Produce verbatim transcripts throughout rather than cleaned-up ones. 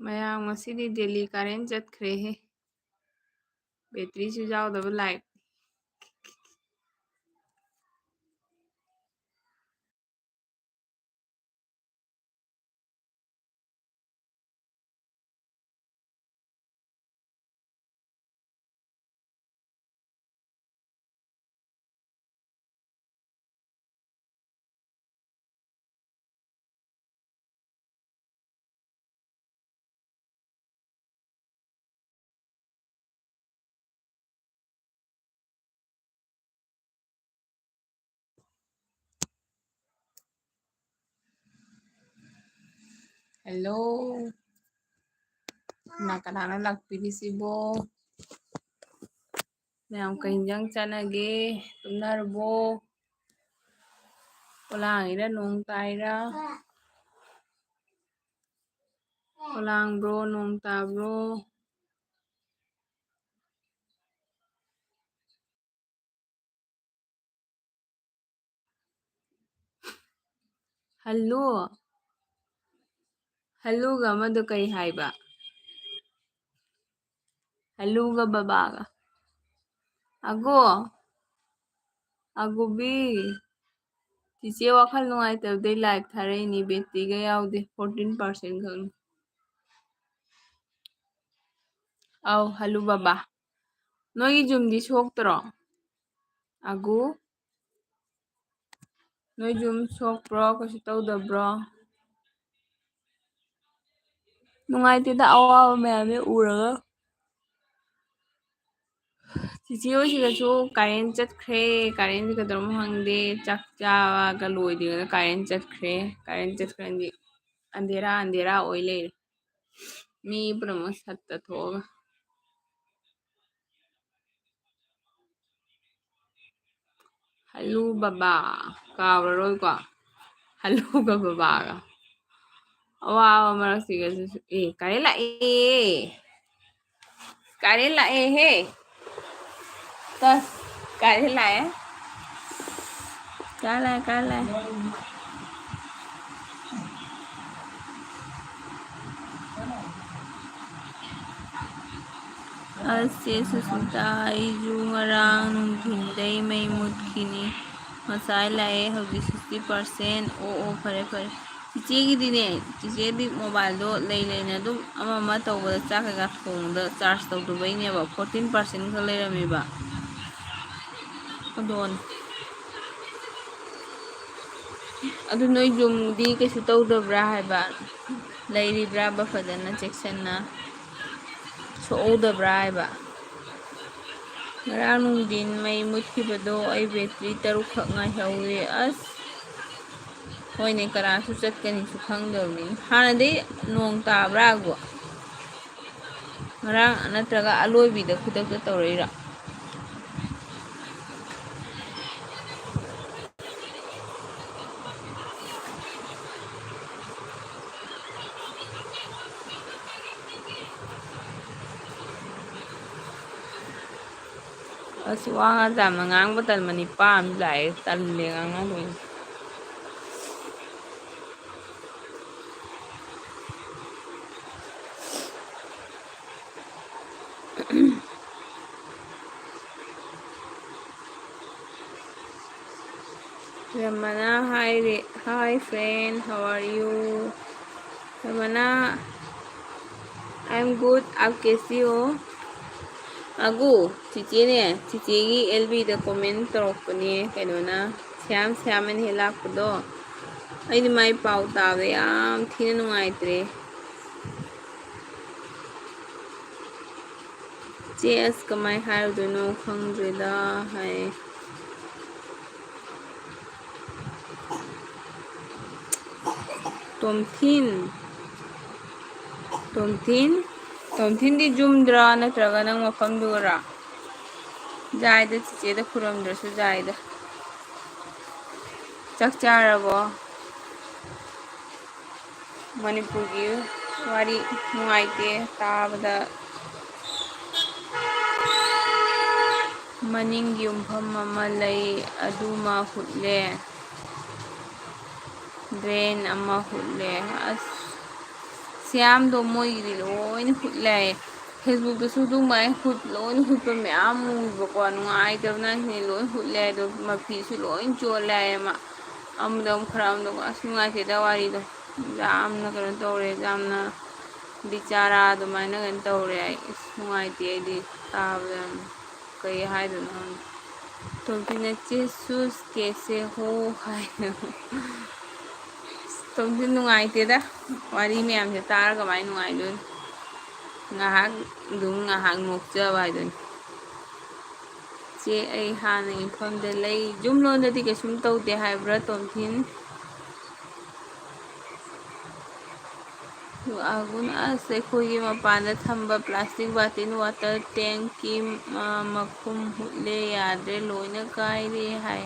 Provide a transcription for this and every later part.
ꯃꯌꯥꯝ ꯉꯁꯤꯗꯤ ꯗꯦꯜꯂꯤ ꯀꯔꯦꯟ ꯆꯠꯈ꯭ꯔꯦꯍꯦ꯫ ꯕꯦꯇ꯭ꯔꯤꯁꯨ ꯌꯥꯎꯗꯕ ꯂꯥꯏꯠ꯫ Hello. ꯀꯅꯥ ꯀꯅꯥꯅꯣ ꯂꯥꯛꯄꯤꯔꯤꯁꯤꯕꯣ? ꯃꯌꯥꯝ ꯀꯩ ꯏꯟꯖꯥꯡ ꯆꯥꯅꯒꯦ? ꯇꯨꯝꯅꯔꯕꯣ? ꯈꯣꯂꯥꯡ ꯏꯔ ꯅꯣꯡ ꯇꯥꯏꯔ? ꯈꯣꯂꯥꯡꯕ꯭ꯔꯣ? ꯅꯣꯡ ꯇꯥꯕ꯭ꯔꯣ? ꯍꯜꯂꯨ꯫ ꯍꯜꯂꯨꯒ ꯑꯃꯗꯣ ꯀꯩ ꯍꯥꯏꯕ? ꯍꯜꯂꯨꯒ ꯕꯕꯥꯒ꯫ ꯑꯒꯣ꯫ ꯑꯒꯨꯕꯤ꯫ ꯆꯤꯆꯦ ꯋꯥꯈꯜ ꯅꯨꯡꯉꯥꯏꯇꯕꯗꯩ ꯂꯥꯏꯚ ꯊꯥꯔꯛꯏꯅꯤ, ꯕꯦꯇ꯭ꯔꯤꯒ ꯌꯥꯎꯗꯦ, fourteen percent ꯈꯛꯅꯤ꯫ ꯑꯧ, ꯍꯜꯂꯨ ꯕꯕꯥ꯫ ꯅꯣꯏꯒꯤ ꯌꯨꯝꯗꯤ ꯁꯣꯛꯇ꯭ꯔꯣ? ꯑꯒꯨ? ꯅꯣꯏ ꯌꯨꯝ ꯁꯣꯛꯄ꯭ꯔꯣ? ꯀꯩꯁꯨ ꯇꯧꯗꯕ꯭ꯔꯣ? ꯅꯨꯡꯉꯥꯏꯇꯦꯗ, ꯑꯋꯥꯕ ꯃꯌꯥꯝꯁꯦ ꯎꯔꯒ꯫ ꯆꯤꯆꯦ ꯍꯣꯏꯁꯤꯗꯁꯨ ꯀꯥꯔꯦꯟ ꯆꯠꯈ꯭ꯔꯦ꯫ ꯀꯥꯔꯦꯟꯁꯤ ꯀꯩꯗꯧꯔꯝꯅꯣ ꯈꯪꯗꯦ꯫ ꯆꯥꯛ ꯆꯥꯕꯒ ꯂꯣꯏꯗ꯭ꯔꯤꯉꯩꯗ ꯀꯥꯔꯦꯟ ꯆꯠꯈ꯭ꯔꯦ꯫ ꯀꯥꯔꯦꯟ ꯆꯠꯈ꯭ꯔꯗꯤ ꯑꯟꯙꯦꯔꯥ ꯑꯟꯙꯦꯔꯥ ꯑꯣꯏ ꯂꯩꯔꯦ꯫ ꯃꯤ ꯄꯨꯝꯅꯃꯛ ꯁꯠꯇ ꯊꯣꯛꯑꯒ꯫ ꯍꯜꯂꯨ ꯕꯕꯥ ꯀꯥꯎꯔꯔꯣꯏꯀꯣ꯫ ꯍꯜꯂꯨꯒ ꯕꯕꯥꯒ꯫ ꯑꯋꯥꯕ ꯃꯔꯛꯁꯤꯒꯁꯨ꯫ ꯑꯦ, ꯀꯥꯔꯦꯟ ꯂꯥꯛꯑꯦ꯫ ꯀꯥꯔꯦꯟ ꯂꯥꯛꯑꯦꯍꯦ꯫ ꯇꯁ, ꯀꯥꯔꯦꯟ ꯂꯥꯛꯑꯦ꯫ ꯀꯥꯔꯦꯟ ꯂꯥꯛꯑꯦ, ꯀꯥꯔꯦꯟ ꯂꯥꯛꯑꯦ꯫ ꯑꯁ, ꯆꯦ ꯁꯨꯁꯃꯤꯇꯥ, ꯑꯩꯁꯨ ꯉꯔꯥꯡ ꯅꯨꯡꯊꯤꯟꯗꯩ ꯃꯩ ꯃꯨꯠꯈꯤꯅꯤ꯫ ꯉꯁꯥꯏ ꯂꯥꯛꯑꯦ, ꯍꯧꯖꯤꯛ sixty percent꯫ ꯑꯣ, ꯑꯣ, ꯐꯔꯦ, ꯐꯔꯦ꯫ ꯆꯤꯆꯦꯒꯤꯗꯤꯅꯦ, ꯆꯤꯆꯦꯗꯤ mobileꯗꯣ ꯂꯩ ꯂꯩꯅ ꯑꯗꯨꯝ ꯑꯃ ꯑꯃ ꯇꯧꯕꯗ, ꯆꯥꯛ ꯀꯩꯀꯥ ꯊꯣꯡꯕꯗ charge ꯇꯧꯗꯕꯩꯅꯦꯕ, fourteen percent ꯈꯛ ꯂꯩꯔꯝꯃꯦꯕ꯫ ꯑꯗꯣ ꯑꯗꯨ ꯅꯣꯏ ꯌꯨꯝꯗꯤ ꯀꯩꯁꯨ ꯇꯧꯗꯕ꯭ꯔꯥ ꯍꯥꯏꯕ? ꯂꯩꯔꯤꯕ꯭ꯔꯥꯕ ꯐꯖꯅ ꯆꯦꯛꯁꯤꯟꯅ? ꯁꯣꯛꯍꯧꯗꯕ꯭ꯔꯥ ꯍꯥꯏꯕ? ꯉꯔꯥꯡ ꯅꯨꯡꯊꯤꯟ ꯃꯩ ꯃꯨꯠꯈꯤꯕꯗꯣ ꯑꯩ battery ꯇꯔꯨꯛꯈꯛ ꯉꯥꯏꯍꯧꯔꯤ꯫ ꯑꯁ! ꯍꯣꯏꯅꯦ, ꯀꯅꯥꯁꯨ ꯆꯠꯀꯅꯤꯁꯨ ꯈꯪꯗꯕꯅꯤ꯫ ꯍꯥꯟꯅꯗꯤ ꯅꯣꯡ ꯇꯥꯕ꯭ꯔꯥ ꯑꯗꯨꯕꯣ? ꯉꯔꯥꯡ ꯅꯠꯇ꯭ꯔꯒ ꯑꯂꯣꯏꯕꯤꯗ ꯈꯨꯗꯛꯇ ꯇꯧꯔꯛꯏꯔꯣ? ꯑꯁ, ꯋꯥ ꯉꯥꯡ ꯌꯥꯝꯅ ꯉꯥꯡꯕ ꯇꯟꯕ ꯅꯤꯄꯥ ꯑꯃ ꯂꯥꯛꯑꯦ, ꯇꯜꯂꯦ ꯉꯥꯡꯅꯗꯣꯏꯅꯦ꯫ Ramana, hi, hi friend, how are you? Ramana, I'm good, आप कैसी हो? ꯑꯒꯨ, ꯆꯤꯆꯦꯅꯦ, ꯆꯤꯆꯦꯒꯤ L Bꯗ comment ꯇꯧꯔꯛꯄꯅꯦ ꯀꯩꯅꯣꯅ, ꯁ꯭ꯌꯥꯝ ꯁ꯭ꯌꯥꯝ ꯑꯅ ꯍꯦꯛ ꯂꯥꯛꯄꯗꯣ꯫ ꯑꯩꯗꯤ ꯃꯥꯏ ꯄꯥꯎ ꯇꯥꯕ ꯌꯥꯝ ꯊꯤꯅ ꯅꯨꯡꯉꯥꯏꯇ꯭ꯔꯦ꯫ ꯆꯦ ꯑꯁ ꯀꯃꯥꯏ ꯍꯥꯏꯔꯨꯗꯣꯏꯅꯣ ꯈꯪꯗ꯭ꯔꯦꯗ ꯍꯥꯏ꯫ ꯇꯣꯝꯊꯤꯟ, ꯇꯣꯝꯊꯤꯟ, ꯇꯣꯝꯊꯤꯟꯗꯤ ꯌꯨꯝꯗ꯭ꯔꯥ ꯅꯠꯇ꯭ꯔꯒ ꯅꯪ ꯃꯐꯝꯗꯨꯒꯔꯥ? ꯌꯥꯏꯗ, ꯆꯤꯆꯦꯗ ꯈꯨꯔꯝꯗ꯭ꯔꯁꯨ ꯌꯥꯏꯗ꯫ ꯆꯥꯛ ꯆꯥꯔꯕꯣ? ꯃꯅꯤꯄꯨꯔꯒꯤ ꯋꯥꯔꯤ ꯅꯨꯡꯉꯥꯏꯇꯦ ꯇꯥꯕꯗ꯫ ꯃꯅꯤꯡꯒꯤ ꯌꯨꯝꯐꯝ ꯑꯃ ꯂꯩ, ꯑꯗꯨꯃ ꯍꯨꯠꯂꯦ꯫ ꯗ꯭ꯔꯦꯟ ꯑꯃ ꯍꯨꯠꯂꯦ꯫ ꯑꯁ, ꯁ꯭ꯌꯥꯝꯗꯣ ꯃꯣꯏꯒꯤꯗꯤ ꯂꯣꯏꯅ ꯍꯨꯠꯂꯦ ꯍꯥꯏꯌꯦ꯫ ꯐꯦꯁꯕꯨꯛꯇꯁꯨ ꯑꯗꯨꯃꯥꯏꯅ ꯍꯨꯠ-, ꯂꯣꯏꯅ ꯍꯨꯠꯄ ꯃꯌꯥꯝ ꯎꯏꯕꯀꯣ꯫ ꯅꯨꯡꯉꯥꯏꯇꯕꯅ ꯍꯦꯟꯅ ꯂꯣꯏ ꯍꯨꯠꯂꯦ꯫ ꯑꯗꯣ ꯃꯐꯤꯁꯨ ꯂꯣꯏ ꯆꯣꯠꯂꯦ ꯍꯥꯏꯌꯦ ꯃꯥ꯫ ꯑꯃꯗ ꯑꯃꯨꯛ ꯈꯔ, ꯑꯃꯗ ꯑꯃꯨꯛ꯫ ꯑꯁ, ꯅꯨꯡꯉꯥꯏꯇꯦꯗ ꯋꯥꯔꯤꯗꯣ꯫ ꯌꯥꯝꯅ ꯀꯩꯅꯣ ꯇꯧꯔꯦ, ꯌꯥꯝꯅ ꯕꯤꯆꯥꯔꯥ ꯑꯗꯨꯃꯥꯏꯅ ꯀꯩꯅꯣ ꯇꯧꯔꯦ꯫ ꯑꯩ ꯑꯁ, ꯅꯨꯡꯉꯥꯏꯇꯦ ꯑꯩꯗꯤ ꯇꯥꯕꯗ ꯌꯥꯝꯅ꯫ ꯀꯩ ꯍꯥꯏꯗꯣꯏꯅꯣ ꯈꯪꯗꯦ꯫ ꯇꯣꯝꯕꯤ ꯅꯆꯦ ꯁꯨꯁ ꯀꯦꯁꯦ ꯍꯣ ꯍꯥꯏ꯫ ꯇꯣꯝꯕꯤ ꯅꯨꯡꯉꯥꯏꯇꯦꯗ꯫ ꯋꯥꯔꯤ ꯃꯌꯥꯝꯁꯦ ꯇꯥꯔ ꯀꯃꯥꯏꯅ ꯅꯨꯡꯉꯥꯏꯗꯣꯏꯅꯣ? ꯉꯥꯏꯍꯥꯛ ꯑꯗꯨꯝ ꯉꯥꯏꯍꯥꯛ ꯅꯣꯛꯆꯕ ꯍꯥꯏꯗꯨꯅꯤ꯫ ꯆꯦ, ꯑꯩ ꯍꯥꯟꯅ ꯏꯝꯐꯥꯜꯗ ꯂꯩ꯫ ꯌꯨꯝ ꯂꯣꯟꯗꯗꯤ ꯀꯩꯁꯨꯝ ꯇꯧꯗꯦ ꯍꯥꯏꯕ꯭ꯔꯥ, ꯇꯣꯝꯊꯤꯟ? ꯑꯒꯨꯟ, ꯑꯁ, ꯑꯩꯈꯣꯏꯒꯤ ꯃꯄꯥꯟꯗ ꯊꯝꯕ ꯄ꯭ꯂꯥꯁꯇꯤꯛ ꯕꯥꯇꯤꯟ, ꯋꯥꯇꯔ ꯇꯦꯡꯀꯤ, ꯑ, ꯃꯈꯨꯝ ꯍꯨꯠꯂꯦ, ꯌꯥꯗ꯭ꯔꯦ, ꯂꯣꯏꯅ ꯀꯥꯏꯔꯦ ꯍꯥꯏ꯫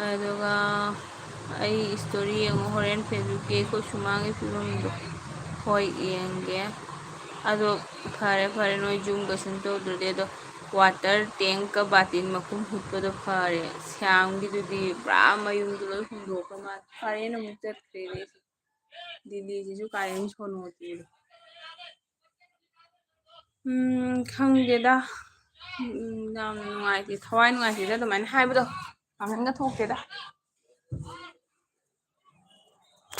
ꯑꯗꯨꯒ ꯑꯩ ꯏꯁꯇꯣꯔꯤ ꯌꯦꯡꯉꯣ ꯍꯣꯔꯦꯟ ꯐꯦꯁꯕꯨꯛꯀꯤ, ꯑꯩꯈꯣꯏ ꯁꯨꯃꯥꯡꯒꯤ ꯐꯤꯕꯝꯗꯣ꯫ ꯍꯣꯏ, ꯌꯦꯡꯒꯦ꯫ ꯑꯗꯣ ꯐꯔꯦ, ꯐꯔꯦ, ꯅꯣꯏ ꯌꯨꯝ ꯀꯩꯁꯨꯝ ꯇꯧꯗ꯭ꯔꯗꯤ꯫ ꯑꯗꯣ ꯋꯥꯇꯔ ꯇꯦꯡꯀ ꯕꯥꯇꯤꯟ ꯃꯈꯨꯝ ꯍꯨꯠꯄꯗꯣ ꯐꯔꯦ꯫ ꯁ꯭ꯌꯥꯝꯒꯤꯗꯨꯗꯤ ꯄꯨꯔꯥ ꯃꯌꯨꯝꯗꯣ ꯂꯣꯏ ꯍꯨꯟꯗꯣꯛꯈ꯭ꯔ ꯃꯥꯜꯂꯦ꯫ ꯐꯔꯦꯅ ꯑꯃꯨꯛ ꯆꯠꯈ꯭ꯔꯦꯅꯦ꯫ ꯗꯤꯜꯂꯤꯁꯤꯁꯨ ꯀꯥꯏꯗꯩꯅꯣ ꯁꯣꯅꯣ ꯆꯨꯔꯦ꯫ ꯎꯝ, ꯈꯪꯗꯦꯗ꯫ ꯎꯝ, ꯌꯥꯝ ꯅꯨꯡꯉꯥꯏꯇꯦ, ꯊꯋꯥꯏ ꯅꯨꯡꯉꯥꯏꯇꯦꯗ ꯑꯗꯨꯃꯥꯏꯅ ꯍꯥꯏꯕꯗꯣ꯫ ꯄꯥꯡꯒꯟꯒ ꯊꯣꯛꯇꯦꯗ꯫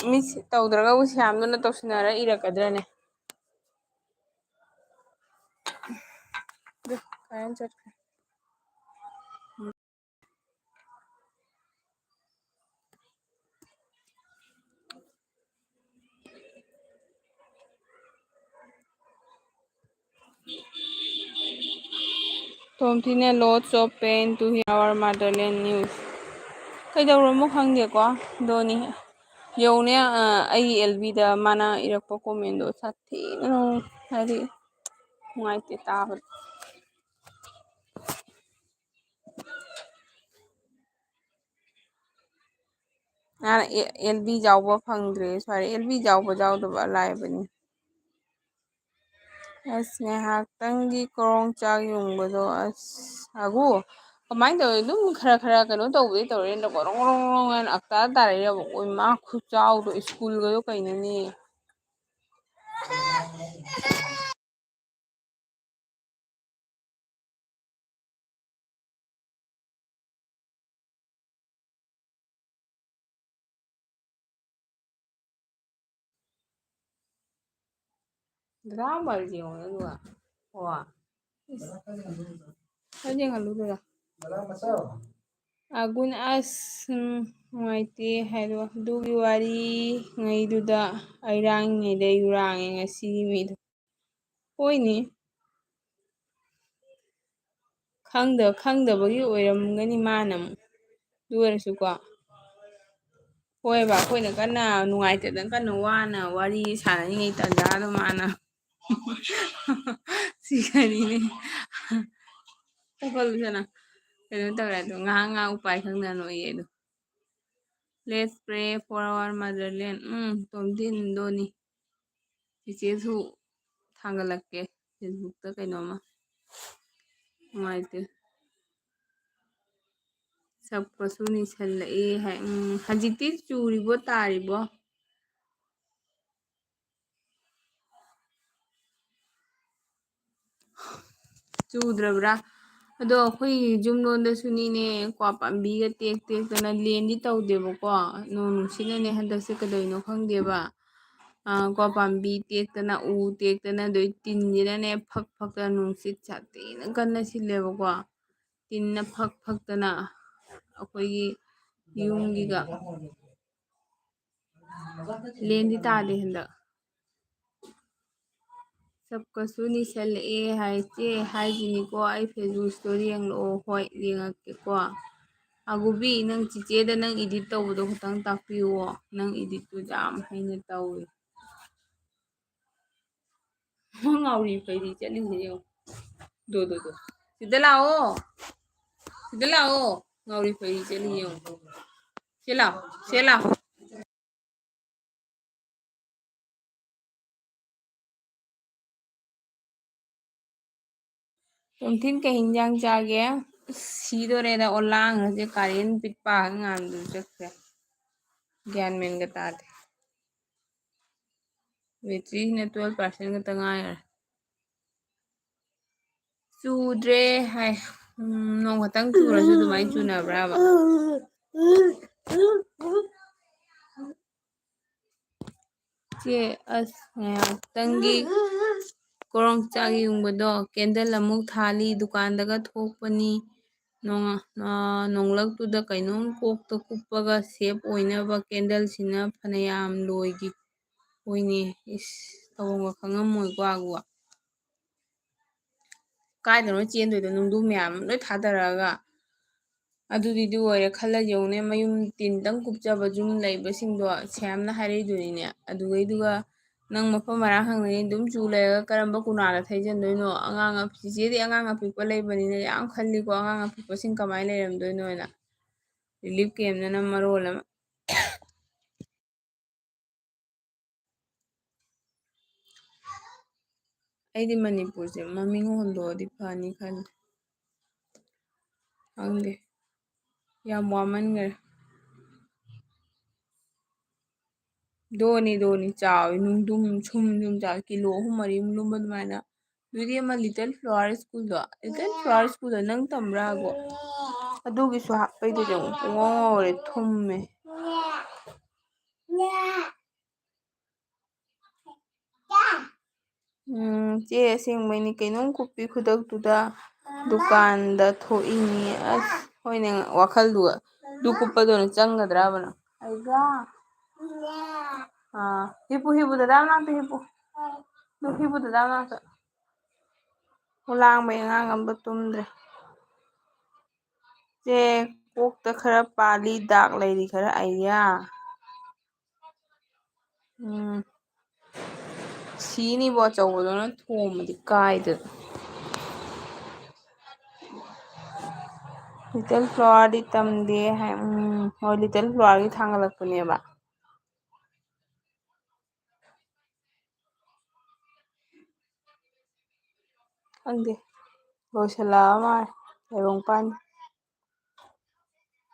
ꯃꯤꯁ ꯇꯧꯗ꯭ꯔꯒꯕꯨ ꯁ꯭ꯌꯥꯝꯗꯨꯅ ꯇꯧꯁꯤꯟꯅꯔ ꯏꯔꯛꯀꯗ꯭ꯔꯅꯦ? ꯑꯗꯨ, ꯀꯥꯏꯅ ꯆꯠꯈ꯭ꯔꯦ꯫ Tomtina, lots of pain to hear our motherland news. ꯀꯩꯗꯧꯔꯃꯣ ꯈꯪꯗꯦꯀꯣ, ꯑꯗꯨꯅꯤ꯫ ꯌꯧꯅꯦ, ꯑ, ꯑꯩꯒꯤ ꯑꯦꯜ ꯕꯤꯗ ꯃꯥꯅ ꯏꯔꯛꯄ ꯀꯣꯃꯦꯟꯗꯣ ꯁꯥꯊꯤꯅ ꯅꯨꯡ-, ꯍꯥꯏꯗꯤ ꯅꯨꯡꯉꯥꯏꯇꯦ ꯇꯥꯕꯗ꯫ ꯅꯍꯥꯟ ꯑꯦ-, ꯑꯦꯜ ꯕꯤ ꯌꯥꯎꯕ ꯐꯪꯗ꯭ꯔꯦ ꯁ꯭ꯋꯥꯏꯗ꯫ ꯑꯦꯜ ꯕꯤ ꯌꯥꯎꯕ ꯌꯥꯎꯗꯕ ꯑꯂꯥꯏꯕꯅꯤ꯫ ꯑꯁ, ꯉꯥꯏꯍꯥꯛꯇꯪꯒꯤ ꯀ꯭ꯔꯣꯡ ꯆꯥꯛ ꯌꯨꯡꯕꯗꯣ, ꯑꯁ, ꯑꯒꯨ, ꯀꯃꯥꯏꯅ ꯇꯧꯋꯤ? ꯑꯗꯨꯝ ꯈꯔ ꯈꯔ ꯀꯩꯅꯣ ꯇꯧꯕꯗꯤ ꯇꯧꯔꯦ, ꯑꯗꯣ ꯒꯣꯔꯣꯡ ꯒꯣꯔꯣꯡ ꯒꯣꯔꯣꯡ ꯍꯥꯏꯅ ꯑꯛꯇꯥ ꯇꯥꯔꯛꯏꯔꯕ? ꯑꯣꯏ ꯃꯥ, ꯈꯨꯆꯥꯎꯗꯣ ꯁ꯭ꯀꯨꯜꯒꯗꯣ ꯀꯩꯅꯣꯅꯦ꯫ ꯗ꯭ꯔꯥꯃ ꯌꯦꯡꯉꯣ ꯑꯗꯨꯒ꯫ ꯀꯣ꯫ ꯏꯁ꯫ ꯈꯔ ꯌꯦꯡꯍꯜꯂꯨꯗꯅ꯫ ꯑꯒꯨꯟ ꯑꯁ, ꯎꯝ, ꯅꯨꯡꯉꯥꯏꯇꯦ ꯍꯥꯏꯗꯣ꯫ ꯑꯗꯨꯒꯤ ꯋꯥꯔꯤꯉꯩꯗꯨꯗ ꯑꯩ ꯔꯥꯡꯉꯤꯉꯩꯗ ꯑꯩ ꯔꯥꯡꯉꯦ ꯉꯁꯤꯒꯤ ꯃꯤꯗꯣ꯫ ꯍꯣꯏꯅꯦ꯫ ꯈꯪꯗ-, ꯈꯪꯗꯕꯒꯤ ꯑꯣꯏꯔꯝꯒꯅꯤ ꯃꯥꯅ ꯑꯃꯨꯛ꯫ ꯑꯗꯨ ꯑꯣꯏꯔꯁꯨꯀꯣ꯫ ꯍꯣꯏꯕ, ꯑꯩꯈꯣꯏꯅ ꯀꯟꯅ ꯅꯨꯡꯉꯥꯏꯇꯗꯅ ꯀꯟꯅ ꯋꯥꯅ ꯋꯥꯔꯤ ꯁꯥꯟꯅꯔꯤꯉꯩ ꯇꯟꯖꯥꯗꯣ ꯃꯥꯅ ꯁꯤ ꯀꯔꯤꯅꯦ? ꯇꯧꯒꯜꯂꯨꯗꯅ꯫ ꯀꯩꯅꯣ ꯇꯧꯔꯦ ꯑꯗꯣ, ꯉꯥꯏꯍꯥꯛ ꯉꯥꯏꯍꯥꯛ ꯎꯄꯥꯏ ꯈꯪꯗꯅ ꯅꯣꯛꯏꯌꯦ ꯑꯗꯣ꯫ Let's pray for our motherland. ꯎꯝ, ꯇꯣꯝꯊꯤꯟꯗꯣꯅꯤ꯫ ꯆꯤꯆꯦꯁꯨ ꯊꯥꯡꯒꯠꯂꯛꯀꯦ Facebookꯇ ꯀꯩꯅꯣꯝꯃ꯫ ꯅꯨꯡꯉꯥꯏꯇꯦ꯫ ꯁꯛꯄꯁꯨ ꯅꯤꯁꯜꯂꯛꯑꯦ ꯍꯥꯏ꯫ ꯎꯝ, ꯍꯧꯖꯤꯛꯇꯤ ꯆꯨꯔꯤꯕꯣ ꯇꯥꯔꯤꯕꯣ? ꯆꯨꯗ꯭ꯔꯕ꯭ꯔꯥ? ꯑꯗꯣ ꯑꯩꯈꯣꯏ ꯌꯨꯝ ꯂꯣꯝꯗꯁꯨꯅꯤꯅꯦ, ꯀ꯭ꯋꯥ ꯄꯥꯝꯕꯤꯒ ꯇꯦꯛ ꯇꯦꯛꯇꯅ, ꯂꯦꯟꯗꯤ ꯇꯧꯗꯦꯕꯀꯣ, ꯅꯣꯡ ꯅꯨꯡꯁꯤꯠꯅꯅꯦ ꯍꯟꯗꯛꯁꯦ ꯀꯩꯗꯧꯔꯤꯅꯣ ꯈꯪꯗꯦꯕ꯫ ꯑꯥ, ꯀ꯭ꯋꯥ ꯄꯥꯝꯕꯤ ꯇꯦꯛꯇꯅ, ꯎ ꯇꯦꯛꯇꯅ, ꯑꯗꯩ ꯇꯤꯟꯁꯤꯅꯅꯦ ꯐꯛ ꯐꯛꯇꯅ, ꯅꯨꯡꯁꯤꯠ ꯁꯥꯊꯤꯅ ꯀꯟꯅ ꯁꯤꯜꯂꯦꯕꯀꯣ꯫ ꯇꯤꯟꯅ ꯐꯛ ꯐꯛꯇꯅ ꯑꯩꯈꯣꯏꯒꯤ ꯌꯨꯝꯒꯤꯒ꯫ ꯂꯦꯟꯗꯤ ꯇꯥꯗꯦ ꯍꯟꯗꯛ꯫ ꯁꯞꯀꯁꯨ ꯅꯤꯁꯜꯂꯛꯑꯦ ꯍꯥꯏ꯫ "ꯆꯦ ꯍꯥꯏꯁꯤꯅꯤꯀꯣ, ꯑꯩ Facebook story ꯌꯦꯡꯂꯛꯑꯣ?" "ꯍꯣꯏ, ꯌꯦꯡꯉꯛꯀꯦꯀꯣ꯫ ꯑꯒꯨꯕꯤ, ꯅꯪ ꯆꯤꯆꯦꯗ ꯅꯪ edit ꯇꯧꯕꯗꯣ ꯈꯤꯇꯪ ꯇꯥꯛꯄꯤꯌꯨꯑꯣ꯫ ꯅꯪ editꯇꯨ ꯌꯥꯝ ꯍꯩꯅ ꯇꯧꯏ꯫" ꯉꯥꯎꯔꯤ ꯐꯩꯔꯤ ꯆꯠꯂꯤꯁꯦ ꯌꯦꯡꯉꯣ꯫ ꯗꯣ, ꯗꯣ, ꯗꯣ꯫ ꯁꯤꯗ ꯂꯥꯛꯑꯣ꯫ ꯁꯤꯗ ꯂꯥꯛꯑꯣ꯫ ꯉꯥꯎꯔꯤ ꯐꯩꯔꯤ ꯆꯠꯂꯤ ꯌꯦꯡꯉꯣ꯫ ꯁꯤ ꯂꯥꯛꯑꯣ꯫ ꯁꯤ ꯂꯥꯛꯑꯣ꯫ ꯇꯣꯝꯊꯤꯟ ꯀꯩ ꯍꯤꯟꯖꯥꯡ ꯆꯥꯒꯦ? ꯑꯁ, ꯁꯤꯗꯣꯔꯦꯗ, ꯑꯣꯂꯥꯡꯈ꯭ꯔꯁꯦ ꯀꯥꯔꯦꯟ ꯄꯤꯠꯄ ꯉꯥꯟꯗꯨ ꯆꯠꯈ꯭ꯔꯦ꯫ ꯒ꯭ꯌꯥꯟ ꯃꯦꯟꯒ ꯇꯥꯗꯦ꯫ ꯕꯦꯇ꯭ꯔꯤꯁꯤꯅ twelve percent ꯈꯛꯇ ꯉꯥꯏꯔꯦ꯫ ꯆꯨꯗ꯭ꯔꯦ ꯍꯥꯏ꯫ ꯎꯝ, ꯅꯣꯡ ꯈꯛꯇꯪ ꯆꯨꯔꯁꯨ ꯑꯗꯨꯃꯥꯏꯅ ꯆꯨꯅꯕ꯭ꯔꯕ? ꯆꯦ, ꯑꯁ, ꯉꯥꯏꯍꯥꯛꯇꯪꯒꯤ ꯀꯣꯔꯣꯡ ꯆꯥꯛ ꯌꯨꯡꯕꯗꯣ candle ꯑꯃꯨꯛ ꯊꯥꯜꯂꯤ, ꯗꯨꯀꯥꯟꯗꯒ ꯊꯣꯛꯄꯅꯤ꯫ ꯅꯣꯡ-, ꯑ, ꯅꯣꯡꯂꯛꯇꯨꯗ ꯀꯩꯅꯣꯝ ꯀꯣꯛꯇ ꯀꯨꯞꯄꯒ safe ꯑꯣꯏꯅꯕ candleꯁꯤꯅ ꯐꯅꯌꯥꯝ ꯂꯣꯏꯒꯤ꯫ ꯍꯣꯏꯅꯦ, ꯏꯁ, ꯇꯧꯐꯝꯒ ꯈꯪꯉꯝꯃꯣꯏꯀꯣ, ꯑꯒꯨ꯫ ꯀꯥꯏꯗꯅꯣ ꯆꯦꯟꯗꯣꯏꯗꯣ, ꯅꯨꯡꯗꯨ ꯃꯌꯥꯝ ꯂꯣꯏ ꯊꯥꯗꯔꯛꯑꯒ꯫ ꯑꯗꯨꯗꯤ ꯑꯗꯨ ꯑꯣꯏꯔꯦ ꯈꯜꯂ ꯌꯦꯡꯉꯨꯅꯦ, ꯃꯌꯨꯝ ꯇꯤꯟꯇꯪ ꯀꯨꯞꯆꯕ ꯌꯨꯝ ꯂꯩꯕꯁꯤꯡꯗꯣ ꯁꯦꯝꯅ ꯍꯥꯏꯔꯛꯏꯗꯨꯅꯤꯅꯦ꯫ ꯑꯗꯨꯒꯩꯗꯨꯒ ꯅꯪ ꯃꯐꯝ ꯃꯔꯥꯡ ꯈꯪꯗꯉꯩ ꯑꯗꯨꯝ ꯆꯨ ꯂꯩꯔꯒ ꯀꯔꯝꯕ ꯀꯨꯅꯥꯗ ꯊꯩꯖꯤꯟꯗꯣꯏꯅꯣ? ꯑꯉꯥꯡ ꯑꯄꯤ-, ꯆꯤꯆꯦꯗꯤ ꯑꯉꯥꯡ ꯑꯄꯤꯛꯄ ꯂꯩꯕꯅꯤꯅ ꯌꯥꯝ ꯈꯜꯂꯤꯀꯣ, ꯑꯉꯥꯡ ꯑꯄꯤꯛꯄꯁꯤꯡ ꯀꯃꯥꯏꯅ ꯂꯩꯔꯝꯗꯣꯏꯅꯣꯅ꯫ Relief campꯅ ꯃꯔꯣꯜ ꯑꯃ꯫ ꯑꯩꯗꯤ ꯃꯅꯤꯄꯨꯔꯁꯦ ꯃꯃꯤꯡ ꯍꯣꯟꯗꯣꯛꯑꯗꯤ ꯐꯅꯤ ꯈꯜꯂꯤ꯫ ꯈꯪꯗꯦ꯫ ꯌꯥꯝ ꯋꯥꯃꯟꯈꯔꯦ꯫ ꯗꯣꯅꯤ, ꯗꯣꯅꯤ ꯆꯥꯎꯋꯤ꯫ ꯅꯨꯡꯗꯨꯝ ꯁꯨꯝ ꯁꯨꯝ ꯆꯥꯎꯋꯤ꯫ ꯀꯤꯂꯣ ꯑꯍꯨꯝ ꯃꯔꯤꯃꯨꯛ ꯂꯨꯝꯕ ꯑꯗꯨꯃꯥꯏꯅ꯫ ꯑꯗꯨꯗꯤ ꯑꯃ Little Flower Schoolꯗꯣ, Little Flower Schoolꯗꯣ ꯅꯪ ꯇꯝꯕ꯭ꯔꯥ ꯍꯥꯏꯕꯣ? ꯑꯗꯨꯒꯤꯁꯨ ꯍꯥꯞꯄꯩꯗꯨꯗꯤ ꯑꯃꯨꯛ ꯄꯨꯡꯉꯧ ꯉꯧꯔꯦ, ꯊꯨꯝꯃꯦ꯫ ꯎꯝ, ꯆꯦ ꯑꯁꯦꯡꯕꯩꯅꯤ ꯀꯩꯅꯣꯝ ꯀꯨꯞꯄꯤ ꯈꯨꯗꯛꯇꯨꯗ ꯗꯨꯀꯥꯟꯗ ꯊꯣꯛꯏꯅꯤ꯫ ꯑꯁ, ꯍꯣꯏꯅꯦ, ꯋꯥꯈꯜꯗꯨꯒ꯫ ꯑꯗꯨ ꯀꯨꯞꯄꯗꯨꯅ ꯆꯪꯒꯗ꯭ꯔꯕ ꯅꯪ? ꯑꯥ, ꯍꯤꯞꯄꯨ, ꯍꯤꯞꯄꯨ, ꯗꯗꯥ ꯃꯅꯥꯛꯇ ꯍꯤꯞꯄꯨ꯫ ꯅꯨꯄꯤꯕꯨ ꯗꯗꯥ ꯉꯥꯛꯇ꯫ ꯂꯥꯡꯕꯩ ꯑꯉꯥꯡ ꯑꯝꯇ ꯇꯨꯝꯗ꯭ꯔꯦ꯫ ꯆꯦ, ꯀꯣꯛꯇ ꯈꯔ ꯄꯥꯜꯂꯤ, ꯗꯥꯛ ꯂꯩꯔꯤ ꯈꯔ, ꯑꯩꯌꯥ꯫ ꯎꯝ꯫ ꯁꯤꯅꯤꯕꯣ, ꯑꯆꯧꯕꯗꯨꯅ ꯊꯣꯝꯃꯗꯤ ꯀꯥꯏꯗ꯫ ꯂꯤꯇꯜ ꯐ꯭ꯂꯋꯥꯔꯗꯤ ꯇꯝꯗꯦ ꯍꯥꯏ꯫ ꯎꯝ, ꯍꯣꯏ, ꯂꯤꯇꯜ ꯐ꯭ꯂꯋꯥꯔꯒꯤ ꯊꯥꯡꯒꯠꯂꯛꯄꯅꯦꯕ꯫ ꯈꯪꯗꯦ꯫ ꯂꯣꯏꯁꯤꯜꯂꯛꯑ ꯃꯥꯜꯂꯦ ꯇꯥꯏꯕꯪꯄꯥꯟ꯫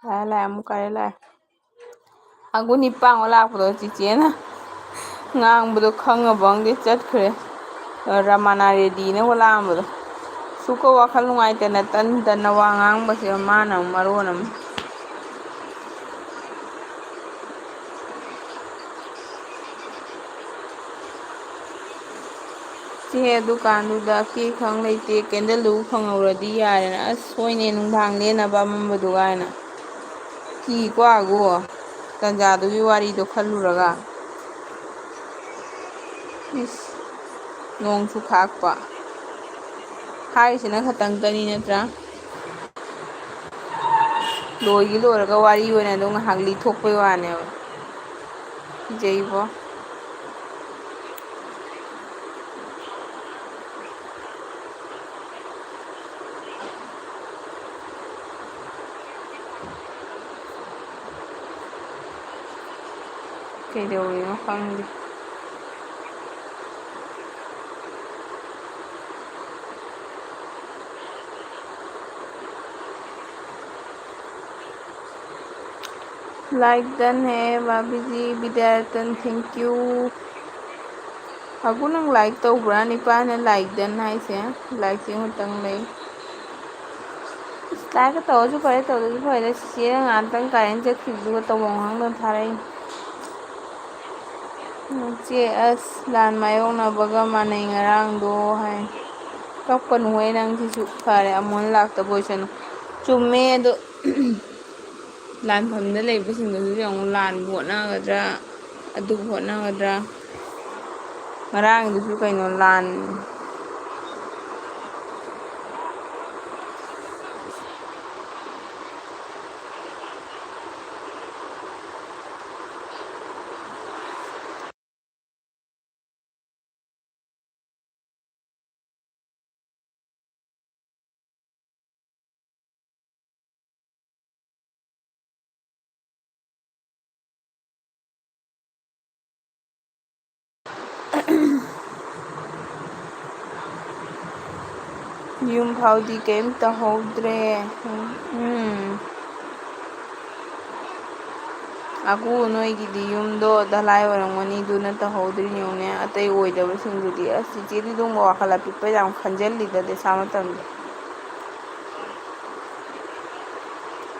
ꯂꯥꯛꯑꯦ, ꯂꯥꯛꯑꯦ, ꯑꯃꯨꯛ ꯀꯥꯔꯦ, ꯂꯥꯛꯑꯦ꯫ ꯑꯒꯨ ꯅꯤꯄꯥꯡ ꯑꯣ ꯂꯥꯛꯄꯗꯣ ꯆꯤꯆꯦꯅ ꯉꯥꯡꯕꯗꯣ ꯈꯪꯉꯕ ꯈꯪꯗꯦ ꯆꯠꯈ꯭ꯔꯦ꯫ ꯔꯃꯥꯅꯥ ꯔꯦꯗꯤꯅ ꯑꯣ ꯂꯥꯛꯑꯝꯕꯗꯣ꯫ ꯁꯨꯀ ꯋꯥꯈꯜ ꯅꯨꯡꯉꯥꯏꯇꯅ ꯇꯟ ꯇꯟꯅ ꯋꯥ ꯉꯥꯡꯕꯁꯦ ꯃꯥꯅ ꯑꯃꯨꯛ ꯃꯔꯣꯟ ꯑꯃ꯫ ꯆꯦ, ꯗꯨꯀꯥꯟꯗꯨꯗ ꯀꯦꯛ ꯐꯪ ꯂꯩꯇꯦ, ꯀꯦꯟꯗꯜꯗꯨꯕꯨ ꯐꯪꯍꯧꯔꯗꯤ ꯌꯥꯔꯦꯅ꯫ ꯑꯁ, ꯍꯣꯏꯅꯦ, ꯅꯨꯡꯗꯥꯡ ꯂꯦꯟꯅꯕ ꯑꯃꯝꯕꯗꯨꯒ ꯍꯥꯏꯅ꯫ ꯀꯤꯀꯣ ꯑꯒꯨ, ꯇꯟꯖꯥꯗꯨꯒꯤ ꯋꯥꯔꯤꯗꯣ ꯈꯜꯂꯨꯔꯒ꯫ ꯏꯁ, ꯅꯣꯡꯁꯨ ꯈꯥꯛꯄ꯫ ꯍꯥꯏꯔꯤꯁꯤꯅ ꯈꯇꯪꯇꯅꯤ ꯅꯠꯇ꯭ꯔꯥ? ꯂꯣꯏꯒꯤ ꯂꯣꯏꯔꯒ ꯋꯥꯔꯤ ꯑꯣꯏꯅ ꯑꯗꯨꯝ ꯉꯥꯏꯍꯥꯛ ꯂꯤꯊꯣꯛꯄꯩ ꯋꯥꯅꯦꯕ꯫ ꯀꯤꯖꯩꯕꯣ꯫ ꯀꯩꯗꯧꯔꯤꯅꯣ ꯈꯪꯗꯦ꯫ Like done ꯍꯦ, ꯕꯥꯕꯤꯖꯤ ꯕꯤꯗ꯭ꯌꯥꯔꯇꯟ, thank you꯫ ꯍꯥꯒꯨ, ꯅꯪ like ꯇꯧꯕ꯭ꯔꯥ? ꯅꯤꯄꯥꯅ like done ꯍꯥꯏꯁꯦ꯫ Like ꯁꯦ ꯑꯃꯇꯪ ꯂꯩ꯫ ꯑꯁ, like ꯀ ꯇꯧꯔꯁꯨ ꯐꯔꯦ, ꯇꯧꯗ꯭ꯔꯁꯨ ꯐꯔꯦ꯫ ꯆꯤꯆꯦꯅ ꯉꯥꯏꯍꯥꯛꯇꯪ ꯀꯥꯔꯦꯟ ꯆꯠꯈꯤꯕꯗꯨꯒ ꯇꯧꯐꯝ ꯈꯪꯗꯅ ꯊꯥꯔꯛꯏꯅꯦ꯫ ꯆꯦ, ꯑꯁ, ꯂꯥꯟ ꯃꯥꯌꯣꯛꯅꯕꯒ ꯃꯥꯟꯅꯩ ꯉꯔꯥꯡꯗꯣ ꯍꯥꯏ꯫ ꯀꯞꯀꯅꯨꯍꯦ ꯅꯪꯁꯤꯁꯨ꯫ ꯐꯔꯦ, ꯑꯃꯨꯛ ꯍꯟꯅ ꯂꯥꯛꯇꯕ ꯑꯣꯏꯁꯅꯨ꯫ ꯆꯨꯝꯃꯦ ꯑꯗꯣ꯫ ꯂꯥꯟꯐꯝꯗ ꯂꯩꯕꯁꯤꯡꯗꯨꯁꯨ ꯌꯦꯡꯉꯨ, ꯂꯥꯟꯕꯨ ꯍꯣꯠꯅꯒꯗ꯭ꯔꯥ, ꯑꯗꯨꯕꯨ ꯍꯣꯠꯅꯒꯗ꯭ꯔꯥ? ꯉꯔꯥꯡꯗꯨꯁꯨ ꯀꯩꯅꯣ ꯂꯥꯟ꯫ ꯌꯨꯝ ꯐꯥꯎꯗꯤ ꯀꯩꯝ ꯇꯧꯍꯧꯗ꯭ꯔꯦ꯫ ꯎꯝ꯫ ꯑꯒꯨ ꯅꯣꯏꯒꯤꯗꯤ ꯌꯨꯝꯗꯣ ꯙꯂꯥꯏ ꯑꯣꯏꯔꯝꯒꯅꯤ, ꯑꯗꯨꯅ ꯇꯧꯍꯧꯗ꯭ꯔꯤꯅꯤ ꯌꯦꯡꯉꯨꯅꯦ꯫ ꯑꯇꯩ ꯑꯣꯏꯗꯕꯁꯤꯡꯗꯨꯗꯤ ꯑꯁ, ꯆꯤꯆꯦꯗꯤ ꯑꯗꯨꯒꯨꯝꯕ ꯋꯥꯈꯜ ꯑꯄꯤꯛꯄ ꯌꯥꯝ ꯈꯟꯖꯜꯂꯤꯗ ꯂꯩꯁꯥ ꯃꯇꯝꯗ꯫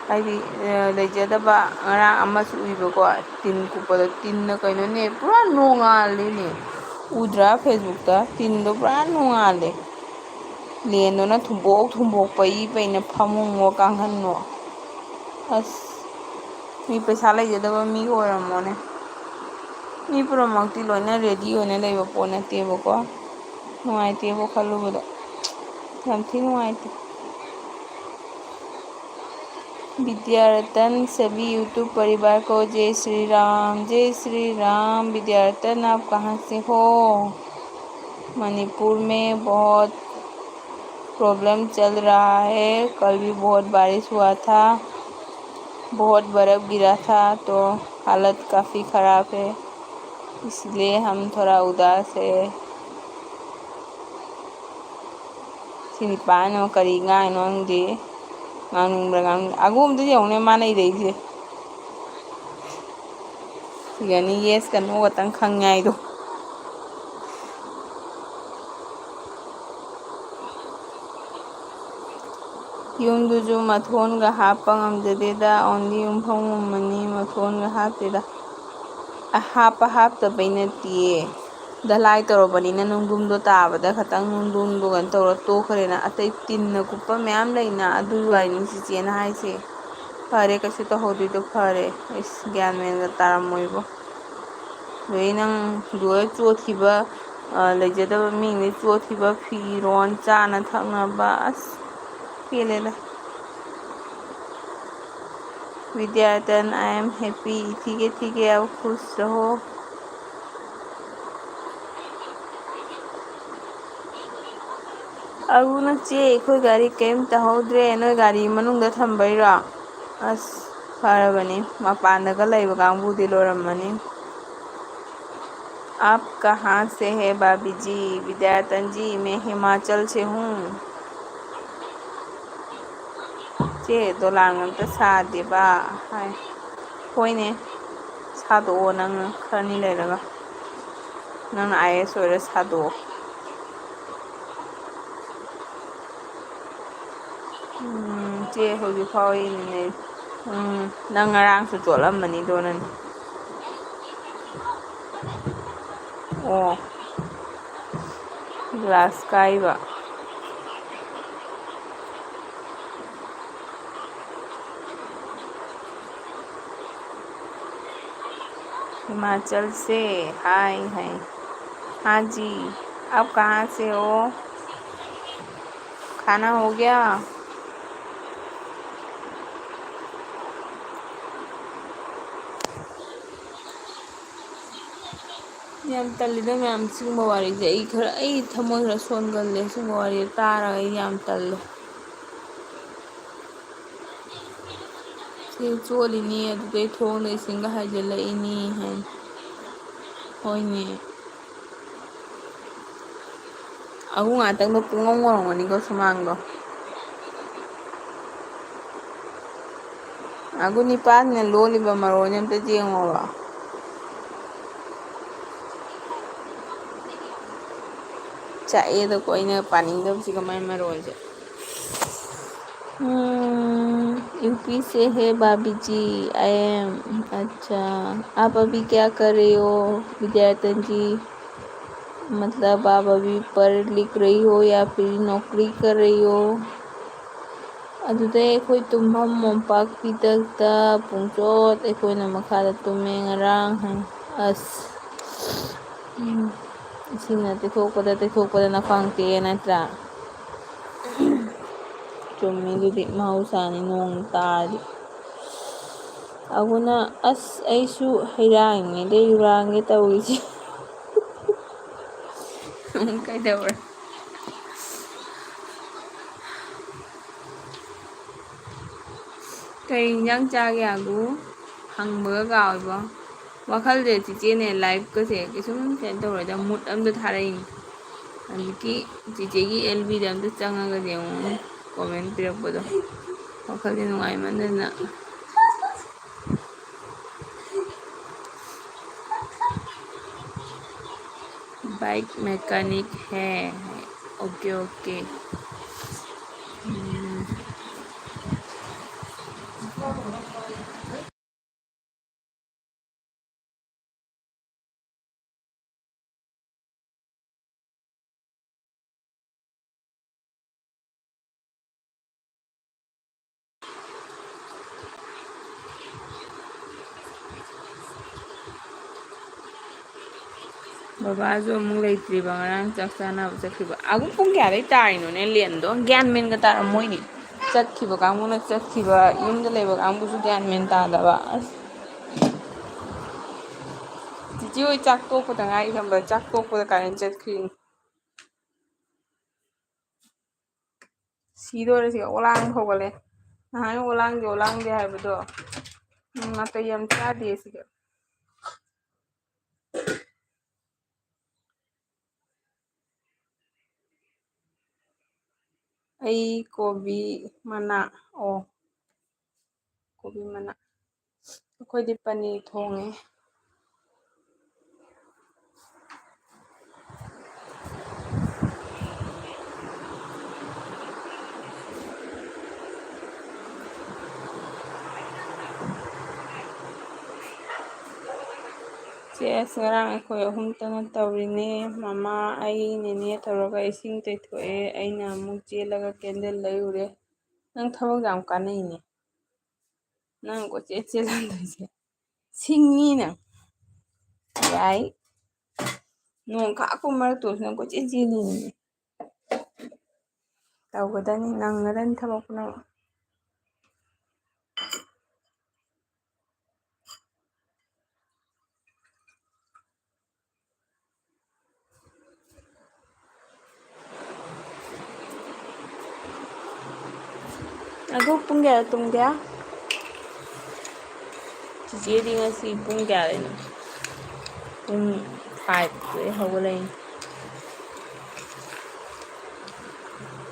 ꯍꯥꯏꯗꯤ, ꯑ, ꯂꯩꯖꯗꯕ ꯉꯔꯥꯡ ꯑꯃꯁꯨ ꯎꯏꯕꯀꯣ, ꯇꯤꯟ ꯀꯨꯞꯄꯗꯣ, ꯇꯤꯟꯅ ꯀꯩꯅꯣꯅꯦ ꯄꯨꯔꯥ ꯅꯣꯡꯉꯥꯜꯂꯤꯅꯦ꯫ ꯎꯗ꯭ꯔꯥ Facebookꯇ? ꯇꯤꯟꯗꯣ ꯄꯨꯔꯥ ꯅꯣꯡꯉꯥꯜꯂꯦ꯫ ꯂꯦꯟꯗꯨꯅ ꯊꯨꯝꯕꯣꯛ ꯊꯨꯝꯕꯣꯛ ꯄꯩ ꯄꯩꯅ ꯐꯃꯨꯡꯉꯣ ꯀꯥꯡꯈꯟꯉꯣ꯫ ꯑꯁ, ꯃꯤ ꯄꯩꯁꯥ ꯂꯩꯖꯗꯕ ꯃꯤ ꯑꯣꯏꯔꯝꯃꯣꯅꯦ꯫ ꯃꯤ ꯄꯨꯝꯅꯃꯛꯇꯤ ꯂꯣꯏꯅ ready ꯑꯣꯏꯅ ꯂꯩꯕ ꯄꯣꯠ ꯅꯠꯇꯦꯕꯀꯣ꯫ ꯅꯨꯡꯉꯥꯏꯇꯦꯕꯣ ꯈꯜꯂꯨꯕꯗ꯫ ꯌꯥꯝ ꯊꯤ ꯅꯨꯡꯉꯥꯏꯇꯦ꯫ विद्यारतन सभी YouTube परिवार को जय श्री राम, जय श्री राम। विद्यारतन, आप कहाँ से हो? मणिपुर में बहुत प्रॉब्लम चल रहा है। कल भी बहुत बारिश हुआ था, बहुत बर्फ़ गिरा था, तो हालत काफ़ी ख़राब है, इसलिए हम थोड़ा उदास है। ꯁꯤ ꯅꯤꯄꯥꯅ ꯀꯔꯤ ꯉꯥꯡꯉꯤꯅꯣ ꯈꯪꯗꯦ꯫ ꯉꯥꯡꯅꯤꯡꯕ꯭ꯔꯥ ꯉꯥꯡꯅꯤꯡ-, ꯑꯒꯣꯝꯗ ꯌꯦꯡꯉꯨꯅꯦ ꯃꯥꯅ ꯏꯔꯛꯏꯁꯦ꯫ ꯁꯤꯒꯅꯤ ꯌꯦꯁꯀ ꯅꯣꯒꯇꯪ ꯈꯪꯉꯦ ꯍꯥꯏꯗꯣ꯫ ꯌꯨꯝꯗꯨꯁꯨ ꯃꯊꯣꯟꯒ ꯍꯥꯞꯄ ꯉꯝꯖꯗꯦꯗ, only ꯌꯨꯝꯐꯝ ꯉꯝꯃꯅꯤ, ꯃꯊꯣꯟꯒ ꯍꯥꯞꯇꯦꯗ꯫ ꯑ, ꯍꯥꯞꯄ ꯍꯥꯞꯇꯕꯩ ꯅꯠꯇꯤꯌꯦ, ꯙꯂꯥꯏ ꯇꯧꯔꯕꯅꯤꯅ ꯅꯨꯡꯗꯨꯝꯗꯣ ꯇꯥꯕꯗ ꯈꯇꯪ ꯅꯨꯡꯗꯨꯝꯗꯣ ꯀꯩꯅꯣ ꯇꯧꯔ ꯇꯣꯛꯈ꯭ꯔꯦꯅ, ꯑꯇꯩ ꯇꯤꯟꯅ ꯀꯨꯞꯄ ꯃꯌꯥꯝ ꯂꯩꯅ, ꯑꯗꯨ ꯋꯥꯏꯅꯤ ꯆꯤꯆꯦꯅ ꯍꯥꯏꯁꯦ꯫ ꯐꯔꯦ, ꯀꯩꯁꯨ ꯇꯧꯍꯧꯗ꯭ꯔꯤꯗꯣ ꯐꯔꯦ꯫ ꯏꯁ, ꯒ꯭ꯌꯥꯟ ꯃꯦꯟꯒ ꯇꯥꯔꯝꯃꯣꯏꯕꯣ꯫ ꯑꯗꯩ ꯅꯪ ꯂꯣꯏ ꯆꯣꯠꯈꯤꯕ, ꯑ, ꯂꯩꯖꯗꯕ ꯃꯤꯗꯤ ꯆꯣꯠꯈꯤꯕ ꯐꯤꯔꯣꯟ, ꯆꯥꯅ ꯊꯛꯅꯕ, ꯑꯁ, ꯄꯦꯜꯂꯦꯗ꯫ विद्यार्थन, I am happy, ठीक है, ठीक है, अब खुश रहो। ꯑꯔꯨꯅ, ꯆꯦ, ꯑꯩꯈꯣꯏ ꯒꯥꯔꯤ ꯀꯔꯤꯝ ꯇꯧꯍꯧꯗ꯭ꯔꯦ, ꯅꯣꯏ ꯒꯥꯔꯤ ꯃꯅꯨꯡꯗ ꯊꯝꯕꯩꯔꯣ? ꯑꯁ, ꯐꯔꯕꯅꯤ, ꯃꯄꯥꯟꯗꯒ ꯂꯩꯕ ꯀꯥꯡꯕꯨꯗꯤ ꯂꯣꯏꯔꯝꯃꯅꯤ꯫ आप कहाँ से है भाभी जी? विद्यार्थन जी, मैं हिमाचल से हूँ। ꯆꯦ, ꯗꯣꯂꯥꯟ ꯑꯝꯇ ꯁꯥꯗꯦꯕ ꯍꯥꯏ꯫ ꯍꯣꯏꯅꯦ, ꯁꯥꯗꯣꯛꯑꯣ, ꯅꯪ ꯈꯔꯅꯤ ꯂꯩꯔꯒ꯫ ꯅꯪꯅ ꯑꯥꯏ ꯑꯦꯁ ꯑꯣꯏꯔ ꯁꯥꯗꯣꯛꯑꯣ꯫ ꯎꯝ, ꯆꯦ ꯍꯧꯖꯤꯛ ꯐꯥꯎ ꯏꯅꯤꯅꯦ꯫ ꯎꯝ, ꯅꯪ ꯉꯔꯥꯡꯁꯨ ꯆꯣꯠꯂꯝꯕꯅꯤꯗꯣ ꯅꯪ꯫ ꯑꯣ, ꯒ꯭ꯂꯥꯁ ꯀꯥꯏꯕ꯫ हिमाचल से, हाय, हाय। हाँ जी, आप कहाँ से हो? खाना हो गया? ꯌꯥꯝ ꯇꯜꯂꯤꯗ ꯃꯌꯥꯝ, ꯁꯤꯒꯨꯝꯕ ꯋꯥꯔꯤꯁꯦ꯫ ꯑꯩ ꯈꯔ, ꯑꯩ ꯊꯃꯣꯏ ꯈꯔ ꯁꯣꯟꯒꯜꯂꯦ꯫ ꯁꯤꯒꯨꯝꯕ ꯋꯥꯔꯤꯁꯦ ꯇꯥꯔꯒ ꯑꯩ ꯌꯥꯝ ꯇꯜꯂꯦ꯫ ꯁꯤ ꯆꯣꯠꯂꯤꯅꯤ, ꯑꯗꯨꯗꯩ ꯊꯣꯡꯗ ꯏꯁꯤꯡꯒ ꯍꯥꯏꯖꯤꯜꯂꯛꯏꯅꯤ ꯍꯥꯏ꯫ ꯍꯣꯏꯅꯦ꯫ ꯑꯍꯨꯝ ꯉꯥꯛꯇꯪꯗꯣ ꯄꯨꯡꯉꯧ ꯉꯧꯔꯝꯒꯅꯤꯀꯣ ꯁꯨꯃꯥꯡꯗꯣ꯫ ꯑꯒꯨ ꯅꯤꯄꯥꯟꯅ ꯂꯣꯜꯂꯤꯕ ꯃꯔꯣꯟꯁꯦ ꯑꯝꯇ ꯌꯦꯡꯉꯣꯕ꯫ ꯆꯥꯛꯑꯦꯗꯀꯣ ꯑꯩꯅ ꯄꯥꯅꯤꯡꯗꯕꯁꯤꯒ ꯃꯥꯏ ꯃꯔꯣꯟꯁꯦ꯫ हम्म, यूपी से है भाभी जी, आई एम। अच्छा, आप अभी क्या कर रहे हो, विद्यार्थन जी? मतलब, आप अभी पढ़ लिख रही हो या फिर नौकरी कर रही हो? ꯑꯗꯨꯗꯩ ꯑꯩꯈꯣꯏ ꯇꯨꯝꯐꯝ ꯃꯣꯝꯄꯥꯛ ꯐꯤꯗꯛꯇ ꯄꯨꯡꯆꯣꯠ ꯑꯩꯈꯣꯏꯅ ꯃꯈꯥꯗ ꯇꯨꯝꯃꯦ ꯉꯔꯥꯡ꯫ ꯑꯁ, ꯎꯝ, ꯏꯁꯤꯡꯅ ꯇꯩꯊꯣꯛꯄꯗ ꯇꯩꯊꯣꯛꯄꯗ ꯅꯈ꯭ꯋꯥꯡ ꯇꯦꯛꯑꯦ ꯅꯠꯇ꯭ꯔꯥ? ꯆꯨꯝꯃꯤ, ꯑꯗꯨꯗꯤ ꯃꯍꯧꯁꯥꯅꯤ, ꯅꯣꯡ ꯇꯥꯔꯗꯤ꯫ ꯑꯒꯨꯅ, ꯑꯁ, ꯑꯩꯁꯨ ꯍꯩꯔꯥꯡꯉꯦꯗ ꯍꯨꯔꯥꯡꯒꯦ ꯇꯧꯔꯤꯁꯦ꯫ ꯀꯩꯗꯧꯔꯦ? ꯀꯩ ꯏꯟꯖꯥꯡ ꯆꯥꯒꯦ, ꯑꯒꯨ? ꯍꯪꯕꯒ ꯀꯥꯎꯏꯕꯣ꯫ ꯋꯥꯈꯜꯁꯦ ꯆꯤꯆꯦꯅꯦ, ꯂꯥꯏꯐꯀꯁꯦ ꯀꯩꯁꯨꯝ ꯀꯩꯅꯣ ꯇꯧꯔꯣꯏꯗ, ꯃꯨꯠ ꯑꯝꯗ ꯊꯥꯔꯛꯏꯅꯤ꯫ ꯍꯧꯖꯤꯛꯀꯤ ꯆꯤꯆꯦꯒꯤ ꯑꯦꯜ ꯕꯤꯗ ꯑꯝꯇ ꯆꯪꯉꯒꯗꯤ ꯑꯃꯨꯛ ꯀꯣꯃꯦꯟ ꯄꯤꯔꯛꯄꯗꯣ, ꯋꯥꯈꯜꯁꯦ ꯅꯨꯡꯉꯥꯏꯃꯟꯗꯅ꯫ Bike mechanic है। OK, OK। हम्म। ꯕꯕꯥꯁꯨ ꯑꯃꯨꯛ ꯂꯩꯇ꯭ꯔꯤꯕ, ꯉꯔꯥꯡ ꯆꯥꯛ ꯆꯥꯅꯕ ꯆꯠꯈꯤꯕ꯫ ꯑꯕꯨꯡ ꯄꯨꯡ ꯀꯌꯥꯗꯩ ꯇꯥꯔꯤꯅꯣꯅꯦ ꯂꯦꯟꯗꯣ? ꯒ꯭ꯌꯥꯟ ꯃꯦꯟꯒ ꯇꯥꯔꯝꯃꯣꯏꯅꯦ꯫ ꯆꯠꯈꯤꯕ ꯀꯥꯡꯕꯨꯅ ꯆꯠꯈꯤꯕ, ꯌꯨꯝꯗ ꯂꯩꯕ ꯀꯥꯡꯕꯨꯁꯨ ꯒ꯭ꯌꯥꯟ ꯃꯦꯟ ꯇꯥꯗꯕ꯫ ꯑꯁ, ꯆꯤꯆꯦ ꯍꯣꯏ ꯆꯥꯛ ꯇꯣꯛꯄꯗ ꯉꯥꯏꯔꯤ ꯈꯪꯕ꯭ꯔꯥ? ꯆꯥꯛ ꯇꯣꯛꯄꯗ ꯀꯥꯔꯦꯟ ꯆꯠꯈ꯭ꯔꯤꯅꯤ꯫ ꯁꯤꯗꯣꯔꯦ ꯁꯤꯒ, ꯑꯣꯂꯥꯡ ꯍꯧꯒꯠꯂꯦ꯫ ꯅꯍꯥꯟ ꯑꯣꯂꯥꯡꯗꯦ, ꯑꯣꯂꯥꯡꯗꯦ ꯍꯥꯏꯕꯗꯣ꯫ ꯎꯝ, ꯅꯥꯇꯩ ꯌꯥꯝ ꯆꯥꯗꯦ ꯁꯤꯒ꯫ ꯑꯩ ꯀꯣꯕꯤ ꯃꯅꯥ, ꯑꯣ, ꯀꯣꯕꯤ ꯃꯅꯥ꯫ ꯑꯩꯈꯣꯏꯗꯤ ꯄꯅꯤꯔ ꯊꯣꯡꯉꯦ꯫ ꯆꯦꯁ, ꯉꯔꯥꯡ ꯑꯩꯈꯣꯏ ꯑꯍꯨꯝꯇꯅ ꯇꯧꯔꯤꯅꯦ꯫ ꯃꯃꯥ, ꯑꯩ, ꯅꯦꯅꯦ ꯇꯧꯔꯒ ꯏꯁꯤꯡ ꯇꯩꯊꯣꯛꯑꯦ꯫ ꯑꯩꯅ ꯑꯃꯨꯛ ꯆꯦꯜꯂꯒ ꯀꯦꯟꯗꯜ ꯂꯩꯔꯨꯔꯦ꯫ ꯅꯪ ꯊꯕꯛ ꯌꯥꯝ ꯀꯥꯟꯅꯩꯅꯦ꯫ ꯅꯪ ꯀꯣꯏꯆꯦꯟ ꯆꯦꯜꯍꯟꯗꯣꯏꯁꯦ꯫ ꯁꯤꯡꯉꯤ ꯅꯪ꯫ ꯌꯥꯏ꯫ ꯅꯣꯡ ꯈꯥꯛꯄ ꯃꯔꯛꯇꯨꯗꯅ ꯀꯣꯏꯆꯦꯟ ꯆꯦꯜꯂꯤꯅꯦ꯫ ꯇꯧꯒꯗꯅꯤ, ꯅꯪꯅꯗꯅꯤ ꯊꯕꯛ ꯄꯨꯝꯅꯃꯛ꯫ ꯑꯗꯨ ꯄꯨꯡ ꯀꯌꯥꯗ ꯇꯨꯝꯒꯦ? ꯆꯤꯆꯦꯗꯤ ꯉꯁꯤ ꯄꯨꯡ ꯀꯌꯥꯗꯩꯅꯣ? ꯄꯨꯡ ꯐꯥꯏꯚꯇꯩ ꯍꯧꯒꯠꯂꯛꯏꯅꯦ꯫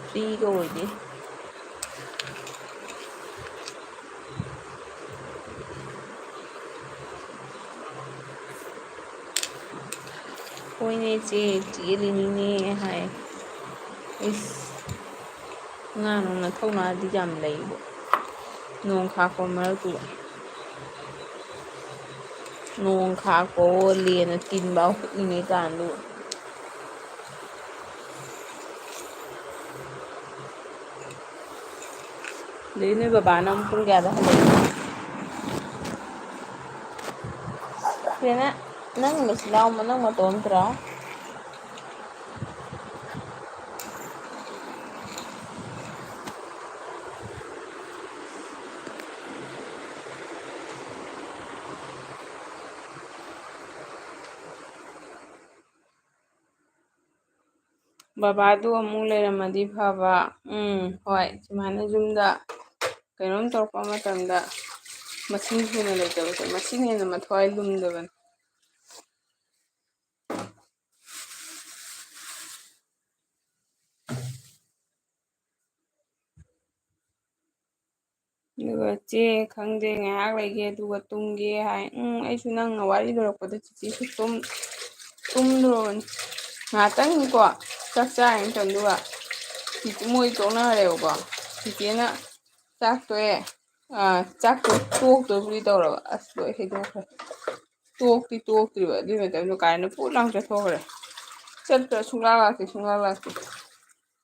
ꯐ꯭ꯔꯤꯒ ꯑꯣꯏꯗꯦ꯫ ꯍꯣꯏꯅꯦ ꯆꯦ, ꯆꯦꯜꯂꯤꯅꯤꯅꯦ ꯍꯥꯏ꯫ ꯏꯁ, ꯑꯉꯥꯡ ꯅꯊꯧꯅꯥꯗꯤ ꯌꯥꯝ ꯂꯩꯕ꯫ ꯅꯣꯡ ꯈꯥꯛꯄ ꯃꯔꯛꯇꯨꯗ꯫ ꯅꯣꯡ ꯈꯥꯛꯄꯋꯣ, ꯂꯦꯟꯅ ꯇꯤꯟ ꯐꯥꯎ ꯍꯨꯠꯂꯤꯉꯩ ꯀꯥꯟꯗꯨꯗ꯫ ꯑꯗꯩ ꯅꯣꯏ ꯕꯕꯥꯅ ꯑꯃꯨꯛ ꯄꯨꯡ ꯀꯌꯥꯗ ꯍꯜꯂꯛꯏꯅꯣ? ꯀꯩꯅꯣ, ꯅꯪ ꯅꯆꯤꯟ ꯅꯅꯥꯎ ꯅꯪ ꯅꯇꯣꯝꯇꯔꯣ? ꯕꯕꯥꯗꯨ ꯑꯃꯨꯛ ꯂꯩꯔꯝꯃꯗꯤ ꯐꯕ꯫ ꯎꯝ, ꯍꯣꯏ, ꯁꯨꯃꯥꯏꯅ ꯌꯨꯝꯗ ꯀꯩꯅꯣꯝ ꯇꯧꯔꯛꯄ ꯃꯇꯝꯗ ꯃꯁꯤꯡ ꯁꯨꯅ ꯂꯩꯇꯕꯁꯦ, ꯃꯁꯤꯅ ꯍꯦꯟꯅ ꯃꯊ꯭ꯋꯥꯏ ꯂꯨꯝꯗꯕꯅꯤ꯫ ꯑꯗꯨꯒ "ꯆꯦ, ꯈꯪꯗꯦ, ꯉꯥꯏꯍꯥꯛ ꯂꯩꯒꯦ ꯑꯗꯨꯒ ꯇꯨꯝꯒꯦ" ꯍꯥꯏ꯫ ꯎꯝ, ꯑꯩꯁꯨ ꯅꯪꯅ ꯋꯥꯔꯤ ꯂꯣꯏꯔꯛꯄꯗ ꯆꯤꯆꯦꯁꯨ ꯇꯨꯝ-, ꯇꯨꯝꯗ꯭ꯔꯣꯕꯅꯤ꯫ ꯉꯥꯏꯍꯥꯛꯇꯪꯀꯣ, ꯆꯥꯛ ꯆꯥꯔꯤ ꯃꯇꯝꯗꯨꯒ ꯃꯣꯏ ꯇꯣꯛꯅꯈ꯭ꯔꯦꯕꯀꯣ꯫ ꯆꯤꯆꯦꯅ ꯆꯥꯛ ꯇꯣꯛꯑꯦ, ꯑꯥ, ꯆꯥꯛ ꯇꯣꯛ-, ꯇꯣꯛꯇꯧꯕꯨꯗꯤ ꯇꯧꯔꯕ꯫ ꯑꯁ, ꯂꯣꯏ ꯍꯩꯗꯣꯛꯈ꯭ꯔꯦ꯫ ꯇꯣꯛꯇꯤ ꯇꯣꯛꯇ꯭ꯔꯤꯕ꯫ ꯑꯗꯨꯏ ꯃꯇꯝꯗꯣ ꯀꯥꯏꯅ ꯄꯨꯠ ꯂꯥꯎ ꯆꯠꯊꯣꯛꯈ꯭ꯔꯦ꯫ ꯆꯠꯇ꯭ꯔ ꯁꯨꯡꯂꯥꯛ ꯂꯥꯛꯇꯦ, ꯁꯨꯡꯂꯥꯛ ꯂꯥꯛꯇꯦ꯫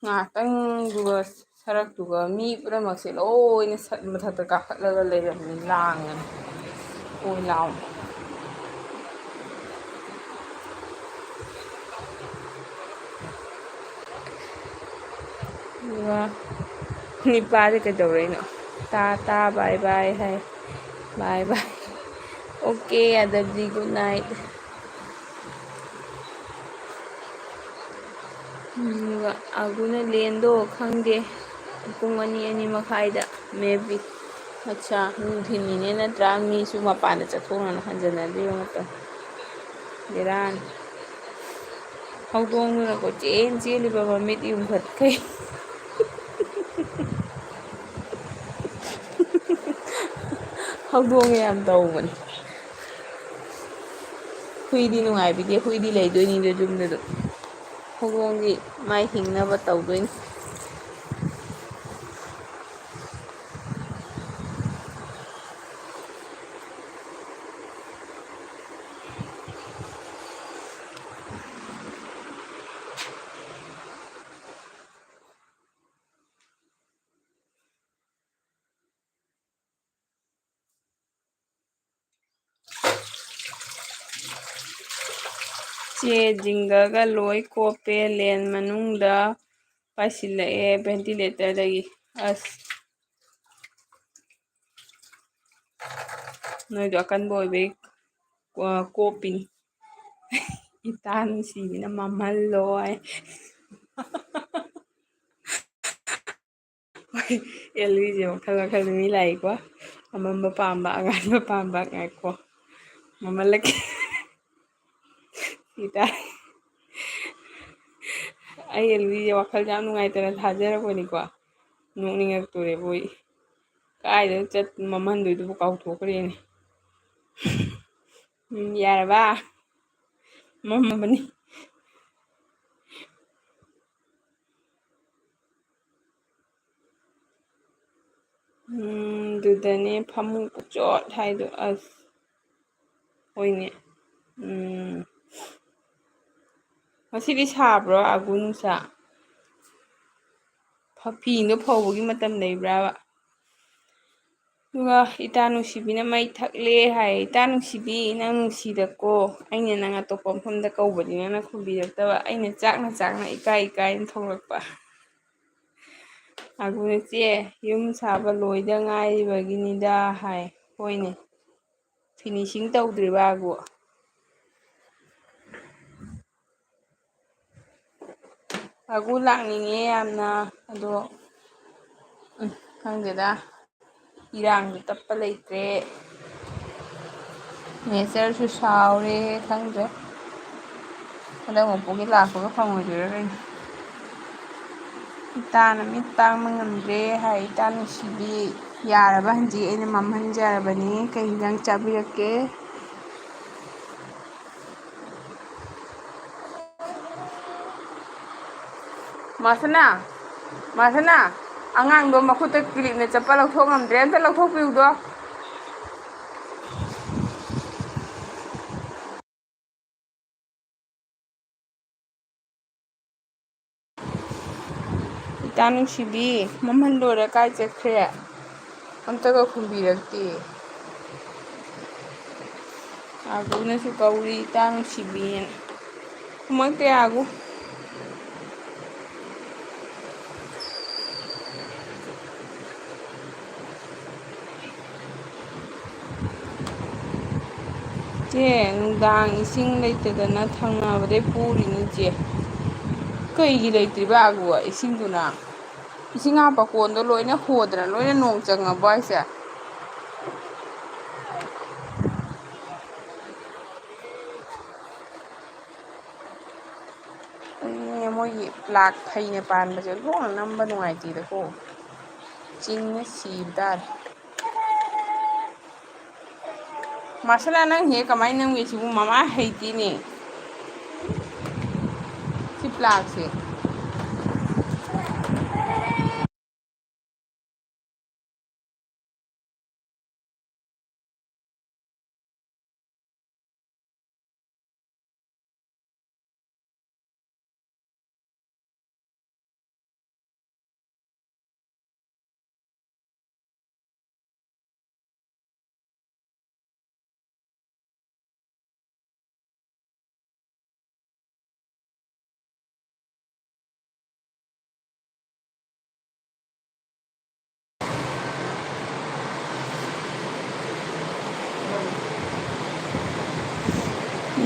ꯉꯥꯏꯍꯥꯛꯇꯪꯗꯨꯒ ꯁꯔꯛꯇꯨꯒ ꯃꯤ ꯄꯨꯝꯅꯃꯛꯁꯦ ꯂꯣꯏꯅ ꯁꯠ ꯃꯊꯛꯇ ꯀꯥꯈꯠꯂꯒ ꯂꯩꯔꯝꯃꯤ, ꯂꯥꯡꯉꯅꯤ꯫ ꯑꯣꯏ ꯂꯥꯎꯅ꯫ ꯅꯤꯄꯥꯗꯤ ꯀꯩꯗꯧꯔꯛꯏꯅꯣ? ꯇꯥ ꯇꯥ, ꯕꯥꯏ ꯕꯥꯏ ꯍꯥꯏ꯫ Bye bye. ꯑꯣꯀꯦ, ꯌꯥꯗꯕꯗꯤ ꯒꯨꯗ ꯅꯥꯏꯠ꯫ ꯑꯗꯨꯒ ꯑꯒꯨꯅ ꯂꯦꯟꯗꯣ ꯈꯪꯗꯦ, ꯄꯨꯡ ꯑꯅꯤ, ꯑꯅꯤ ꯃꯈꯥꯏꯗ ꯃꯦꯕꯤ꯫ ꯑꯠꯆꯥ, ꯅꯨꯡꯊꯤꯟꯅꯤꯅꯦ ꯅꯠꯇ꯭ꯔꯥ? ꯃꯤꯁꯨ ꯃꯄꯥꯟꯗ ꯆꯠꯊꯣꯛꯅꯅ ꯍꯟꯖꯟꯅꯗ꯭ꯔꯤꯕ ꯃꯇꯝ꯫ ꯕꯦꯔꯥꯅꯤ꯫ ꯍꯧꯗꯣꯡꯗꯨꯅ ꯀꯣꯏꯆꯦꯟ ꯆꯦꯜꯂꯤꯕ ꯃꯃꯤꯠ ꯌꯨꯡꯈꯠꯈꯩ꯫ ꯍꯧꯗꯣꯡꯅ ꯌꯥꯝ ꯇꯧꯕꯅꯤ꯫ ꯍꯨꯏꯗꯤ ꯅꯨꯡꯉꯥꯏꯕꯤꯗꯦ, ꯍꯨꯏꯗꯤ ꯂꯩꯗꯣꯏꯅꯤꯗꯣ ꯌꯨꯝꯗ ꯑꯗꯨꯝ꯫ ꯍꯧꯗꯣꯡꯗꯤ ꯃꯥꯏ ꯍꯤꯡꯅꯕ ꯇꯧꯗꯣꯏꯅꯤ꯫ ꯆꯦ ꯖꯤꯡꯒꯒ ꯂꯣꯏ ꯀꯣꯞꯄꯦ ꯂꯦꯟ ꯃꯅꯨꯡꯗ ꯄꯥꯏꯁꯤꯜꯂꯛꯑꯦ ventilator ꯗꯒꯤ꯫ ꯑꯁ, ꯅꯣꯏꯗꯣ ꯑꯀꯟꯕ ꯑꯣꯏꯕꯩ, ꯑ, ꯀꯣꯞꯄꯤꯅꯤ꯫ ꯏꯇꯥ ꯅꯨꯡꯁꯤꯕꯤꯅ ꯃꯝꯍꯜꯂꯣ ꯍꯥꯏ꯫ ꯍꯣꯏ, ꯑꯦꯜ ꯕꯤꯁꯦ ꯃꯈꯜ ꯃꯈꯜ ꯃꯤ ꯂꯥꯛꯏꯀꯣ꯫ ꯑꯃꯝꯕ ꯄꯥꯝꯕ, ꯑꯉꯥꯟꯕ ꯄꯥꯝꯕ꯫ ꯉꯥꯏꯈꯣ, ꯃꯃꯜꯂꯛꯀꯦ꯫ ꯁꯤ ꯇꯥꯔꯦ꯫ ꯑꯩ ꯑꯦꯜ ꯕꯤꯁꯦ ꯋꯥꯈꯜ ꯌꯥꯝ ꯅꯨꯡꯉꯥꯏꯇꯅ ꯊꯥꯖꯔꯛꯄꯅꯤꯀꯣ꯫ ꯅꯣꯛꯅꯤꯡꯉꯛꯇꯣꯔꯦꯕꯣ ꯑꯩ꯫ ꯀꯥꯏꯗ ꯆꯠ ꯃꯝꯍꯟꯗꯣꯏꯗꯨꯕꯨ ꯀꯥꯎꯊꯣꯛꯈ꯭ꯔꯦꯅꯦ꯫ ꯎꯝ, ꯌꯥꯔꯕ? ꯃꯝꯃꯕꯅꯤ꯫ ꯎꯝ, ꯑꯗꯨꯗꯅꯦ ꯐꯃꯨꯡ ꯄꯨꯆꯣꯠ ꯍꯥꯏꯗꯣ꯫ ꯑꯁ, ꯍꯣꯏꯅꯦ꯫ ꯎꯝ, ꯉꯁꯤꯗꯤ ꯁꯥꯕ꯭ꯔꯣ ꯑꯒꯨ ꯅꯨꯡꯁꯥ? ꯐ-, ꯐꯤꯗꯣ ꯐꯧꯕꯒꯤ ꯃꯇꯝ ꯂꯩꯕ꯭ꯔꯥꯕ? ꯑꯗꯨꯒ ꯏꯇꯥ ꯅꯨꯡꯁꯤꯕꯤꯅ ꯃꯩ ꯊꯛꯂꯦ ꯍꯥꯏ꯫ ꯏꯇꯥ ꯅꯨꯡꯁꯤꯕꯤ, ꯅꯪ ꯅꯨꯡꯁꯤꯗꯀꯣ, ꯑꯩꯅ ꯅꯪ ꯑꯇꯣꯞꯄ ꯃꯐꯝꯗ ꯀꯧꯕꯅꯤ, ꯅꯪꯅ ꯈꯨꯝꯕꯤꯔꯛꯇꯕ꯫ ꯑꯩꯅ ꯆꯥꯛꯅ ꯆꯥꯛꯅ, ꯏꯀꯥꯏ ꯏꯀꯥꯏꯅ ꯊꯣꯛꯂꯛꯄ꯫ ꯑꯥꯒꯨꯅ, "ꯆꯦ, ꯌꯨꯝ ꯁꯥꯕ ꯂꯣꯏꯗ ꯉꯥꯏꯔꯤꯕꯒꯤꯅꯤꯗ" ꯍꯥꯏ꯫ ꯍꯣꯏꯅꯦ, finishing ꯇꯧꯗ꯭ꯔꯤꯕ ꯑꯥꯒꯨ? ꯑꯥꯒꯨ ꯂꯥꯛꯅꯤꯡꯉꯦ ꯌꯥꯝꯅ, ꯑꯗꯣ, ꯎꯝ, ꯈꯪꯗꯦꯗ, ꯏꯔꯥꯡꯁꯨ ꯇꯞꯄ ꯂꯩꯇ꯭ꯔꯦ, natureꯁꯨ ꯁꯥꯎꯔꯦ, ꯈꯪꯗ꯭ꯔꯦ꯫ ꯍꯟꯗꯛ ꯃꯄꯨꯒꯤ ꯂꯥꯛꯄꯒ ꯐꯪꯉꯣꯏꯗꯣꯏꯔꯥ ꯀꯩꯅꯣ? ꯏꯇꯥꯅ ꯃꯤꯠ ꯄꯥꯡꯕ ꯉꯝꯗ꯭ꯔꯦ ꯍꯥꯏ, ꯏꯇꯥ ꯅꯨꯡꯁꯤꯕꯤ꯫ ꯌꯥꯔꯕ ꯍꯟꯖꯤꯛ ꯑꯩꯅ ꯃꯝꯍꯟꯖꯔꯕꯅꯤ꯫ ꯀꯩ ꯍꯤꯟꯖꯥꯡ ꯆꯥꯕꯤꯔꯛꯀꯦ? ꯃꯥꯁꯅꯥ, ꯃꯥꯁꯅꯥ, ꯑꯉꯥꯡꯗꯣ ꯃꯈꯨꯠꯇ ꯀꯤꯂꯤꯞꯅ ꯆꯠꯄ ꯂꯧꯊꯣꯛ ꯉꯝꯗ꯭ꯔꯦ, ꯑꯝꯇ ꯂꯧꯊꯣꯛꯄꯤꯌꯨꯗꯣ꯫ ꯏꯇꯥ ꯅꯨꯡꯁꯤꯕꯤ, ꯃꯝꯍꯟ ꯂꯣꯏꯔ ꯀꯥꯏ ꯆꯠꯈ꯭ꯔꯦ? ꯑꯝꯇꯒ ꯈꯨꯝꯕꯤꯔꯛꯇꯦ꯫ ꯑꯥꯒꯨꯅꯁꯨ ꯀꯧꯔꯤ, ꯏꯇꯥ ꯅꯨꯡꯁꯤꯕꯤꯅ꯫ ꯈꯨꯝꯃꯛꯇꯦ ꯑꯥꯒꯨ꯫ ꯆꯦ, ꯅꯨꯡꯗꯥꯡ ꯏꯁꯤꯡ ꯂꯩꯇꯗꯅ ꯊꯪꯅꯕꯗꯩ ꯄꯨꯔꯤꯅꯤ, ꯆꯦ꯫ ꯀꯩꯒꯤ ꯂꯩꯇ꯭ꯔꯤꯕ ꯑꯥꯒꯨ ꯏꯁꯤꯡꯗꯨꯅ? ꯏꯁꯤꯡ ꯍꯥꯞꯄ ꯀꯣꯟꯗꯣ ꯂꯣꯏꯅ ꯍꯣꯗꯅ ꯂꯣꯏꯅ ꯅꯣꯡ ꯆꯪꯉꯕꯣ ꯍꯥꯏꯁꯦ? ꯑꯗꯨꯅꯦ, ꯃꯣꯏꯒꯤ ꯄ꯭ꯂꯥꯛ ꯐꯩꯅ ꯄꯥꯟꯕꯁꯦ ꯂꯣꯡꯅ ꯅꯝꯕ ꯅꯨꯡꯉꯥꯏꯇꯦꯗꯀꯣ꯫ ꯆꯤꯡꯅ ꯁꯤꯕ ꯇꯥꯔꯦ꯫ ꯃꯥꯔꯁꯦꯂꯥ, ꯅꯪ ꯍꯦꯛ ꯀꯃꯥꯏꯅ ꯅꯝꯒꯦ ꯁꯤꯕꯨ? ꯃꯃꯥ ꯍꯩꯇꯦꯅꯦ ꯁꯤ ꯄ꯭ꯂꯥꯛꯁꯦ꯫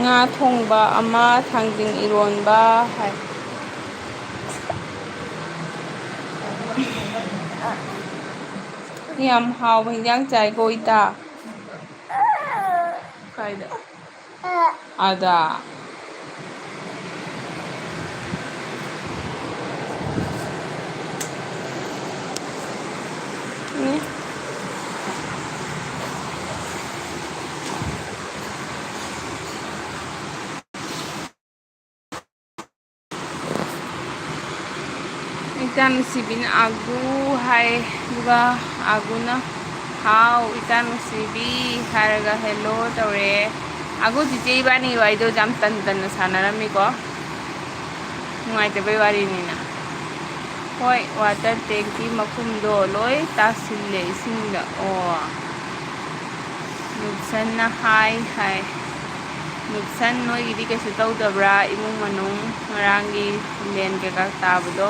ꯉꯥ ꯊꯣꯡꯕ ꯑꯃ, ꯊꯥꯡꯖꯤꯡ ꯏꯔꯣꯟꯕ ꯍꯥꯏ꯫ ꯌꯥꯝ ꯍꯥꯎꯕ ꯍꯤꯟꯖꯥꯡ ꯆꯥꯏꯀꯣ, ꯏꯇꯥ꯫ ꯀꯥꯏꯗ? ꯑꯗ꯫ ꯎꯝ꯫ ꯏꯆꯥ ꯅꯨꯡꯁꯤꯕꯤꯅ ꯑꯥꯒꯨ ꯍꯥꯏ, ꯑꯗꯨꯒ ꯑꯥꯒꯨꯅ ꯍꯥꯎ ꯏꯆꯥ ꯅꯨꯡꯁꯤꯕꯤ ꯍꯥꯏꯔꯒ ꯍꯦꯜꯂꯣ ꯇꯧꯔꯛꯑꯦ꯫ ꯑꯥꯒꯨ ꯆꯤꯆꯦ ꯏꯕꯥꯅꯤ ꯋꯥꯔꯤꯗꯣ ꯌꯥꯝ ꯇꯟ ꯇꯟꯅ ꯁꯥꯟꯅꯔꯝꯃꯤꯀꯣ, ꯅꯨꯡꯉꯥꯏꯇꯕꯩ ꯋꯥꯔꯤꯅꯤꯅ꯫ ꯍꯣꯏ, ꯋꯥꯇꯔ ꯇꯦꯡꯀꯤ ꯃꯈꯨꯝꯗꯣ ꯂꯣꯏ ꯇꯥꯁꯤꯜꯂꯦ ꯏꯁꯤꯡꯗ꯫ ꯑꯣ, ꯅꯨꯞꯁꯟꯅ ꯍꯥꯏ ꯍꯥꯏ꯫ ꯅꯨꯞꯁꯟ, ꯅꯣꯏꯒꯤꯗꯤ ꯀꯩꯁꯨ ꯇꯧꯗꯕ꯭ꯔꯥ ꯏꯃꯨꯡ ꯃꯅꯨꯡ, ꯉꯔꯥꯡꯒꯤ ꯂꯦꯟ ꯀꯩꯀꯥ ꯇꯥꯕꯗꯣ?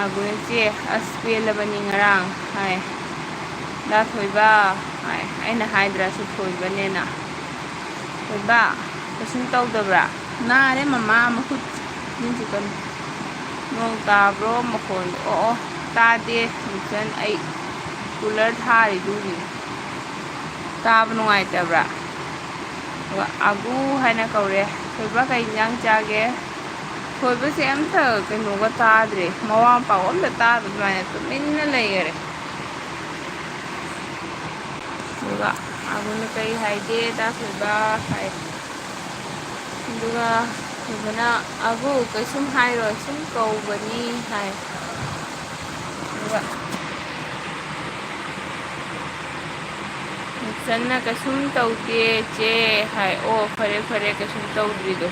ꯑꯥꯒꯨꯅ ꯆꯦ, ꯑꯁ ꯄꯦꯜꯂꯕꯅꯤ ꯉꯔꯥꯡ ꯍꯥꯏ꯫ ꯗꯥ ꯊꯣꯏꯕ ꯍꯥꯏ, ꯑꯩꯅ ꯍꯥꯏꯗ꯭ꯔꯥ ꯁꯤ ꯊꯣꯏꯕꯅꯦꯅ? ꯊꯣꯏꯕ, ꯀꯩꯁꯨꯝ ꯇꯧꯗꯕ꯭ꯔꯥ? ꯅꯥꯔꯦ ꯃꯃꯥ ꯃꯈꯨꯠ꯫ ꯌꯦꯡꯁꯤ ꯀꯩꯅꯣ꯫ ꯅꯣꯡ ꯇꯥꯕ꯭ꯔꯣ ꯃꯈꯣꯟꯗꯣ? ꯑꯣ, ꯑꯣ, ꯇꯥꯗꯦ ꯅꯨꯞꯁꯟ, ꯑꯩ ꯀꯨꯂꯔ ꯊꯥꯔꯤꯗꯨꯒꯤ꯫ ꯇꯥꯕ ꯅꯨꯡꯉꯥꯏꯇꯕ꯭ꯔꯥ? ꯑꯗꯨꯒ ꯑꯒꯨ ꯍꯥꯏꯅ ꯀꯧꯔꯦ꯫ ꯊꯣꯏꯕ ꯀꯩ ꯏꯟꯖꯥꯡ ꯆꯥꯒꯦ? ꯊꯣꯏꯕꯁꯦ ꯑꯝꯇ ꯀꯩꯅꯣꯒ ꯇꯥꯗ꯭ꯔꯦ, ꯃꯋꯥ ꯃꯄꯥꯎ ꯑꯝꯇ ꯇꯥꯗꯕ ꯑꯗꯨꯃꯥꯏꯅ ꯇꯨꯃꯤꯟꯅ ꯂꯩꯈꯔꯦ꯫ ꯑꯗꯨꯒ ꯑꯒꯨꯅ ꯀꯩ ꯍꯥꯏꯒꯦ? ꯇꯥ ꯊꯣꯏꯕ ꯍꯥꯏ꯫ ꯑꯗꯨꯒ ꯊꯣꯏꯕꯅ, "ꯑꯒꯨ, ꯀꯩꯁꯨꯝ ꯍꯥꯏꯔꯣꯏ, ꯁꯨꯝ ꯀꯧꯕꯅꯤ" ꯍꯥꯏ꯫ ꯑꯗꯨꯒ ꯅꯨꯞꯁꯟꯅ, "ꯀꯩꯁꯨꯝ ꯇꯧꯗꯦ ꯆꯦ" ꯍꯥꯏ꯫ "ꯑꯣ, ꯐꯔꯦ ꯐꯔꯦ, ꯀꯩꯁꯨꯝ ꯇꯧꯗ꯭ꯔꯤꯗꯣ"꯫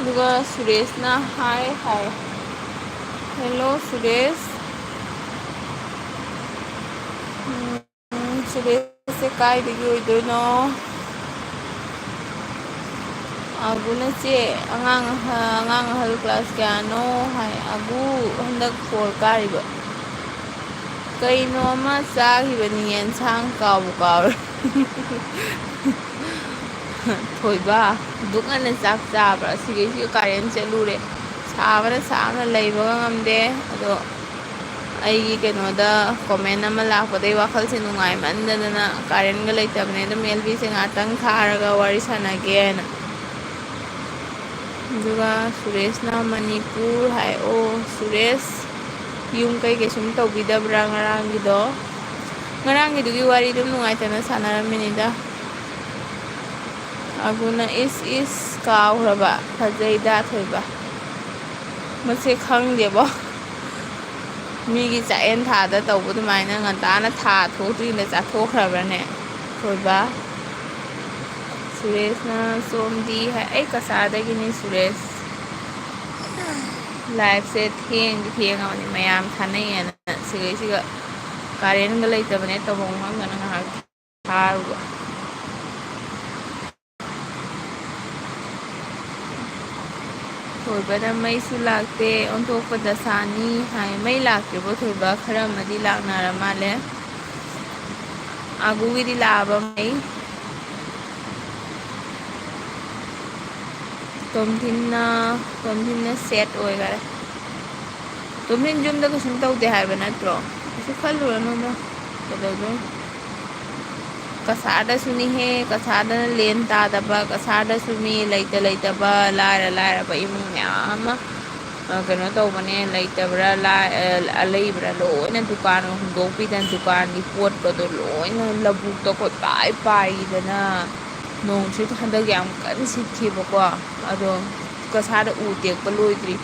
ꯑꯗꯨꯒ ꯁꯨꯔꯦꯁꯅ ꯍꯥꯏ ꯍꯥꯏ꯫ ꯍꯦꯜꯂꯣ ꯁꯨꯔꯦꯁ꯫ ꯎꯝ, ꯁꯨꯔꯦꯁꯁꯦ ꯀꯥꯏꯗꯒꯤ ꯑꯣꯏꯗꯣꯏꯅꯣ? ꯑꯒꯨꯅ ꯆꯦ, ꯑꯉꯥꯡ ꯑꯍ-, ꯑꯉꯥꯡ ꯑꯍꯜ ꯀ꯭ꯂꯥꯁ ꯀꯌꯥꯅꯣ ꯍꯥꯏ꯫ ꯑꯒꯨ ꯍꯟꯗꯛ ꯐꯣꯔ ꯀꯥꯔꯤꯕ꯫ ꯀꯩꯅꯣ ꯑꯃ ꯆꯥꯈꯤꯕꯅꯤ, ꯌꯦꯟꯁꯥꯡ ꯀꯥꯎꯕꯨ ꯀꯥꯎꯔꯦ꯫ ꯊꯣꯏꯕ, ꯗꯨꯛ ꯉꯟꯅ ꯆꯥꯛ ꯆꯥꯕ꯭ꯔꯥ? ꯁꯤꯈꯩꯁꯤꯒ ꯀꯥꯔꯦꯟ ꯆꯠꯂꯨꯔꯦ꯫ ꯁꯥꯕꯅ ꯁꯥꯕꯅ ꯂꯩꯕꯒ ꯉꯝꯗꯦ꯫ ꯑꯗꯣ ꯑꯩꯒꯤ ꯀꯩꯅꯣꯗ ꯀꯣꯃꯦꯟ ꯑꯃ ꯂꯥꯛꯄꯗꯩ ꯋꯥꯈꯜꯁꯦ ꯅꯨꯡꯉꯥꯏꯃꯟꯗꯗꯅ ꯀꯥꯔꯦꯟꯒ ꯂꯩꯇꯕꯅꯦ, ꯑꯗꯨꯝ ꯑꯦꯜ ꯕꯤꯁꯦ ꯉꯥꯛꯇꯪ ꯊꯥꯔꯒ ꯋꯥꯔꯤ ꯁꯥꯟꯅꯒꯦꯅ꯫ ꯑꯗꯨꯒ ꯁꯨꯔꯦꯁꯅ ꯃꯅꯤꯄꯨꯔ ꯍꯥꯏ꯫ ꯑꯣ, ꯁꯨꯔꯦꯁ, ꯌꯨꯝ ꯀꯩꯀꯩ ꯁꯨꯝ ꯇꯧꯕꯤꯗꯕ꯭ꯔꯥ ꯉꯔꯥꯡꯒꯤꯗꯣ? ꯉꯔꯥꯡꯒꯤꯗꯨꯒꯤ ꯋꯥꯔꯤ ꯑꯗꯨꯝ ꯅꯨꯡꯉꯥꯏꯇꯅ ꯁꯥꯟꯅꯔꯝꯃꯤꯅꯤꯗ꯫ ꯑꯒꯨꯅ ꯏꯁ ꯏꯁ ꯀꯥꯎꯈ꯭ꯔꯕ? ꯐꯖꯩꯗ ꯊꯣꯏꯕ꯫ ꯃꯁꯦ ꯈꯪꯗꯦꯕꯣ꯫ ꯃꯤꯒꯤ ꯆꯥꯛꯌꯦꯟ ꯊꯥꯗ ꯇꯧꯕ ꯑꯗꯨꯃꯥꯏꯅ ꯉꯟꯇꯥꯅ ꯊꯥ ꯊꯣꯛꯇ꯭ꯔꯤꯉꯩꯗ ꯆꯥꯊꯣꯛꯈ꯭ꯔꯕ꯭ꯔꯅꯦ? ꯊꯣꯏꯕ꯫ ꯁꯨꯔꯦꯁꯅ ꯁꯣꯝꯗꯤ ꯍꯥꯏ-, ꯑꯩ ꯀꯁꯥꯔꯗꯒꯤꯅꯤ ꯁꯨꯔꯦꯁ꯫ ꯂꯥꯏꯐꯁꯦ ꯊꯦꯡꯗꯤ ꯊꯦꯡꯉꯕꯅꯤ, ꯃꯌꯥꯝ ꯊꯥꯅꯩꯌꯦꯅ ꯁꯤꯈꯩꯁꯤꯒ ꯀꯥꯔꯦꯟꯒ ꯂꯩꯇꯕꯅꯦ, ꯇꯧꯐꯝ ꯈꯪꯗꯅ ꯉꯥꯏꯍꯥꯛ ꯊꯥꯔꯨꯕ꯫ ꯊꯣꯏꯕꯅ ꯃꯩꯁꯨ ꯂꯥꯛꯇꯦ, ꯑꯣꯟꯊꯣꯛꯄ ꯗꯁꯥꯅꯤ ꯍꯥꯏ꯫ ꯃꯩ ꯂꯥꯛꯇ꯭ꯔꯤꯕꯣ ꯊꯣꯏꯕ? ꯈꯔ ꯑꯃꯗꯤ ꯂꯥꯛꯅꯔ ꯃꯥꯜꯂꯦ꯫ ꯑꯥꯒꯨꯒꯤꯗꯤ ꯂꯥꯛꯑꯕ ꯃꯩ? ꯇꯣꯝꯊꯤꯟꯅ, ꯇꯣꯝꯊꯤꯟꯅ ꯁꯦꯠ ꯑꯣꯏꯈꯔꯦ꯫ ꯇꯣꯝꯊꯤꯟ ꯌꯨꯝꯗ ꯀꯩꯁꯨꯝ ꯇꯧꯗꯦ ꯍꯥꯏꯕ ꯅꯠꯇ꯭ꯔꯣ? ꯀꯩꯁꯨ ꯈꯜꯂꯨꯔꯅꯨꯗ꯫ ꯀꯩꯗꯧꯗꯣꯏꯅꯣ? ꯀꯁꯥꯔꯗꯁꯨꯅꯤꯍꯦ, ꯀꯁꯥꯔꯗꯅ ꯂꯦꯟ ꯇꯥꯗꯕ, ꯀꯁꯥꯔꯗꯁꯨ ꯃꯤ ꯂꯩꯇ ꯂꯩꯇꯕ, ꯂꯥꯏꯔ ꯂꯥꯏꯔꯕ ꯏꯃꯨꯡ ꯃꯌꯥꯝ ꯑꯃ, ꯑ, ꯀꯩꯅꯣ ꯇꯧꯕꯅꯦ, ꯂꯩꯇꯕ꯭ꯔꯥ, ꯂꯥꯏ-, ꯑ, ꯂꯩꯕ꯭ꯔꯥ, ꯂꯣꯏꯅ ꯗꯨꯀꯥꯟ ꯍꯨꯟꯗꯣꯛꯄꯤꯗꯅ, ꯗꯨꯀꯥꯟꯒꯤ ꯄꯣꯠꯀꯗꯣ ꯂꯣꯏꯅ ꯂꯧꯕꯨꯛꯇ ꯀꯣꯏꯄꯥꯏ ꯄꯥꯏꯗꯅ, ꯅꯣꯡꯁꯨ ꯍꯟꯗꯛ ꯌꯥꯝ ꯀꯟꯅ ꯁꯤꯠꯈꯤꯕꯀꯣ, ꯑꯗꯣ ꯀꯁꯥꯔꯗ ꯎ ꯇꯦꯛꯄ ꯂꯣꯏꯗ꯭ꯔꯤ,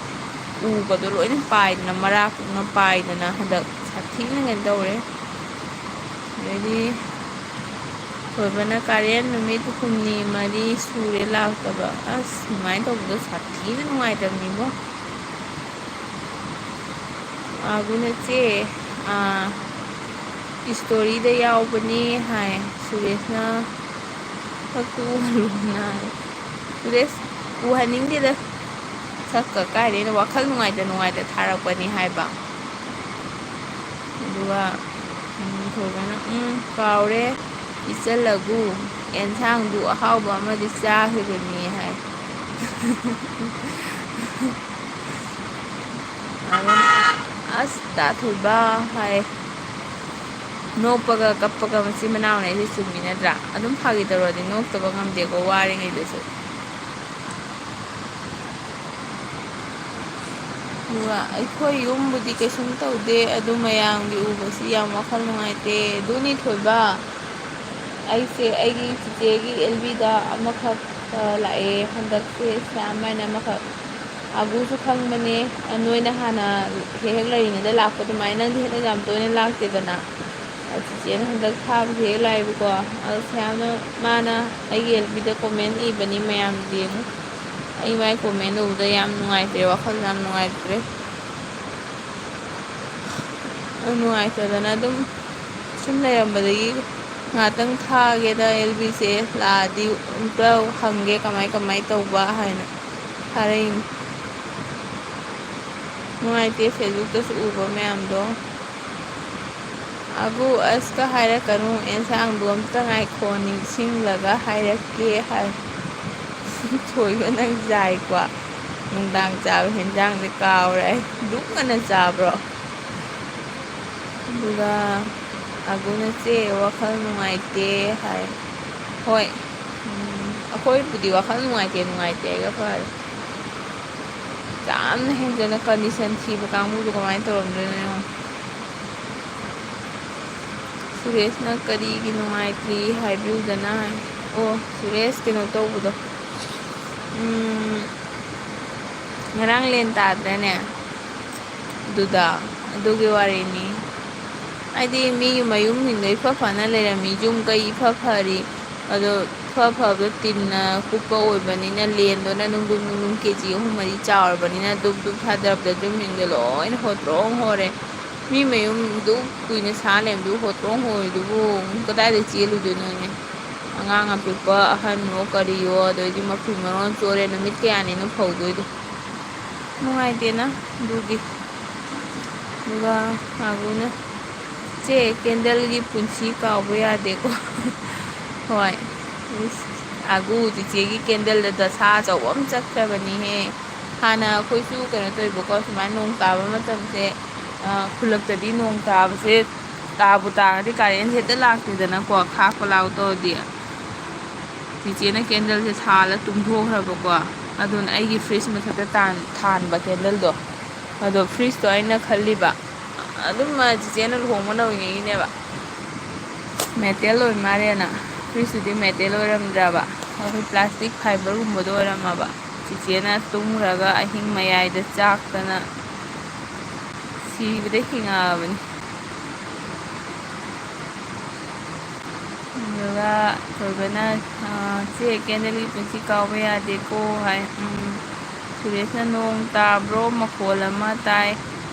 ꯎꯒꯗꯣ ꯂꯣꯏꯅ ꯄꯥꯏꯗꯅ, ꯃꯔꯥ ꯀꯨꯡꯅ ꯄꯥꯏꯗꯅ ꯍꯟꯗꯛ ꯁꯥꯊꯤꯅ ꯀꯩꯅꯣ ꯇꯧꯔꯦ꯫ ꯑꯗꯩꯗꯤ ꯊꯣꯏꯕꯅ ꯀꯥꯔꯦꯟ ꯅꯨꯃꯤꯠ ꯍꯨꯝꯅꯤ ꯃꯔꯤ ꯁꯨꯔꯦ ꯂꯥꯛꯇꯕ꯫ ꯑꯁ, ꯑꯗꯨꯃꯥꯏꯅ ꯇꯧꯕꯗꯣ ꯁꯥꯊꯤꯅ ꯅꯨꯡꯉꯥꯏꯇꯕꯅꯤꯕꯣ꯫ ꯑꯥꯒꯨꯅ ꯆꯦ, ꯑꯥ, ꯏꯁꯇꯣꯔꯤꯗ ꯌꯥꯎꯕꯅꯤ ꯍꯥꯏ꯫ ꯁꯨꯔꯦꯁꯅ ꯐꯣꯇꯣ ꯍꯜꯂꯣꯅ ꯍꯥꯏ꯫ ꯁꯨꯔꯦꯁ ꯎꯍꯟꯅꯤꯡꯗꯦꯗ꯫ ꯁꯛꯀ ꯀꯥꯏꯗꯩꯅꯣ, ꯋꯥꯈꯜ ꯅꯨꯡꯉꯥꯏꯇ ꯅꯨꯡꯉꯥꯏꯇ ꯊꯥꯔꯛꯄꯅꯤ ꯍꯥꯏꯕ꯫ ꯑꯗꯨꯒ, ꯎꯝ, ꯊꯣꯏꯕꯅ, "ꯎꯝ, ꯀꯥꯎꯔꯦ, ꯏꯆꯜ ꯑꯒꯨ, ꯑꯦꯟꯁꯥꯡꯗꯨ ꯑꯍꯥꯎꯕ ꯑꯃꯗꯤ ꯆꯥꯈꯤꯕꯅꯤ" ꯍꯥꯏ꯫ ꯑꯗꯨꯝ, "ꯑꯁ, ꯗꯥ ꯊꯣꯏꯕ" ꯍꯥꯏ꯫ ꯅꯣꯛꯄꯒ ꯀꯞꯄꯒ ꯃꯆꯤꯟ ꯃꯅꯥꯎꯅꯦ ꯑꯩꯁꯦ, ꯆꯨꯝꯃꯤ ꯅꯠꯇ꯭ꯔꯥ? ꯑꯗꯨꯝ ꯐꯥꯒꯤ ꯇꯧꯔꯗꯤ ꯅꯣꯛꯇꯕ ꯉꯝꯗꯦꯀꯣ, ꯋꯥꯔꯤꯉꯩꯗꯁꯨ꯫ ꯑꯗꯨꯒ ꯑꯩꯈꯣꯏ ꯌꯨꯝꯕꯨꯗꯤ ꯀꯩꯁꯨꯝ ꯇꯧꯗꯦ, ꯑꯗꯨ ꯃꯌꯥꯝꯒꯤ ꯎꯕꯁꯤ ꯌꯥꯝ ꯋꯥꯈꯜ ꯅꯨꯡꯉꯥꯏꯇꯦ꯫ ꯑꯗꯨꯅꯤ ꯊꯣꯏꯕ, ꯑꯩꯁꯦ ꯑꯩꯒꯤ ꯆꯤꯆꯦꯒꯤ ꯑꯦꯜ ꯕꯤꯗ ꯑꯃꯈꯛ, ꯑ, ꯂꯥꯛꯑꯦ ꯍꯟꯗꯛꯁꯦ, ꯁ꯭ꯌꯥꯝ ꯍꯥꯏꯅ ꯑꯃꯈꯛ꯫ ꯑꯒꯨꯁꯨ ꯈꯪꯕꯅꯦ, ꯅꯣꯏꯅ ꯍꯥꯟꯅ ꯍꯦꯛ ꯍꯦꯛ ꯂꯩꯔꯤꯉꯩꯗ ꯂꯥꯛꯄ ꯑꯗꯨꯃꯥꯏꯅ, ꯅꯪꯗꯤ ꯍꯦꯛ ꯌꯥꯝ ꯇꯣꯏꯅ ꯂꯥꯛꯇꯦꯗꯅ꯫ ꯑ, ꯆꯤꯆꯦꯅ ꯍꯟꯗꯛ ꯊꯥꯕꯁꯦ ꯍꯦꯛ ꯂꯥꯛꯑꯦꯕꯀꯣ꯫ ꯑꯗꯣ ꯁ꯭ꯌꯥꯝꯅ, ꯃꯥꯅ ꯑꯩꯒꯤ ꯑꯦꯜ ꯕꯤꯗ ꯀꯣꯃꯦꯟ ꯏꯕꯅꯤ, ꯃꯌꯥꯝ ꯌꯦꯡꯉꯨ꯫ ꯑꯩ ꯃꯥꯏ ꯀꯣꯃꯦꯟ ꯎꯕꯗ ꯌꯥꯝ ꯅꯨꯡꯉꯥꯏꯇ꯭ꯔꯦ, ꯋꯥꯈꯜ ꯌꯥꯝ ꯅꯨꯡꯉꯥꯏꯇ꯭ꯔꯦ꯫ ꯅꯨꯡꯉꯥꯏꯇꯗꯅ ꯑꯗꯨꯝ ꯁꯨꯝ ꯂꯩꯔꯝꯕꯗꯒꯤ ꯉꯥꯛꯇꯪ ꯊꯥꯒꯦꯗ ꯑꯦꯜ ꯕꯤꯁꯦ ꯂꯥꯛꯑꯗꯤ ꯑꯝꯇ ꯍꯪꯒꯦ ꯀꯃꯥꯏ ꯀꯃꯥꯏ ꯇꯧꯕ ꯍꯥꯏꯅ ꯊꯥꯔꯛꯏꯅꯤ꯫ ꯅꯨꯡꯉꯥꯏꯇꯦ ꯐꯦꯁꯕꯨꯛꯇꯁꯨ ꯎꯕ ꯃꯌꯥꯝꯗꯣ꯫ ꯑꯕꯨ ꯑꯁꯀ ꯍꯥꯏꯔꯛꯀꯅꯨ, ꯑꯦꯟꯁꯥꯡꯗꯣ ꯑꯝꯇ ꯉꯥꯏꯈꯣ, ꯅꯤꯡꯁꯤꯡꯂꯒ ꯍꯥꯏꯔꯛꯀꯦ ꯍꯥꯏ꯫ ꯊꯣꯏꯕ ꯅꯪ ꯌꯥꯏꯀꯣ, ꯅꯨꯡꯗꯥꯡ ꯆꯥꯕ ꯍꯦꯟꯖꯥꯡꯁꯦ ꯀꯥꯎꯔꯦ ꯑꯩ꯫ ꯗꯨꯛ ꯉꯟꯅ ꯆꯥꯕ꯭ꯔꯣ? ꯑꯗꯨꯒ ꯑꯒꯨꯅ, "ꯆꯦ, ꯋꯥꯈꯜ ꯅꯨꯡꯉꯥꯏꯇꯦ" ꯍꯥꯏ꯫ ꯍꯣꯏ, ꯎꯝ, ꯑꯩꯈꯣꯏꯕꯨꯗꯤ ꯋꯥꯈꯜ ꯅꯨꯡꯉꯥꯏꯇꯦ, ꯅꯨꯡꯉꯥꯏꯇꯦ ꯍꯥꯏꯒ ꯐꯔꯦ꯫ ꯌꯥꯝꯅ ꯍꯦꯟꯖꯟꯅ ꯀꯟꯗꯤꯁꯟ ꯊꯤꯕ ꯀꯥꯡꯕꯨꯗꯣ ꯀꯃꯥꯏꯅ ꯇꯧꯔꯝꯗꯣꯏꯅꯣ ꯌꯦꯡꯉꯣ꯫ ꯁꯨꯔꯦꯁꯅ ꯀꯔꯤꯒꯤ ꯅꯨꯡꯉꯥꯏꯇ꯭ꯔꯤ ꯍꯥꯏꯕꯤꯌꯨꯗꯅ? ꯑꯣ, ꯁꯨꯔꯦꯁ ꯀꯩꯅꯣ ꯇꯧꯕꯗꯣ, ꯎꯝ, ꯉꯔꯥꯡ ꯂꯦꯟ ꯇꯥꯗ꯭ꯔꯅꯦ? ꯑꯗꯨꯗ, ꯑꯗꯨꯒꯤ ꯋꯥꯔꯤꯅꯤ꯫ ꯍꯥꯏꯗꯤ ꯃꯤꯒꯤ ꯃꯌꯨꯝꯁꯤꯡꯗꯣ ꯏꯐ ꯐꯅ ꯂꯩꯔꯝꯃꯤ, ꯌꯨꯝ ꯀꯩ ꯏꯐ ꯐꯔꯤ, ꯑꯗꯣ ꯏꯐ ꯐꯕꯗꯣ ꯇꯤꯟꯅ ꯀꯨꯞꯄ ꯑꯣꯏꯕꯅꯤꯅ, ꯂꯦꯟꯗꯨꯅ ꯅꯨꯡꯗꯨꯝ ꯅꯨꯡꯗꯨꯝ ꯀꯦ ꯖꯤ ꯑꯍꯨꯝ ꯃꯔꯤ ꯆꯥꯎꯔꯕꯅꯤꯅ, ꯗꯨꯞ ꯗꯨꯞ ꯊꯥꯗꯔꯛꯄꯗ ꯌꯨꯝꯁꯤꯡꯗꯣ ꯂꯣꯏꯅ ꯍꯣꯇ꯭ꯔꯣꯡ ꯍꯣꯔꯦ꯫ ꯃꯤ ꯃꯌꯨꯝꯗꯨ ꯀꯨꯏꯅ ꯁꯥ ꯂꯩꯕꯗꯨ ꯍꯣꯇ꯭ꯔꯣꯡ ꯍꯣꯔꯤꯗꯨꯕꯨ ꯀꯗꯥꯏꯗ ꯆꯦꯜꯂꯨꯗꯣꯏꯅꯣꯅꯦ? ꯑꯉꯥꯡ ꯑꯄꯤꯛꯄ ꯑꯍꯟꯅꯣ ꯀꯔꯤꯌꯣ, ꯑꯗꯩꯗꯤ ꯃꯐꯤ ꯃꯔꯣꯟ ꯆꯣꯠꯂꯦ, ꯅꯨꯃꯤꯠ ꯀꯌꯥꯅꯤꯅꯣ ꯐꯧꯗꯣꯏꯗꯣ? ꯅꯨꯡꯉꯥꯏꯇꯦꯅ ꯑꯗꯨꯗꯤ꯫ ꯑꯗꯨꯒ ꯃꯥꯒꯨꯅ, "ꯆꯦ, ꯀꯦꯟꯗꯜꯒꯤ ꯄꯨꯟꯁꯤ ꯀꯥꯎꯕ ꯌꯥꯗꯦꯀꯣ"꯫ ꯍꯣꯏ꯫ ꯏꯁ, ꯑꯒꯨ ꯆꯤꯆꯦꯒꯤ ꯀꯦꯟꯗꯜꯗ ꯗꯁꯥ ꯑꯆꯧꯕ ꯑꯃ ꯆꯠꯈ꯭ꯔꯕꯅꯤꯍꯦ꯫ ꯍꯥꯟꯅ ꯑꯩꯈꯣꯏꯁꯨ ꯀꯩꯅꯣ ꯇꯧꯋꯦꯕꯀꯣ, ꯁꯨꯃꯥꯏꯅ ꯅꯣꯡ ꯇꯥꯕ ꯃꯇꯝꯁꯦ, ꯑ, ꯈꯨꯜꯂꯛꯇꯗꯤ ꯅꯣꯡ ꯇꯥꯕꯁꯦ, ꯇꯥꯕꯨ ꯇꯥꯔꯗꯤ ꯀꯥꯔꯦꯟ ꯍꯦꯛꯇ ꯂꯥꯛꯇꯦꯗꯅꯀꯣ, ꯈꯥꯛꯄ ꯂꯥꯎ ꯇꯧꯔꯗꯤ꯫ ꯆꯤꯆꯦꯅ ꯀꯦꯟꯗꯜꯁꯦ ꯊꯥꯜꯂ ꯇꯨꯝꯊꯣꯛꯈ꯭ꯔꯕꯀꯣ꯫ ꯑꯗꯨꯅ ꯑꯩꯒꯤ ꯐ꯭ꯔꯤꯖ ꯃꯊꯛꯇ ꯇꯥꯟ-, ꯊꯥꯟꯕ ꯀꯦꯟꯗꯜꯗꯣ꯫ ꯑꯗꯣ ꯐ꯭ꯔꯤꯖꯇꯣ ꯑꯩꯅ ꯈꯜꯂꯤꯕ, ꯑꯗꯨꯝ, ꯑ, ꯆꯤꯆꯦꯅ ꯂꯨꯍꯣꯡꯕ ꯅꯧꯔꯤꯉꯩꯒꯤꯅꯦꯕ꯫ ꯃꯦꯇꯦꯜ ꯑꯣꯏ ꯃꯥꯜꯂꯦꯅ꯫ ꯐ꯭ꯔꯤꯖꯇꯨꯗꯤ ꯃꯦꯇꯦꯜ ꯑꯣꯏꯔꯝꯗ꯭ꯔꯕ, ꯑꯩꯈꯣꯏ ꯄ꯭ꯂꯥꯁꯇꯤꯛ ꯐꯥꯏꯕꯔꯒꯨꯝꯕꯗꯣ ꯑꯣꯏꯔꯝꯃꯕ꯫ ꯆꯤꯆꯦꯅ ꯇꯨꯝꯈ꯭ꯔꯒ ꯑꯍꯤꯡ ꯃꯌꯥꯏꯗ ꯆꯥꯛꯇꯅ ꯁꯤꯕꯗ ꯍꯤꯡꯉꯛꯑꯕꯅꯤ꯫ ꯑꯗꯨꯒ ꯊꯣꯏꯕꯅ, ꯑ, "ꯆꯦ, ꯀꯦꯟꯗꯜꯒꯤ ꯄꯨꯟꯁꯤ ꯀꯥꯎꯕ ꯌꯥꯗꯦꯀꯣ" ꯍꯥꯏ꯫ ꯎꯝ꯫ ꯁꯨꯔꯦꯁꯅ, "ꯅꯣꯡ ꯇꯥꯕ꯭ꯔꯣ? ꯃꯈꯣꯜ ꯑꯃ ꯇꯥꯏ"꯫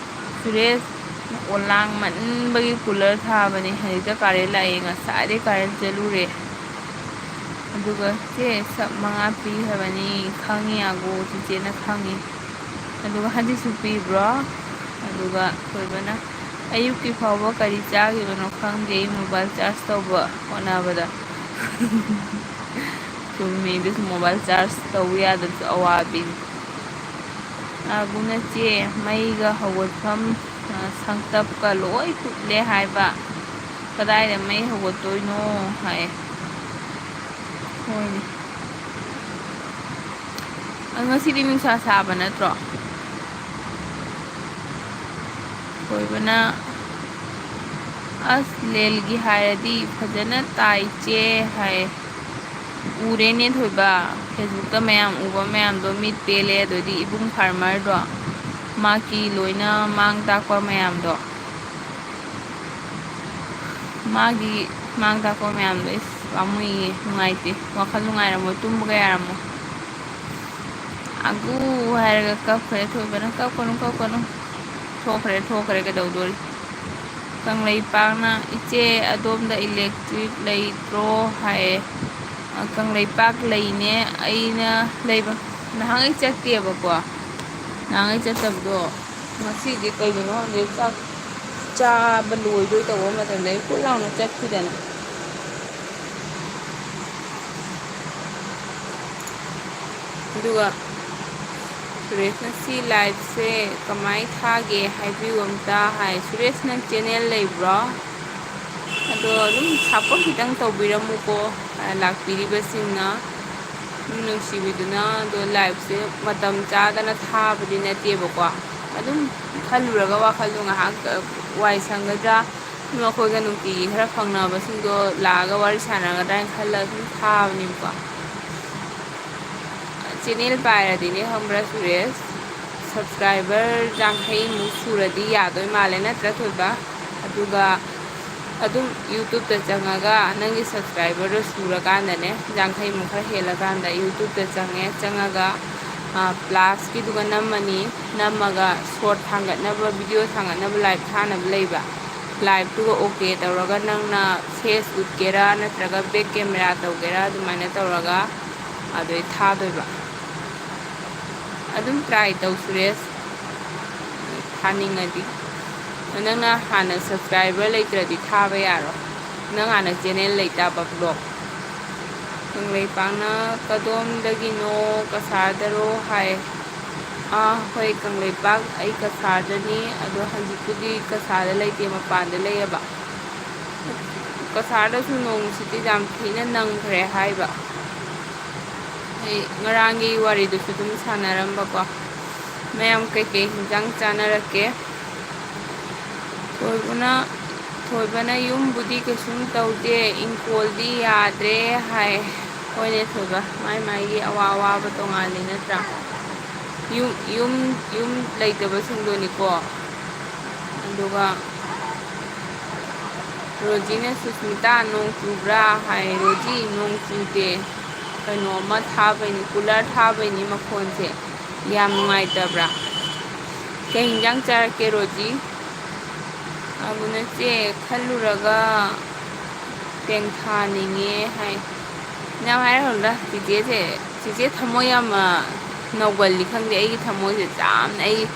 ꯁꯨꯔꯦꯁ, "ꯑꯣꯂꯥꯡꯃꯟꯕꯒꯤ ꯀꯨꯂꯔ ꯊꯥꯕꯅꯦ, ꯍꯧꯖꯤꯛꯇ ꯀꯥꯔꯦꯟ ꯂꯥꯛꯑꯦ, ꯉꯁꯥꯏꯗꯩ ꯀꯥꯔꯦꯟ ꯆꯠꯂꯨꯔꯦ"꯫ ꯑꯗꯨꯒ, "ꯆꯦ, ꯁꯞ ꯃꯉꯥ ꯄꯤ ꯍꯥꯏꯕꯅꯤ, ꯈꯪꯉꯤ ꯑꯒꯣ", ꯆꯤꯆꯦꯅ ꯈꯪꯉꯤ꯫ ꯑꯗꯨꯒ, "ꯍꯧꯖꯤꯛꯁꯨ ꯄꯤꯕ꯭ꯔꯣ?" ꯑꯗꯨꯒ ꯊꯣꯏꯕꯅ, "ꯑꯌꯨꯛꯀꯤ ꯐꯥꯎꯕ ꯀꯔꯤ ꯆꯥꯈꯤꯕꯅꯣ ꯈꯪꯗꯦ, ꯑꯩ ꯃꯣꯕꯥꯏꯜ ꯆꯥꯔꯖ ꯇꯧꯕ ꯍꯣꯠꯅꯕꯗ"꯫ ꯆꯨꯝꯃꯤ, ꯑꯗꯨꯁꯨ ꯃꯣꯕꯥꯏꯜ ꯆꯥꯔꯖ ꯇꯧ ꯌꯥꯗꯕꯁꯨ ꯑꯋꯥꯕꯤꯅꯤ꯫ ꯑꯒꯨꯅ, "ꯆꯦ, ꯃꯩꯒ ꯍꯧꯒꯠꯐꯝ, ꯑ, ꯁꯪꯇꯞꯀ ꯂꯣꯏ ꯍꯨꯠꯂꯦ ꯍꯥꯏꯕ, ꯀꯗꯥꯏꯗ ꯃꯩ ꯍꯧꯒꯠꯇꯣꯏꯅꯣ?" ꯍꯥꯏ꯫ ꯍꯣꯏꯅꯦ꯫ ꯑ, ꯉꯁꯤꯗꯤ ꯅꯨꯡꯁꯥ ꯁꯥꯕ ꯅꯠꯇ꯭ꯔꯣ? ꯊꯣꯏꯕꯅ, "ꯑꯁ, ꯂꯦꯜꯒꯤ ꯍꯥꯏꯔꯗꯤ ꯐꯖꯅ ꯇꯥꯏ ꯆꯦ" ꯍꯥꯏ꯫ ꯎꯔꯦꯅꯦ ꯊꯣꯏꯕ, Facebook-ꯇ ꯃꯌꯥꯝ ꯎꯕ ꯃꯌꯥꯝꯗꯣ ꯃꯤꯠ ꯄꯦꯜꯂꯦ꯫ ꯑꯗꯨꯗꯤ ꯏꯕꯨꯡ ꯐꯥꯔꯃꯔꯗꯣ, ꯃꯥꯒꯤ ꯂꯣꯏꯅ ꯃꯥꯡ ꯇꯥꯛꯄ ꯃꯌꯥꯝꯗꯣ, ꯃꯥꯒꯤ ꯃꯥꯡ ꯇꯥꯛꯄ ꯃꯌꯥꯝꯗꯣ, ꯏꯁ, ꯄꯥꯝꯃꯨꯏꯌꯦ, ꯅꯨꯡꯉꯥꯏꯇꯦ, ꯋꯥꯈꯜ ꯅꯨꯡꯉꯥꯏꯔꯝꯃꯣꯏ, ꯇꯨꯝꯕꯒ ꯌꯥꯔꯝꯃꯣꯏ꯫ ꯑꯒꯨ ꯍꯥꯏꯔꯒ ꯀꯞꯈ꯭ꯔꯦ ꯊꯣꯏꯕꯅ꯫ "ꯀꯞꯀꯅꯨ, ꯀꯞꯀꯅꯨ"꯫ ꯊꯣꯛꯈ꯭ꯔꯦ, ꯊꯣꯛꯈ꯭ꯔꯦ, ꯀꯩꯗꯧꯗꯣꯔꯤ? ꯀꯪꯂꯩꯄꯥꯛꯅ, "ꯏꯆꯦ, ꯑꯗꯣꯝꯗ ꯏꯂꯦꯛꯇ꯭ꯔꯤꯛ ꯂꯩꯇ꯭ꯔꯣ?" ꯍꯥꯏꯌꯦ꯫ ꯀꯪꯂꯩꯄꯥꯛ ꯂꯩꯅꯦ ꯑꯩꯅ ꯂꯩꯕ꯫ ꯅꯍꯥꯟꯒꯩ ꯆꯠꯇꯦꯕꯀꯣ꯫ ꯅꯍꯥꯟꯒꯩ ꯆꯠꯇꯕꯗꯣ ꯉꯁꯤꯗꯤ ꯀꯩꯒꯤꯅꯣ ꯈꯪꯗꯦ, ꯆꯥꯛ ꯆꯥꯕ ꯂꯣꯏꯗꯣꯏ ꯇꯧꯕ ꯃꯇꯝꯗ ꯑꯩ ꯐꯨꯠ ꯂꯥꯎꯅ ꯆꯠꯈꯤꯗꯅ꯫ ꯑꯗꯨꯒ ꯁꯨꯔꯦꯁꯅ "ꯁꯤ ꯂꯥꯏꯐꯁꯦ ꯀꯃꯥꯏ ꯊꯥꯒꯦ ꯍꯥꯏꯕꯤꯌꯨ ꯑꯝꯇ" ꯍꯥꯏ꯫ ꯁꯨꯔꯦꯁ, ꯅꯪ ꯆꯦꯅꯦꯜ ꯂꯩꯕ꯭ꯔꯣ? ꯑꯗꯣ ꯑꯗꯨꯝ ꯁꯞꯄꯣꯔꯠ ꯈꯤꯇꯪ ꯇꯧꯕꯤꯔꯝꯃꯨꯀꯣ, ꯂꯥꯛꯄꯤꯔꯤꯕꯁꯤꯡꯅ꯫ ꯑꯗꯨꯝ ꯅꯨꯡꯁꯤꯕꯤꯗꯨꯅ꯫ ꯑꯗꯣ ꯂꯥꯏꯐꯁꯦ ꯃꯇꯝ ꯆꯥꯗꯅ ꯊꯥꯕꯗꯤ ꯅꯠꯇꯦꯕꯀꯣ꯫ ꯑꯗꯨꯝ ꯈꯜꯂꯨꯔꯒ ꯋꯥꯈꯜꯗꯣ ꯉꯥꯏꯍꯥꯛ ꯋꯥꯏ ꯁꯪꯒꯗ꯭ꯔꯥ, ꯃꯈꯣꯏꯒ ꯅꯨꯡꯇꯤꯒꯤ ꯈꯔ ꯐꯪꯅꯕꯁꯤꯡꯗꯣ ꯂꯥꯛꯑꯒ ꯋꯥꯔꯤ ꯁꯥꯟꯅꯒꯗ꯭ꯔꯥ ꯍꯥꯏꯅ ꯈꯜꯂꯒ ꯁꯨꯝ ꯊꯥꯕꯅꯦꯕꯀꯣ꯫ ꯆꯦꯅꯦꯜ ꯄꯥꯏꯔꯗꯤꯅꯦ ꯈꯪꯕ꯭ꯔꯥ ꯁꯨꯔꯦꯁ, ꯁꯕꯁꯀ꯭ꯔꯥꯏꯕꯔ ꯌꯥꯡꯈꯩꯃꯨꯛ ꯁꯨꯔꯗꯤ ꯌꯥꯗꯣꯏ ꯃꯥꯜꯂꯦ, ꯅꯠꯇ꯭ꯔꯥ ꯊꯣꯏꯕ? ꯑꯗꯨꯒ ꯑꯗꯨꯝ ꯌꯨꯇ꯭ꯌꯨꯕꯇ ꯆꯪꯉꯒ ꯅꯪꯒꯤ ꯁꯕꯁꯀ꯭ꯔꯥꯏꯕꯔꯗꯣ ꯁꯨꯔꯀꯥꯟꯗꯅꯦ, ꯌꯥꯡꯈꯩꯃꯨꯛ ꯈꯔ ꯍꯦꯜꯂꯀꯥꯟꯗ ꯌꯨꯇ꯭ꯌꯨꯕꯇ ꯆꯪꯉꯦ, ꯆꯪꯉꯒ ꯄ꯭ꯂꯥꯁꯀꯤꯗꯨꯒ ꯅꯝꯃꯅꯤ꯫ ꯅꯝꯃꯒ ꯁꯣꯔꯠ ꯊꯥꯡꯒꯠꯅꯕ, ꯚꯤꯗꯤꯑꯣ ꯊꯥꯡꯒꯠꯅꯕ ꯂꯥꯏꯚ ꯊꯥꯅꯕ ꯂꯩꯕ꯫ ꯂꯥꯏꯚꯇꯨꯒ ꯑꯣꯀꯦ ꯇꯧꯔꯒ ꯅꯪꯅ ꯐꯦꯁ ꯎꯠꯀꯦꯔꯥ ꯅꯠꯇ꯭ꯔꯒ ꯕꯦꯛ ꯀꯦꯃꯦꯔꯥ ꯇꯧꯒꯦꯔꯥ, ꯑꯗꯨꯃꯥꯏꯅ ꯇꯧꯔꯒ ꯑꯗꯨꯗꯩ ꯊꯥꯗꯣꯏꯕ꯫ ꯑꯗꯨꯝ ꯇ꯭ꯔꯥꯏ ꯇꯧ ꯁꯨꯔꯦꯁ, ꯊꯥꯅꯤꯡꯉꯗꯤ꯫ ꯅꯪꯅ ꯍꯥꯟꯅ ꯁꯕꯁꯀ꯭ꯔꯥꯏꯕꯔ ꯂꯩꯇ꯭ꯔꯗꯤ ꯊꯥꯕ ꯌꯥꯔꯣꯏ꯫ ꯅꯪ ꯍꯥꯟꯅ ꯆꯦꯅꯦꯜ ꯂꯩꯇꯥꯕ, ꯕ꯭ꯂꯣꯛ꯫ ꯀꯪꯂꯩꯄꯥꯛꯅ "ꯀꯗꯣꯝꯗꯒꯤꯅꯣ, ꯀꯁꯥꯔꯗꯔꯣ?" ꯍꯥꯏ꯫ ꯑꯥ, ꯍꯣꯏ, ꯀꯪꯂꯩꯄꯥꯛ, ꯑꯩ ꯀꯁꯥꯔꯗꯅꯤ꯫ ꯑꯗꯣ ꯍꯧꯖꯤꯛꯄꯨꯗꯤ ꯀꯁꯥꯔꯗ ꯂꯩꯇꯦ, ꯃꯄꯥꯟꯗ ꯂꯩꯌꯦꯕ꯫ ꯀꯁꯥꯔꯗꯁꯨ ꯅꯣꯡꯁꯤꯗꯤ ꯌꯥꯝ ꯊꯤꯅ ꯅꯪꯈ꯭ꯔꯦ ꯍꯥꯏꯕ꯫ ꯑꯩ ꯉꯔꯥꯡꯒꯤ ꯋꯥꯔꯤꯗꯨꯁꯨ ꯑꯗꯨꯝ ꯁꯥꯟꯅꯔꯝꯕꯀꯣ꯫ ꯃꯌꯥꯝ ꯀꯩꯀꯩ ꯍꯤꯟꯖꯥꯡ ꯆꯥꯅꯔꯛꯀꯦ? ꯊꯣꯏꯕꯅ, ꯊꯣꯏꯕꯅ "ꯌꯨꯝꯕꯨꯗꯤ ꯀꯩꯁꯨꯝ ꯇꯧꯗꯦ, ꯏꯪꯈꯣꯜꯗꯤ ꯌꯥꯗ꯭ꯔꯦ" ꯍꯥꯏ꯫ ꯍꯣꯏꯅꯦ ꯊꯣꯏꯕ, ꯃꯥꯏ ꯃꯥꯏꯒꯤ ꯑꯋꯥ ꯑꯋꯥꯕ ꯇꯣꯉꯥꯜꯂꯤ ꯅꯠꯇ꯭ꯔꯥ? ꯌꯨꯝ, ꯌꯨꯝ, ꯌꯨꯝ ꯂꯩꯇꯕꯁꯤꯡꯗꯨꯅꯤꯀꯣ꯫ ꯑꯗꯨꯒ ꯔꯣꯖꯤꯅ "ꯁꯨꯁꯃꯤꯇꯥ, ꯅꯣꯡ ꯆꯨꯕ꯭ꯔꯥ?" ꯍꯥꯏ꯫ "ꯔꯣꯖꯤ, ꯅꯣꯡ ꯆꯨꯗꯦ, ꯀꯩꯅꯣꯝꯃ ꯊꯥꯕꯩꯅꯤ, ꯀꯨꯂꯔ ꯊꯥꯕꯩꯅꯤ ꯃꯈꯣꯟꯁꯦ꯫ ꯌꯥꯝ ꯅꯨꯡꯉꯥꯏꯇꯕ꯭ꯔꯥ?" "ꯀꯩ ꯍꯤꯟꯖꯥꯡ ꯆꯥꯔꯛꯀꯦ ꯔꯣꯖꯤ?" ꯑꯕꯨꯅ "ꯆꯦ, ꯈꯜꯂꯨꯔꯒ ꯇꯦꯡꯊꯥꯅꯤꯡꯉꯦ" ꯍꯥꯏ꯫ ꯌꯥꯝ ꯍꯥꯏꯔꯨꯅꯨꯗ, ꯆꯤꯆꯦꯁꯦ, ꯆꯤꯆꯦ ꯊꯃꯣꯏ ꯌꯥꯝꯅ ꯅꯧꯒꯜꯂꯤ ꯈꯪꯗꯦ꯫ ꯑꯩꯒꯤ ꯊꯃꯣꯏꯁꯦ ꯌꯥꯝꯅ, ꯑꯩ,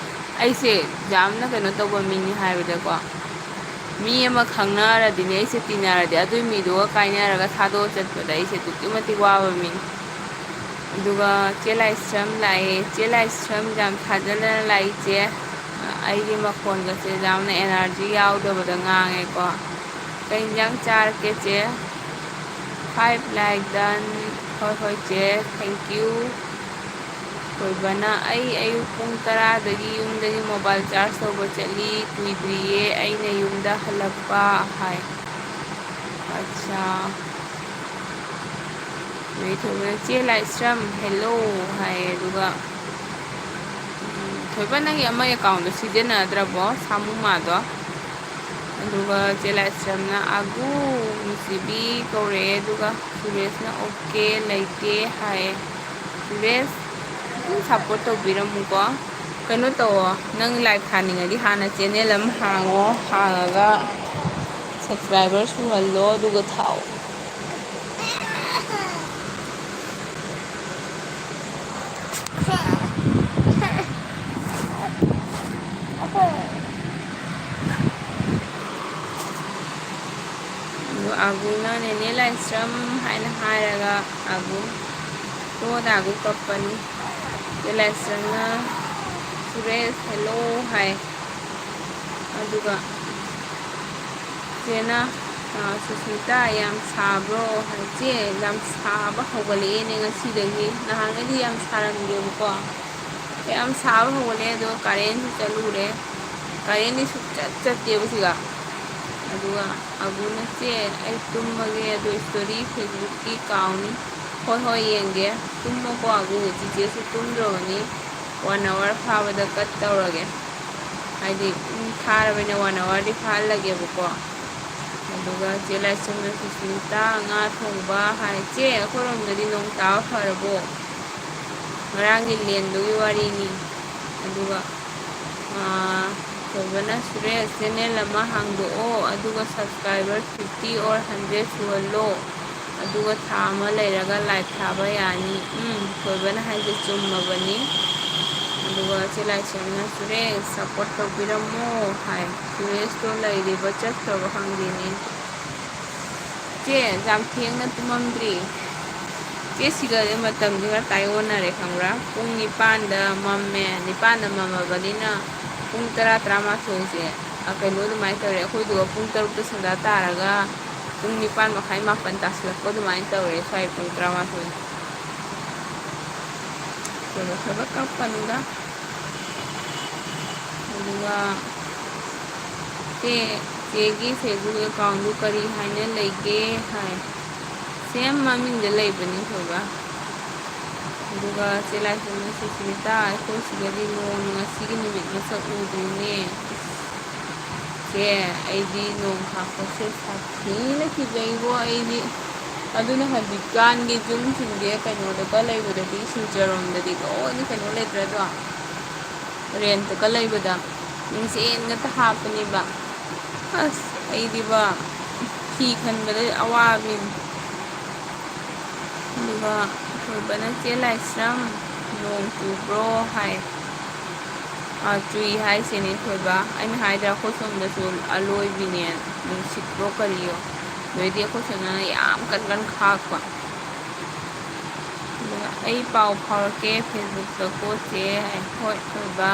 ꯑꯩꯁꯦ ꯌꯥꯝꯅ ꯀꯩꯅꯣ ꯇꯧꯕ ꯃꯤꯅꯤ ꯍꯥꯏꯕꯗꯀꯣ, ꯃꯤ ꯑꯃ ꯈꯪꯅꯔꯗꯤꯅꯦ, ꯑꯩꯁꯦ ꯇꯤꯟꯅꯔꯗꯤ ꯑꯗꯨꯏ ꯃꯤꯗꯨꯒ ꯀꯥꯏꯅꯔꯒ ꯊꯥꯗꯣꯛꯑ ꯆꯠꯄꯗ ꯑꯩꯁꯦ ꯑꯗꯨꯛꯀꯤ ꯃꯇꯤꯛ ꯋꯥꯕ ꯃꯤꯅꯤ꯫ ꯑꯗꯨꯒ ꯆꯦ ꯂꯥꯏꯁ꯭ꯔꯝ ꯂꯥꯛꯑꯦ꯫ ꯆꯦ ꯂꯥꯏꯁ꯭ꯔꯝ, ꯌꯥꯝ ꯊꯥꯖꯗꯅ ꯂꯥꯛꯏ ꯆꯦ꯫ ꯑꯩꯒꯤ ꯃꯈꯣꯟꯒꯁꯦ ꯌꯥꯝꯅ energy ꯌꯥꯎꯗꯕꯗ ꯉꯥꯡꯉꯦꯀꯣ꯫ ꯀꯩ ꯏꯟꯖꯥꯡ ꯆꯥꯔꯒꯦ ꯆꯦ? Five like done꯫ ꯍꯣꯏ ꯍꯣꯏ ꯆꯦ, thank you꯫ ꯊꯣꯏꯕꯅ, "ꯑꯩ ꯑꯌꯨꯛ ꯄꯨꯡ ꯇꯔꯥꯗꯒꯤ ꯌꯨꯝꯗꯒꯤ mobile charge ꯇꯧꯕ ꯆꯠꯂꯤ, ꯀꯨꯏꯗ꯭ꯔꯤꯌꯦ ꯑꯩꯅ ꯌꯨꯝꯗ ꯍꯜꯂꯛꯄ" ꯍꯥꯏ꯫ ꯑꯠꯆꯥ꯫ ꯑꯗꯩ ꯊꯣꯏꯕꯅ, "ꯆꯦ ꯂꯥꯏꯁ꯭ꯔꯝ, hello" ꯍꯥꯏ꯫ ꯑꯗꯨꯒ, ꯎꯝ, "ꯊꯣꯏꯕ, ꯅꯪꯒꯤ ꯑꯃ account ꯗꯣ ꯁꯤꯖꯤꯟꯅꯗ꯭ꯔꯕꯣ, ꯁꯥꯃꯨꯃꯥꯗꯣ?" ꯑꯗꯨꯒ ꯆꯦ ꯂꯥꯏꯁ꯭ꯔꯝꯅ, "ꯑꯒꯨ, ꯅꯨꯡꯁꯤꯕꯤ" ꯀꯧꯔꯛꯑꯦ꯫ ꯑꯗꯨꯒ ꯁꯨꯔꯦꯁꯅ, "OK, ꯂꯩꯇꯦ" ꯍꯥꯏꯌꯦ꯫ ꯁꯨꯔꯦꯁ, ꯑꯗꯨꯝ support ꯇꯧꯕꯤꯔꯝꯃꯨꯀꯣ꯫ ꯀꯩꯅꯣ ꯇꯧꯋꯣ, ꯅꯪ live ꯊꯥꯅꯤꯡꯉꯗꯤ ꯍꯥꯟꯅ channel ꯑꯃ ꯍꯥꯡꯉꯣ, ꯍꯥꯡꯉꯒ subscriber ꯁꯨꯍꯜꯂꯣ, ꯑꯗꯨꯒ ꯊꯥꯎ꯫ ꯑꯗꯨ ꯑꯒꯨꯅ "ꯅꯦꯅꯦ ꯂꯥꯏꯁ꯭ꯔꯝ" ꯍꯥꯏꯅ ꯍꯥꯏꯔꯒ ꯑꯒꯨ, ꯇꯣꯗ ꯑꯒꯨ ꯀꯞꯄꯅꯤ꯫ ꯑꯗꯨ ꯂꯥꯏꯁ꯭ꯔꯝꯅ "ꯁꯨꯔꯦꯁ, hello" ꯍꯥꯏ꯫ ꯑꯗꯨꯒ ꯆꯦꯅ, ꯑ, "ꯁꯨꯁꯃꯤꯇꯥ, ꯌꯥꯝ ꯁꯥꯕ꯭ꯔꯣ?" ꯍꯥꯏ꯫ "ꯆꯦ, ꯌꯥꯝ ꯁꯥꯕ ꯍꯧꯒꯠꯂꯛꯑꯦꯅꯦ ꯉꯁꯤꯗꯒꯤ꯫ ꯅꯍꯥꯟꯉꯩꯗꯤ ꯌꯥꯝ ꯁꯥꯔꯝꯗꯦꯕꯀꯣ꯫ ꯌꯥꯝ ꯁꯥꯕ ꯍꯧꯒꯠꯂꯛꯑꯦ, ꯑꯗꯣ current ꯁꯨ ꯆꯠꯂꯨꯔꯦ꯫ Current ꯗꯤ ꯁꯨꯡꯆꯠ ꯆꯠꯇꯦꯕ ꯁꯤꯒ꯫" ꯑꯗꯨꯒ ꯑꯕꯨꯅ, "ꯆꯦ, ꯑꯩ ꯇꯨꯝꯃꯒꯦ, ꯑꯗꯣ story Facebook ꯀꯤ ꯀꯥꯎꯅꯤ꯫" "ꯍꯣꯏ, ꯍꯣꯏ, ꯌꯦꯡꯒꯦ꯫ ꯇꯨꯝꯃꯣꯀꯣ ꯑꯕꯨ, ꯆꯤꯆꯦꯁꯨ ꯇꯨꯝꯗ꯭ꯔꯣꯕꯅꯤ꯫ One hour ꯐꯥꯕꯗ cut ꯇꯧꯔꯒꯦ꯫" ꯍꯥꯏꯗꯤ, ꯎꯝ, ꯊꯥꯔꯕꯅꯤꯅ one hour ꯗꯤ ꯐꯥꯍꯜꯂꯒꯦꯕꯀꯣ꯫ ꯑꯗꯨꯒ ꯆꯦ ꯂꯥꯏꯁ꯭ꯔꯝꯅ ꯁꯨꯁꯃꯤꯇꯥ ꯉꯥ ꯊꯣꯡꯕ ꯍꯥꯏ꯫ "ꯆꯦ, ꯑꯩꯈꯣꯏꯔꯣꯝꯗꯗꯤ ꯅꯣꯡ ꯇꯥꯕ ꯐꯔꯕꯣ?" ꯉꯔꯥꯡꯒꯤ ꯂꯦꯟꯗꯨꯒꯤ ꯋꯥꯔꯤꯅꯤ꯫ ꯑꯗꯨꯒ, ꯑꯥ, ꯊꯣꯏꯕꯅ, "ꯁꯨꯔꯦꯁ, channel ꯑꯃ ꯍꯥꯡꯗꯣꯛꯑꯣ, ꯑꯗꯨꯒ subscriber fifty or hundred ꯁꯨꯍꯜꯂꯣ꯫" ꯑꯗꯨꯒ ꯊꯥ ꯑꯃ ꯂꯩꯔꯒ ꯂꯥꯏꯠ ꯊꯥꯕ ꯌꯥꯅꯤ꯫ ꯎꯝ, ꯊꯣꯏꯕꯅ ꯍꯥꯏꯁꯦ ꯆꯨꯝꯃꯕꯅꯤ꯫ ꯑꯗꯨꯒ ꯆꯦ ꯂꯥꯏꯁ꯭ꯔꯝꯅ, "ꯁꯨꯔꯦ, ꯁꯞꯄꯣꯔꯠ ꯇꯧꯕꯤꯔꯝꯃꯣ" ꯍꯥꯏ꯫ ꯁꯨꯔꯦꯁꯇꯣ ꯂꯩꯔꯤꯕ ꯆꯠꯈ꯭ꯔꯕ ꯈꯪꯗꯦꯅꯦ꯫ ꯆꯦ, ꯌꯥꯝ ꯊꯦꯡꯅ ꯇꯨꯝꯃꯝꯗ꯭ꯔꯤ꯫ ꯆꯦ, ꯁꯤꯒꯗꯤ ꯃꯇꯝꯁꯦ ꯈꯔ ꯇꯥꯏꯑꯣꯟꯅꯔꯦ, ꯈꯪꯕ꯭ꯔꯥ? ꯄꯨꯡ ꯅꯤꯄꯥꯟꯗ ꯃꯝꯃꯦ, ꯅꯤꯄꯥꯟꯗ ꯃꯝꯃꯕꯅꯤꯅ ꯄꯨꯡ ꯇꯔꯥ, ꯇꯔꯥꯃꯥꯊꯣꯏꯁꯦ, ꯑ, ꯀꯩꯅꯣ ꯑꯗꯨꯃꯥꯏꯅ ꯇꯧꯔꯦ꯫ ꯑꯩꯈꯣꯏꯗꯨꯒ ꯄꯨꯡ ꯇꯔꯨꯛꯇ ꯁꯟꯗꯥ ꯇꯥꯔꯒ ꯄꯨꯡ ꯅꯤꯄꯥꯟ ꯃꯈꯥꯏ, ꯃꯥꯄꯟ ꯇꯥꯁꯤꯜꯂꯛꯄ ꯑꯗꯨꯃꯥꯏꯅ ꯇꯧꯔꯦ, ꯁ꯭ꯋꯥꯏ ꯄꯨꯡ ꯇꯔꯥꯃꯥꯊꯣꯏ꯫ ꯈꯔ ꯈꯔ ꯀꯞꯀꯅꯨꯗ꯫ ꯑꯗꯨꯒ ꯆꯦ, ꯆꯦꯒꯤ Facebook accountꯗꯨ ꯀꯔꯤ ꯍꯥꯏꯅ ꯂꯩꯒꯦ ꯍꯥꯏ꯫ Same ꯃꯃꯤꯡꯗ ꯂꯩꯕꯅꯤ ꯊꯣꯏꯕ꯫ ꯑꯗꯨꯒ ꯆꯦ ꯂꯥꯏꯁ꯭ꯔꯝꯅ, "ꯁꯨꯁꯃꯤꯇꯥ, ꯑꯩꯈꯣꯏ ꯁꯤꯗꯗꯤ ꯅꯣꯡ ꯉꯁꯤꯒꯤ ꯅꯨꯃꯤꯠ ꯃꯁꯛ ꯎꯗ꯭ꯔꯤꯅꯦ꯫ ꯆꯦ, ꯑꯩꯗꯤ ꯅꯣꯡ ꯈꯥꯛꯄꯁꯦ ꯁꯥꯊꯤꯅ ꯀꯤꯖꯩꯕꯣ ꯑꯩꯗꯤ꯫ ꯑꯗꯨꯅ ꯍꯧꯖꯤꯛꯀꯥꯟꯒꯤ ꯌꯨꯝꯁꯤꯡꯁꯦ ꯀꯩꯅꯣꯗꯒ ꯂꯩꯕꯗꯗꯤ, ꯁꯤꯜꯆꯔꯔꯣꯝꯗꯗꯤ ꯂꯣꯏꯅ ꯀꯩꯅꯣ ꯂꯩꯇ꯭ꯔꯗꯣ, ꯔꯦꯟꯠꯀ ꯂꯩꯕꯗ ꯃꯤꯡꯁꯦꯟ ꯉꯥꯛꯇ ꯍꯥꯞꯄꯅꯦꯕ꯫ ꯑꯁ, ꯑꯩꯗꯤꯕ ꯐꯤ ꯈꯟꯕꯗ ꯑꯋꯥꯕꯤꯅꯤ"꯫ ꯑꯗꯨꯒ ꯊꯣꯏꯕꯅ, "ꯆꯦ ꯂꯥꯏꯁ꯭ꯔꯝ, ꯅꯣꯡ ꯆꯨꯕ꯭ꯔꯣ?" ꯍꯥꯏ꯫ ꯑꯥ, ꯆꯨꯏ ꯍꯥꯏꯁꯤꯅꯤ ꯊꯣꯏꯕ꯫ ꯑꯩꯅ ꯍꯥꯏꯗ꯭ꯔꯥ, ꯑꯩꯈꯣꯏ ꯁꯣꯝꯗꯁꯨ ꯑꯂꯣꯏꯕꯤꯅꯦ, ꯅꯨꯡꯁꯤꯠꯄ꯭ꯔꯣ ꯀꯔꯤꯌꯣ꯫ ꯑꯗꯩꯗꯤ ꯑꯩꯈꯣꯏ ꯁꯣꯝꯗꯅ ꯌꯥꯝ ꯀꯟ ꯀꯟ ꯈꯥꯛꯄ꯫ ꯑꯗꯨꯒ, "ꯑꯩ ꯄꯥꯎ ꯐꯥꯎꯔꯛꯀꯦ Facebookꯇ ꯀꯣ ꯆꯦ" ꯍꯥꯏ꯫ "ꯍꯣꯏ ꯊꯣꯏꯕ꯫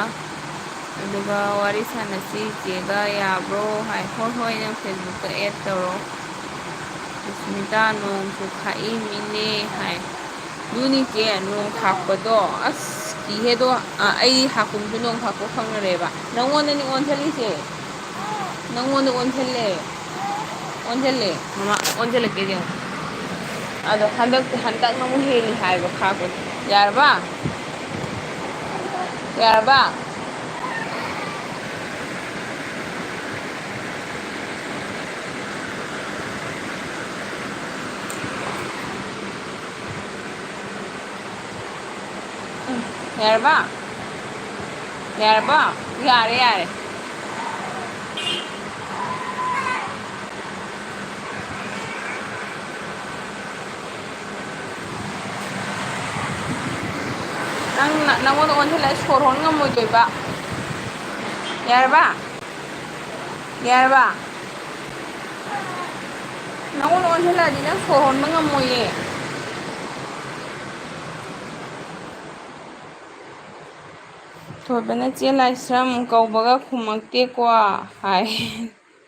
ꯑꯗꯨꯒ ꯋꯥꯔꯤ ꯁꯥꯟꯅꯁꯤ ꯆꯦꯒ, ꯌꯥꯕ꯭ꯔꯣ?" ꯍꯥꯏ꯫ "ꯍꯣꯏ, ꯍꯣꯏ, ꯅꯪ Facebookꯇ add ꯇꯧꯔꯣ"꯫ ꯁꯨꯁꯃꯤꯇꯥ, "ꯅꯣꯡꯁꯨ ꯈꯥꯛꯏꯃꯤꯅꯦ" ꯍꯥꯏ꯫ ꯑꯗꯨꯅꯤ ꯆꯦ, ꯅꯣꯡ ꯈꯥꯛꯄꯗꯣ ꯑꯁ ꯀꯤꯍꯦꯗꯣ꯫ ꯑ, ꯑꯩ ꯍꯥꯀꯨꯝꯁꯨ ꯅꯣꯡ ꯈꯥꯛꯄ ꯐꯪꯅꯔꯦꯕ꯫ ꯅꯪꯉꯣꯟꯗꯅꯤ ꯑꯣꯟꯁꯤꯜꯂꯤꯁꯦ꯫ ꯅꯪꯉꯣꯟꯗ ꯑꯣꯟꯁꯤꯜꯂꯦ꯫ ꯑꯣꯟꯁꯤꯜꯂꯦ꯫ ꯃꯃꯥ, ꯑꯣꯟꯁꯤꯜꯂꯛꯀꯦ ꯌꯦꯡꯉꯣ꯫ ꯑꯗꯣ ꯍꯟꯗꯛ, ꯍꯟꯗꯛꯅ ꯑꯃꯨꯛ ꯍꯦꯜꯂꯤ ꯍꯥꯏꯕ ꯈꯥꯛꯄꯗꯣ꯫ ꯌꯥꯔꯕ? ꯌꯥꯔꯕ? ꯎꯝ, ꯌꯥꯔꯕ? ꯌꯥꯔꯕ? ꯌꯥꯔꯦ, ꯌꯥꯔꯦ꯫ ꯅꯪ, ꯅꯪꯉꯣꯟꯗ ꯑꯣꯟꯁꯤꯜꯂꯛꯑꯦ, ꯁꯣꯔ ꯍꯣꯟ ꯉꯝꯃꯣꯏꯗꯣꯏꯕ꯫ ꯌꯥꯔꯕ? ꯌꯥꯔꯕ? ꯅꯪꯉꯣꯟꯗ ꯑꯣꯟꯁꯤꯜꯂꯛꯑꯗꯤ ꯅꯪ ꯁꯣꯔ ꯍꯣꯟꯕ ꯉꯝꯃꯣꯏꯌꯦ꯫ ꯊꯣꯏꯕꯅ "ꯆꯦ ꯂꯥꯏꯁ꯭ꯔꯝ ꯀꯧꯕꯒ ꯈꯨꯝꯃꯛꯇꯦꯀꯣ" ꯍꯥꯏ꯫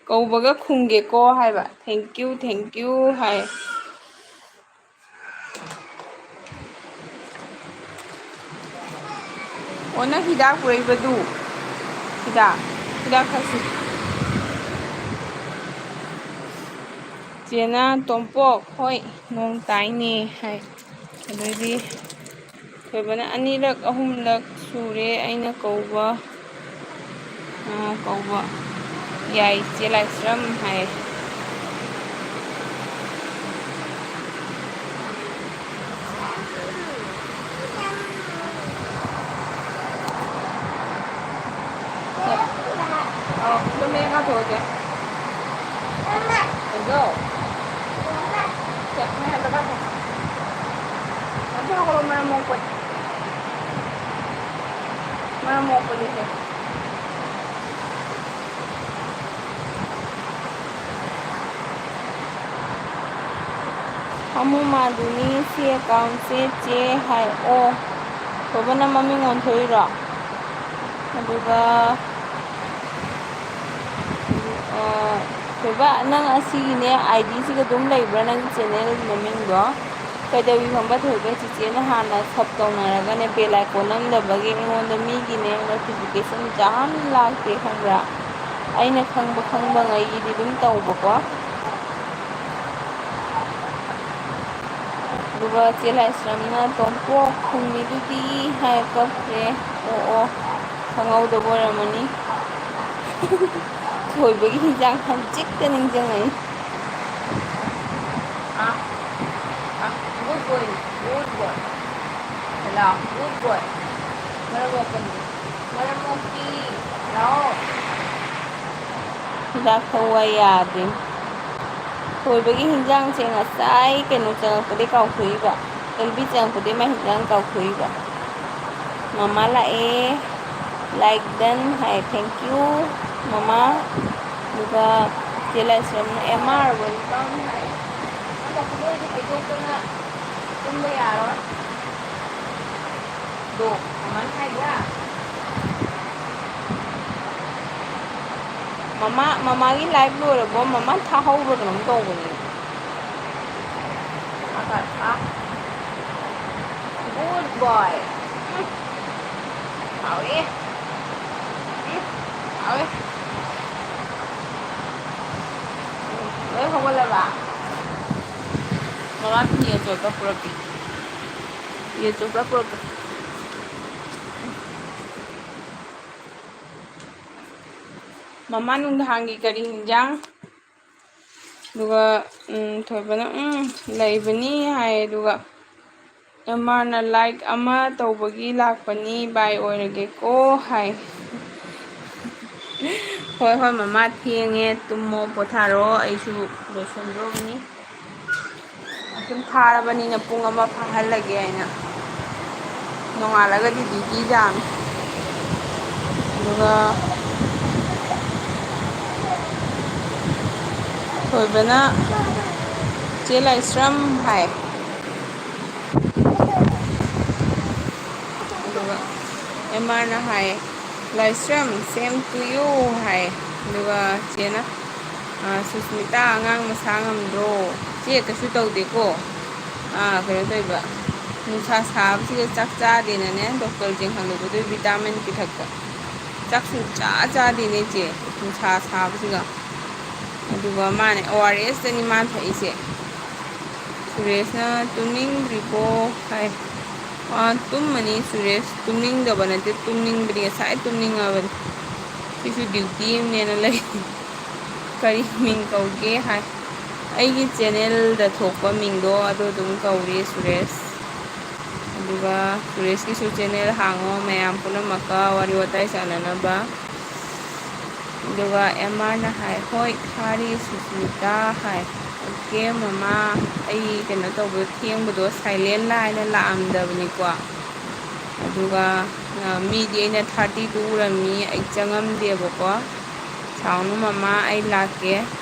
"ꯀꯧꯕꯒ ꯈꯨꯝꯒꯦꯀꯣ" ꯍꯥꯏꯕ꯫ "Thank you, thank you" ꯍꯥꯏ꯫ ꯑꯣ, ꯅꯪ ꯍꯤꯗꯥꯛ ꯄꯨꯔꯛꯏꯕꯗꯨ? ꯍꯤꯗꯥꯛ, ꯍꯤꯗꯥꯛ ꯊꯛꯁꯤ꯫ ꯆꯦꯅ "ꯇꯣꯝꯄꯣꯛ, ꯍꯣꯏ, ꯅꯣꯡ ꯇꯥꯏꯅꯦ" ꯍꯥꯏ꯫ ꯑꯗꯩꯗꯤ ꯊꯣꯏꯕꯅ "ꯑꯅꯤꯔꯛ ꯑꯍꯨꯝꯂꯛ ꯁꯨꯔꯦ ꯑꯩꯅ ꯀꯧꯕ, ꯑ, ꯀꯧꯕ ꯌꯥꯏ ꯆꯦ ꯂꯥꯏꯁ꯭ꯔꯝ" ꯍꯥꯏ꯫ ꯑꯧ, ꯁꯨꯝ ꯃꯌꯦꯛ ꯀꯥꯊꯣꯛꯑꯒꯦ꯫ ꯀꯩꯅꯣ? ꯁꯦ, ꯃꯌꯥꯝꯗ ꯀꯥꯊꯣꯛ꯫ ꯑꯝꯇ ꯍꯧꯒꯠꯂꯣ, ꯃꯔꯝ ꯃꯣꯛꯄꯅꯤ꯫ ꯃꯔꯝ ꯃꯣꯛꯄꯅꯤꯁꯦ꯫ ꯍꯥꯃꯨ ꯃꯥꯗꯨꯅꯤ ꯁꯤ ꯑꯦꯀꯥꯎꯟꯁꯦ ꯆꯦ ꯍꯥꯏ꯫ ꯑꯣ, ꯊꯣꯏꯕꯅ ꯃꯃꯤꯡ ꯑꯣꯟꯊꯣꯛꯏꯔꯣ? ꯑꯗꯨꯒ, ꯑ, ꯊꯣꯏꯕ, ꯅꯪ ꯑꯁꯤꯒꯤꯅꯦ, ꯑꯥꯏ ꯗꯤꯁꯤꯒ ꯑꯗꯨꯝ ꯂꯩꯕ꯭ꯔꯥ, ꯅꯪꯒꯤ ꯆꯦꯅꯦꯜꯒꯤ ꯃꯃꯤꯡꯗꯣ? ꯀꯩꯗꯧꯏ ꯈꯪꯕ꯭ꯔꯥ ꯊꯣꯏꯕ, ꯆꯤꯆꯦꯅ ꯍꯥꯟꯅ ꯁꯕ ꯇꯧꯅꯔꯒꯅꯦ, ꯕꯦꯜ ꯑꯥꯏꯀꯣꯟ ꯅꯝꯗꯕꯒꯤ ꯑꯩꯉꯣꯟꯗ ꯃꯤꯒꯤꯅꯦ ꯅꯣꯇꯤꯐꯤꯀꯦꯁꯟ ꯌꯥꯝ ꯂꯥꯛꯇꯦ ꯈꯪꯕ꯭ꯔꯥ? ꯑꯩꯅ ꯈꯪꯕ ꯈꯪꯕꯉꯩꯒꯤꯗꯤ ꯑꯗꯨꯝ ꯇꯧꯕꯀꯣ꯫ ꯑꯗꯨꯒ ꯆꯦ ꯂꯥꯏꯁ꯭ꯔꯝꯅ "ꯇꯣꯝꯄꯣꯛ ꯈꯨꯝꯃꯤꯗꯨꯗꯤ" ꯍꯥꯏ ꯀꯞꯈ꯭ꯔꯦ꯫ ꯑꯣ, ꯑꯣ, ꯈꯪꯍꯧꯗꯕ ꯑꯣꯏꯔꯝꯃꯅꯤ꯫ ꯊꯣꯏꯕꯒꯤ ꯍꯤꯟꯖꯥꯡ ꯍꯟꯖꯤꯛꯇ ꯅꯤꯡꯁꯤꯡꯉꯛꯏ꯫ ꯑꯥ, ꯑꯥ, good boy, good boy꯫ ꯂꯥꯎ, good boy꯫ ꯃꯔꯝ ꯃꯣꯛꯄꯅꯤ꯫ ꯃꯔꯝ ꯃꯣꯛꯄꯤ꯫ ꯂꯥꯎ꯫ ꯍꯤꯗꯥꯛ ꯊꯛꯎ ꯍꯥꯏ ꯌꯥꯗꯦ꯫ ꯊꯣꯏꯕꯒꯤ ꯍꯤꯟꯖꯥꯡꯁꯦ ꯉꯁꯥꯏ ꯀꯩꯅꯣ ꯆꯪꯉꯛꯄꯗꯩ ꯀꯥꯎꯊꯣꯛꯏꯕ꯫ ꯑꯦꯜꯕꯤ ꯆꯪꯉꯛꯄꯗꯩ ꯃꯥꯏ ꯍꯤꯟꯖꯥꯡ ꯀꯥꯎꯊꯣꯛꯏꯕ꯫ ꯃꯃꯥ ꯂꯥꯛꯑꯦ꯫ Like done high. Thank you ꯃꯃꯥ꯫ ꯑꯗꯨꯒ ꯆꯦ ꯂꯥꯏꯁ꯭ꯔꯝꯅ "ꯑꯦꯝ ꯑꯥꯔ welcome" ꯍꯥꯏ꯫ ꯅꯪ ꯃꯈꯨꯝ ꯂꯣꯏꯁꯦ ꯍꯩꯗꯣꯛꯇꯅ ꯇꯨꯝꯕ ꯌꯥꯔꯣꯏ꯫ ꯑꯗꯣ ꯃꯃꯥꯅ ꯍꯥꯏꯗ꯭ꯔꯥ? ꯃꯃꯥ, ꯃꯃꯥꯒꯤ live ꯂꯣꯏꯔꯕꯣ? ꯃꯃꯥ ꯊꯥꯍꯧꯕ꯭ꯔꯥ ꯀꯩꯅꯣꯝ ꯇꯧꯕꯅꯦ꯫ ꯒꯨꯗ ꯕꯣꯏ꯫ ꯎꯝ꯫ ꯍꯥꯎꯋꯦ꯫ ꯎꯝ꯫ ꯍꯥꯎꯋꯦ꯫ ꯎꯝ꯫ ꯂꯣꯏ ꯍꯧꯒꯠꯂꯕ? ꯃꯃꯥ ꯐꯤ ꯑꯆꯣꯠꯄ ꯄꯨꯔꯛꯀꯦ꯫ ꯐꯤ ꯑꯆꯣꯠꯄ ꯄꯨꯔꯛꯀꯦ꯫ ꯃꯃꯥ ꯅꯨꯡꯗꯥꯡꯒꯤ ꯀꯔꯤ ꯍꯤꯟꯖꯥꯡ? ꯑꯗꯨꯒ, ꯎꯝ, ꯊꯣꯏꯕꯅ, "ꯎꯝ, ꯂꯩꯕꯅꯤ" ꯍꯥꯏ꯫ ꯑꯗꯨꯒ ꯑꯦꯝ ꯑꯥꯔꯅ "Like ꯑꯃ ꯇꯧꯕꯒꯤ ꯂꯥꯛꯄꯅꯤ, ꯕꯥꯏ ꯑꯣꯏꯔꯒꯦꯀꯣ" ꯍꯥꯏ꯫ ꯍꯣꯏ, ꯍꯣꯏ, ꯃꯃꯥ, ꯊꯦꯡꯉꯦ, ꯇꯨꯝꯃꯣ, ꯄꯣꯊꯥꯔꯣ, ꯑꯩꯁꯨ ꯂꯣꯏꯁꯟꯗ꯭ꯔꯣꯕꯅꯤ꯫ ꯑꯗꯨꯝ ꯊꯥꯔꯕꯅꯤꯅ ꯄꯨꯡ ꯑꯃ ꯐꯥꯍꯜꯂꯒꯦ ꯍꯥꯏꯅ꯫ ꯅꯣꯡꯉꯥꯜꯂꯒꯗꯤ duty ꯌꯥꯝꯃꯤ꯫ ꯑꯗꯨꯒ ꯊꯣꯏꯕꯅ "ꯆꯦ ꯂꯥꯏꯁ꯭ꯔꯝ" ꯍꯥꯏ꯫ ꯑꯗꯨꯒ ꯑꯦꯝ ꯑꯥꯔꯅ ꯍꯥꯏ, "ꯂꯥꯏꯁ꯭ꯔꯝ, same to you" ꯍꯥꯏ꯫ ꯑꯗꯨꯒ ꯆꯦꯅ, "ꯑ, ꯁꯨꯁꯃꯤꯇꯥ, ꯑꯉꯥꯡ ꯃꯁꯥ ꯉꯝꯗ꯭ꯔꯣ?" "ꯆꯦ, ꯀꯩꯁꯨ ꯇꯧꯗꯦꯀꯣ꯫ ꯑꯥ, ꯀꯩꯅꯣ ꯇꯧꯔꯤꯕ, ꯅꯨꯡꯁꯥ ꯁꯥꯕꯁꯤꯗ ꯆꯥꯛ ꯆꯥꯗꯦꯅꯅꯦ, ꯗꯣꯛꯇꯔ ꯌꯦꯡꯍꯜꯂꯨꯕꯗꯨ vitamin ꯄꯤꯊꯛꯄ꯫ ꯆꯥꯛ ꯁꯨꯡꯆꯥ ꯆꯥꯗꯦꯅꯦ ꯏꯆꯦ, ꯅꯨꯡꯁꯥ ꯁꯥꯕꯁꯤꯒ꯫ ꯑꯗꯨꯒ ꯃꯥꯅꯦ, ꯑꯣ ꯑꯥꯔ ꯑꯦꯁꯇꯅꯤ ꯃꯥꯅ ꯊꯛꯏꯁꯦ꯫ ꯁꯨꯔꯦꯁꯅ "ꯇꯨꯝꯅꯤꯡꯗ꯭ꯔꯤꯕꯣ?" ꯍꯥꯏ꯫ ꯑꯥ, ꯇꯨꯝꯃꯅꯤ ꯁꯨꯔꯦꯁ꯫ ꯇꯨꯝꯅꯤꯡꯗꯕ ꯅꯠꯇꯦ, ꯇꯨꯝꯅꯤꯡꯕꯅꯤ, ꯉꯁꯥꯏ ꯇꯨꯝꯅꯤꯡꯉꯕꯅꯤ꯫ ꯁꯤꯁꯨ duty ꯑꯃꯅꯦꯅ ꯂꯩ꯫ "ꯀꯔꯤ ꯃꯤꯡ ꯀꯧꯒꯦ?" ꯍꯥꯏ꯫ ꯑꯩꯒꯤ channelꯗ ꯊꯣꯛꯄ ꯃꯤꯡꯗꯣ ꯑꯗꯨ ꯑꯗꯨꯝ ꯀꯧꯔꯤ, ꯁꯨꯔꯦꯁ꯫ ꯑꯗꯨꯒ ꯁꯨꯔꯦꯁꯀꯤꯁꯨ channel ꯍꯥꯡꯉꯣ, ꯃꯌꯥꯝ ꯄꯨꯝꯅꯃꯛꯀ ꯋꯥꯔꯤ ꯋꯥꯇꯥꯏ ꯁꯥꯟꯅꯅꯕ꯫ ꯑꯗꯨꯒ ꯑꯦꯝ ꯑꯥꯔꯅ ꯍꯥꯏ, "ꯍꯣꯏ, ꯊꯥꯔꯤ ꯁꯨꯁꯃꯤꯇꯥ" ꯍꯥꯏ꯫ "ꯑꯣꯀꯦ ꯃꯃꯥ, ꯑꯩ ꯀꯩꯅꯣ ꯇꯧꯕꯗꯣ, ꯊꯦꯡꯕꯗꯣ silent ꯂꯥꯏꯅ ꯂꯥꯛꯑꯝꯗꯕꯅꯤꯀꯣ"꯫ ꯑꯗꯨꯒ, ꯑ, ꯃꯤꯗꯤ ꯑꯩꯅ thirty two ꯎꯔꯝꯃꯤ, ꯑꯩ ꯆꯪꯉꯝꯗꯦꯕꯀꯣ꯫ ꯁꯥꯎꯅꯨ ꯃꯃꯥ, ꯑꯩ ꯂꯥꯛꯀꯦ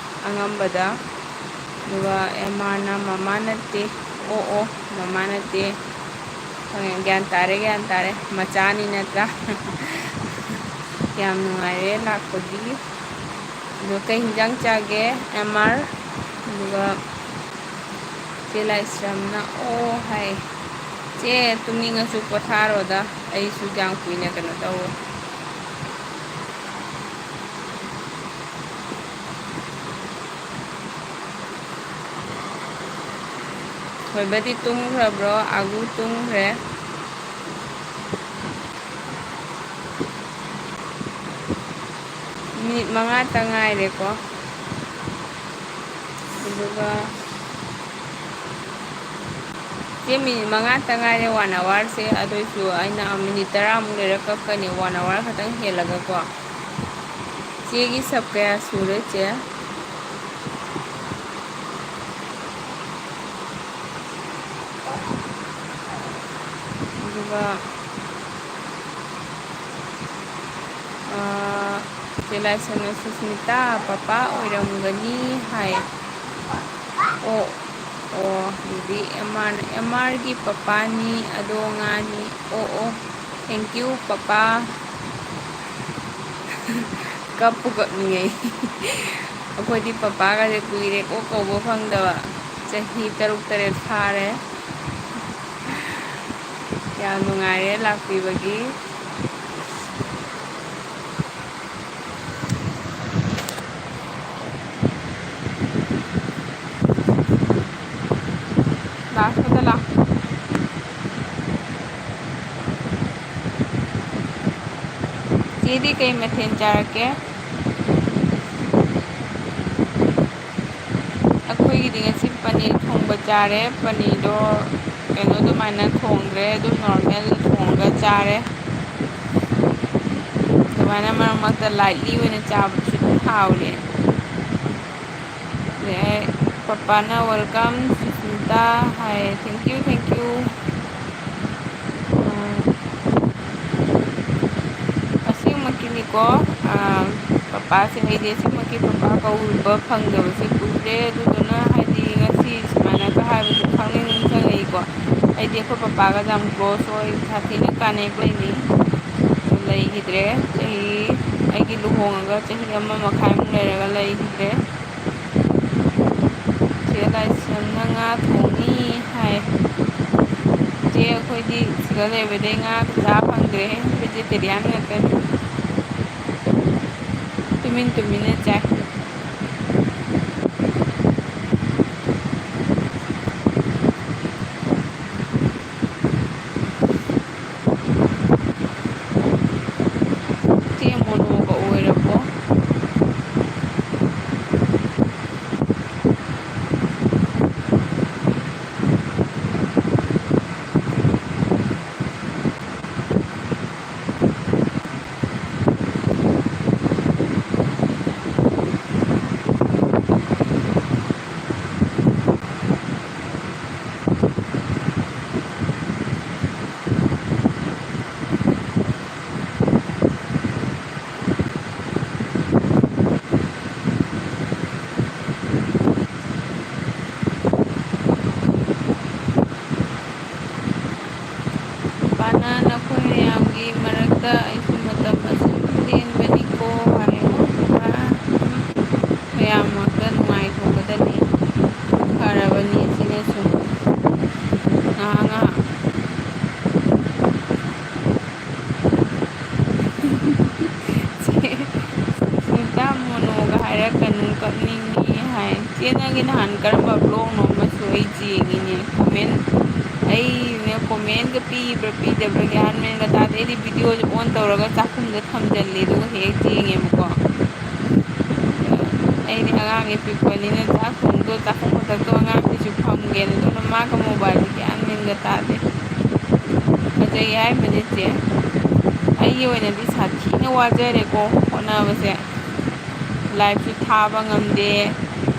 ꯑꯉꯝꯕꯗ꯫ ꯑꯗꯨꯒ ꯑꯦꯝ ꯑꯥꯔꯅ ꯃꯃꯥ ꯅꯠꯇꯦ, ꯑꯣ ꯑꯣ, ꯃꯃꯥ ꯅꯠꯇꯦ꯫ ꯍꯣꯏ, ꯒ꯭ꯌꯥꯟ ꯇꯥꯔꯦ, ꯒ꯭ꯌꯥꯟ ꯇꯥꯔꯦ, ꯃꯆꯥꯅꯤ ꯅꯠꯇ꯭ꯔꯥ? ꯌꯥꯝ ꯅꯨꯡꯉꯥꯏꯔꯦ ꯂꯥꯛꯄꯒꯤ꯫ ꯑꯗꯣ ꯀꯩ ꯍꯤꯟꯖꯥꯡ ꯆꯥꯒꯦ, ꯑꯦꯝ ꯑꯥꯔ? ꯑꯗꯨꯒ ꯆꯦ ꯂꯥꯏꯁ꯭ꯔꯝꯅ ꯑꯣ ꯍꯥꯏ꯫ ꯆꯦ, ꯇꯨꯝꯅꯤꯡꯉꯁꯨ ꯄꯣꯊꯥꯔꯣꯗ, ꯑꯩꯁꯨ ꯌꯥꯝ ꯀꯨꯏꯅ ꯀꯩꯅꯣ ꯇꯧꯔꯣꯏ꯫ ꯊꯣꯏꯕꯗꯤ ꯇꯨꯝꯈ꯭ꯔꯕ꯭ꯔꯣ? ꯑꯒꯨ ꯇꯨꯝꯈ꯭ꯔꯦ꯫ ꯃꯤꯅꯤꯠ ꯃꯉꯥꯇ ꯉꯥꯏꯔꯦꯀꯣ꯫ ꯑꯗꯨꯒ ꯁꯤ ꯃꯤꯅꯤꯠ ꯃꯉꯥꯇ ꯉꯥꯏꯔꯦ one hourꯁꯦ, ꯑꯗꯨꯏꯁꯨ ꯑꯩꯅ ꯃꯤꯅꯤꯠ ꯇꯔꯥꯃꯨꯛ ꯂꯩꯔ ꯀꯛꯀꯅꯤ, one hour ꯈꯛꯇꯪ ꯍꯦꯜꯂꯒꯀꯣ꯫ ꯆꯦꯒꯤ sub ꯀꯌꯥ ꯁꯨꯔꯦ, ꯆꯦ? ꯑꯗꯨꯒ, ꯑꯥ, ꯆꯦ ꯂꯥꯏꯁ꯭ꯔꯝꯅ ꯁꯨꯁꯃꯤꯇꯥ, ꯄꯄꯥ ꯑꯣꯏꯔꯝꯒꯅꯤ ꯍꯥꯏ꯫ ꯑꯣ, ꯑꯣ, ꯑꯗꯨꯗꯤ ꯑꯦꯝ ꯑꯥꯔꯅ, ꯑꯦꯝ ꯑꯥꯔꯒꯤ ꯄꯄꯥꯅꯤ, ꯑꯗꯣ ꯉꯥꯅꯤ꯫ ꯑꯣ, ꯑꯣ, thank you, ꯄꯄꯥ꯫ ꯀꯞꯄꯨ ꯀꯞꯅꯤꯡꯉꯦ꯫ ꯑꯩꯈꯣꯏꯗꯤ ꯄꯄꯥꯒꯁꯦ ꯀꯨꯏꯔꯦꯀꯣ ꯀꯧꯕ ꯐꯪꯗꯕ꯫ ꯆꯍꯤ ꯇꯔꯨꯛ ꯇꯔꯦꯠ ꯐꯥꯔꯦ꯫ ꯌꯥꯝ ꯅꯨꯡꯉꯥꯏꯔꯦ ꯂꯥꯛꯄꯤꯕꯒꯤ꯫ ꯂꯥꯛꯄꯗ ꯂꯥꯛ-, ꯆꯦꯗꯤ ꯀꯩ ꯃꯊꯦꯜ ꯆꯥꯔꯛꯀꯦ? ꯑꯩꯈꯣꯏꯒꯤꯗꯤ ꯉꯁꯤ ꯄꯅꯤꯔ ꯊꯣꯡꯕ ꯆꯥꯔꯦ꯫ ꯄꯅꯤꯔꯗꯣ ꯀꯩꯅꯣ ꯑꯗꯨꯃꯥꯏꯅ ꯊꯣꯡꯗ꯭ꯔꯦ, ꯑꯗꯨꯝ normal ꯊꯣꯡꯉꯒ ꯆꯥꯔꯦ꯫ ꯑꯗꯨꯃꯥꯏꯅ ꯃꯔꯛ ꯃꯔꯛꯇ lightly ꯑꯣꯏꯅ ꯆꯥꯕꯗꯨꯁꯨ ꯑꯗꯨꯝ ꯍꯥꯎꯔꯦ꯫ ꯑꯗꯩ ꯄꯄꯥꯅ welcome Susmita high, thank you, thank you꯫ ꯎꯝ, ꯀꯣ, ꯑꯥ, ꯄꯄꯥꯁꯦ, ꯑꯩꯗꯤ ꯑꯁꯦꯡꯃꯛꯀꯤ ꯄꯄꯥ ꯀꯧꯕ ꯐꯪꯗꯕꯁꯦ ꯀꯨꯏꯔꯦ꯫ ꯑꯗꯨꯗꯨꯅ ꯍꯥꯏꯗꯤ ꯉꯁꯤ ꯁꯨꯃꯥꯏꯅꯒ ꯍꯥꯏꯕꯁꯦ ꯈꯪꯅꯤꯡ ꯅꯤꯡꯁꯤꯡꯉꯛꯏꯀꯣ꯫ ꯑꯩꯗꯤ ꯑꯩꯈꯣꯏ ꯄꯄꯥꯒꯁꯦ ꯌꯥꯝ close ꯑꯣꯏ, ꯁꯥꯊꯤꯅ ꯀꯥꯟꯅꯩ ꯂꯩꯅꯤ꯫ ꯑꯗꯨ ꯂꯩꯈꯤꯗ꯭ꯔꯦ꯫ ꯆꯍꯤ, ꯑꯩꯒꯤ ꯂꯨꯍꯣꯡꯉꯒ ꯆꯍꯤ ꯑꯃ ꯃꯈꯥꯏꯃꯨꯛ ꯂꯩꯔꯒ ꯂꯩꯈꯤꯗ꯭ꯔꯦ꯫ ꯆꯦ ꯂꯥꯏꯁ꯭ꯔꯝꯅ ꯉꯥ ꯊꯣꯡꯅꯤ ꯍꯥꯏ꯫ ꯆꯦ, ꯑꯩꯈꯣꯏꯗꯤ ꯁꯤꯗ ꯂꯩꯕꯗꯩ ꯉꯥꯒ ꯆꯥ ꯐꯪꯗ꯭ꯔꯦꯍꯦ, vegetarian ꯉꯥꯛꯇꯅꯤ꯫ ꯇꯨꯃꯤꯟ ꯇꯨꯃꯤꯟꯅ ꯆꯥꯏ꯫ ꯆꯦ, ꯃꯣꯅꯣꯒ ꯑꯣꯏꯔꯕꯣ? ꯄꯥꯅ, ꯅꯈꯣꯏ ꯃꯌꯥꯝꯒꯤ ꯃꯔꯛꯇ ꯑꯩꯁꯨ ꯃꯇꯝ ꯑꯁꯨꯝ ꯂꯦꯟꯕꯅꯤꯀꯣ ꯍꯥꯏꯌꯣ꯫ ꯃꯌꯥꯝ ꯃꯔꯛꯇ ꯅꯨꯡꯉꯥꯏꯊꯣꯛꯀꯗꯕꯅꯤ꯫ ꯐꯔꯕꯅꯤ ꯑꯁꯤꯅꯁꯨ꯫ ꯉꯥꯏꯍꯥꯛ ꯉꯥꯏꯍꯥꯛ꯫ ꯆꯦ, ꯁꯨꯝꯇ ꯃꯣꯅꯣꯒ ꯍꯥꯏꯔꯛꯀꯅꯨ, ꯀꯞꯅꯤꯡꯉꯤ ꯍꯥꯏ꯫ ꯆꯦ, ꯅꯪꯒꯤ ꯅꯍꯥꯟ ꯀꯔꯝꯕ vlogꯅꯣ ꯑꯃꯁꯨ ꯑꯩ ꯌꯦꯡꯉꯤꯅꯦ꯫ Comment, ꯑꯩꯅ commentꯒ ꯄꯤꯕ꯭ꯔꯥ ꯄꯤꯗꯕ꯭ꯔꯥ ꯒ꯭ꯌꯥꯟ ꯃꯦꯟꯒ ꯇꯥꯗꯦ꯫ ꯑꯩꯗꯤ videoꯁꯦ on ꯇꯧꯔꯒ ꯆꯥꯛꯈꯨꯝꯗ ꯊꯝꯖꯜꯂꯦ, ꯑꯗꯨꯒ ꯍꯦꯛ ꯌꯦꯡꯉꯦꯕꯀꯣ꯫ ꯑꯩꯗꯤ ꯑꯉꯥꯡ ꯑꯄꯤꯛꯄꯅꯤꯅ ꯆꯥꯛ ꯊꯣꯡꯗꯣ, ꯆꯥꯛꯈꯨꯝ ꯃꯊꯛꯇꯣ ꯑꯉꯥꯡꯁꯤꯁꯨ ꯐꯝꯒꯦꯅ, ꯑꯗꯨꯅ ꯃꯥꯒ mobileꯁꯦ ꯒ꯭ꯌꯥꯟ ꯃꯦꯟꯒ ꯇꯥꯗꯦ꯫ ꯐꯖꯩ ꯍꯥꯏꯕꯅꯤ ꯆꯦ꯫ ꯑꯩꯒꯤ ꯑꯣꯏꯅꯗꯤ ꯁꯥꯊꯤꯅ ꯋꯥꯖꯔꯦꯀꯣ ꯍꯣꯠꯅꯕꯁꯦ꯫ Liveꯁꯨ ꯊꯥꯕ ꯉꯝꯗꯦ,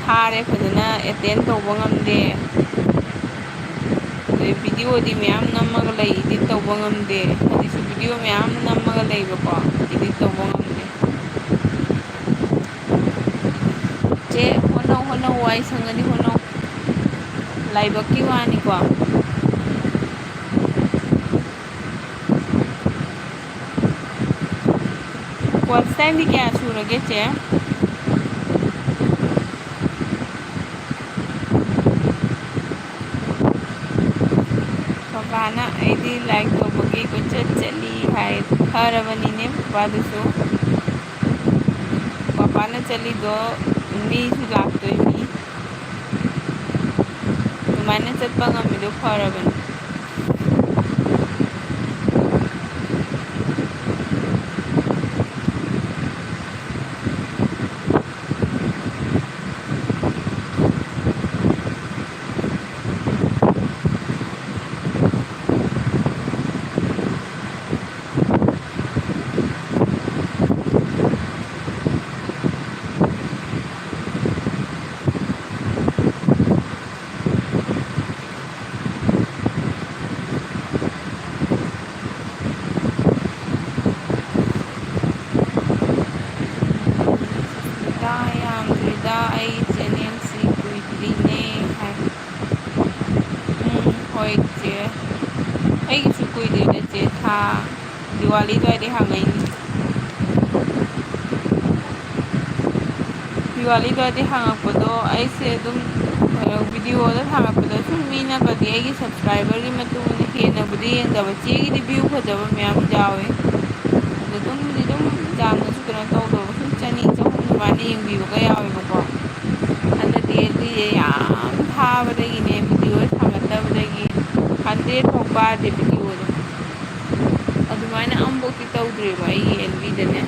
ꯊꯥꯔꯦ ꯐꯖꯅ attend ꯇꯧꯕ ꯉꯝꯗꯦ꯫ ꯑꯗꯩ videoꯗꯤ ꯃꯌꯥꯝ ꯅꯝꯃꯒ ꯂꯩ, edit ꯇꯧꯕ ꯉꯝꯗꯦ꯫ ꯍꯧꯖꯤꯛꯁꯨ video ꯃꯌꯥꯝ ꯅꯝꯃꯒ ꯂꯩꯕꯀꯣ, edit ꯇꯧꯕ ꯉꯝꯗꯦ꯫ ꯋꯥꯏ ꯁꯪꯒꯅꯤ ꯍꯣꯠꯅꯧ꯫ ꯂꯥꯏꯕꯛꯀꯤ ꯋꯥꯅꯤꯀꯣ꯫ Watch time ꯗꯤ ꯀꯌꯥ ꯁꯨꯔꯒꯦ, ꯆꯦ? ꯄꯄꯥꯅ ꯑꯩꯗꯤ ꯂꯥꯏꯔꯤꯛ ꯇꯧꯕꯒꯤ ꯀꯣꯏꯆꯠ ꯆꯠꯂꯤ ꯍꯥꯏ꯫ ꯐꯔꯕꯅꯤꯅꯦ ꯄꯄꯥꯗꯨꯁꯨ꯫ ꯄꯄꯥꯅ ꯆꯠꯂꯤꯗꯣ ꯃꯤꯁꯨ ꯂꯥꯛꯇꯣꯏꯅꯤ꯫ ꯑꯗꯨꯃꯥꯏꯅ ꯆꯠꯄ ꯉꯝꯃꯤꯗꯣ ꯐꯔꯕꯅꯤ꯫ ꯁꯨꯁꯃꯤꯇꯥ, ꯌꯥꯝꯗ꯭ꯔꯤꯗ, ꯑꯩ ꯆꯦꯅꯦꯜꯁꯤ ꯀꯨꯏꯗ꯭ꯔꯤꯅꯦ ꯍꯥꯏ꯫ ꯎꯝ, ꯍꯣꯏ ꯆꯦ, ꯑꯩꯒꯤꯁꯨ ꯀꯨꯏꯗ꯭ꯔꯤꯗ ꯆꯦ, ꯊꯥ ꯗꯤꯋꯥꯂꯤ ꯑꯗꯨꯋꯥꯏꯗꯩ ꯍꯥꯡꯉꯛꯏꯅꯤ꯫ ꯗꯤꯋꯥꯂꯤꯗꯗꯤ ꯍꯥꯡꯉꯛꯄꯗꯣ ꯑꯩꯁꯦ ꯑꯗꯨꯝ, ꯀꯩꯅꯣ, ꯚꯤꯗꯤꯑꯣꯗ ꯊꯥꯒꯠꯄꯗ ꯁꯨꯝ ꯃꯤꯅꯒꯗꯤ ꯑꯩꯒꯤ subscriberꯒꯤ ꯃꯇꯨꯡ ꯏꯟꯅ ꯍꯦꯟꯅꯕꯨꯗꯤ ꯌꯦꯡꯗꯕ, ꯆꯦꯒꯤꯗꯤ view ꯐꯖꯕ ꯃꯌꯥꯝ ꯌꯥꯎꯋꯦ꯫ ꯑꯗꯣ ꯑꯗꯨꯝꯗꯤ ꯑꯗꯨꯝ ꯌꯥꯝꯅꯁꯨ ꯀꯩꯅꯣ ꯇꯧꯗꯕ, ꯁꯨꯝ ꯆꯅꯤ ꯆꯍꯨꯝ ꯑꯗꯨꯃꯥꯏꯅ ꯌꯦꯡꯕꯤꯕꯒ ꯌꯥꯎꯋꯦꯕꯀꯣ꯫ ꯍꯟꯗꯛꯇꯤ ꯑꯩꯁꯦ ꯌꯥꯝ ꯊꯥꯕꯗꯒꯤꯅꯦ, ꯚꯤꯗꯤꯑꯣ ꯊꯥꯒꯠꯇꯕꯗꯒꯤ hundred ꯐꯥꯎ ꯀꯥꯗꯦ ꯚꯤꯗꯤꯑꯣꯗꯣ꯫ ꯑꯗꯨꯃꯥꯏꯅ ꯑꯃꯐꯥꯎꯗꯤ ꯇꯧꯗ꯭ꯔꯤꯕ ꯑꯩꯒꯤ ꯑꯦꯜꯕꯤꯗꯅꯦ,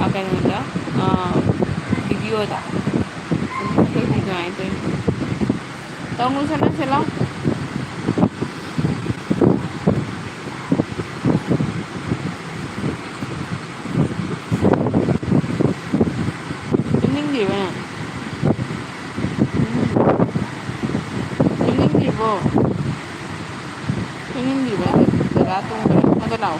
ꯑ, ꯀꯩꯅꯣꯗ, ꯑ, ꯚꯤꯗꯤꯑꯣꯗ꯫ ꯑꯗꯨ ꯍꯟꯗꯛꯇꯤ ꯑꯗꯨꯃꯥꯏꯅ ꯇꯧꯔꯤꯅꯤ꯫ ꯇꯧꯅꯨ, ꯁꯅꯥꯁꯦ ꯂꯥꯎ꯫ ꯇꯨꯝꯅꯤꯡꯗ꯭ꯔꯤꯕ ꯅꯪ? ꯇꯨꯝꯅꯤꯡꯗ꯭ꯔꯤꯕꯣ? ꯇꯨꯝꯅꯤꯡꯗ꯭ꯔꯤꯕ ꯅꯪ? ꯗꯗꯥ ꯇꯨꯝꯈ꯭ꯔꯦ꯫ ꯍꯥꯏꯒꯠꯂꯛꯑꯣ꯫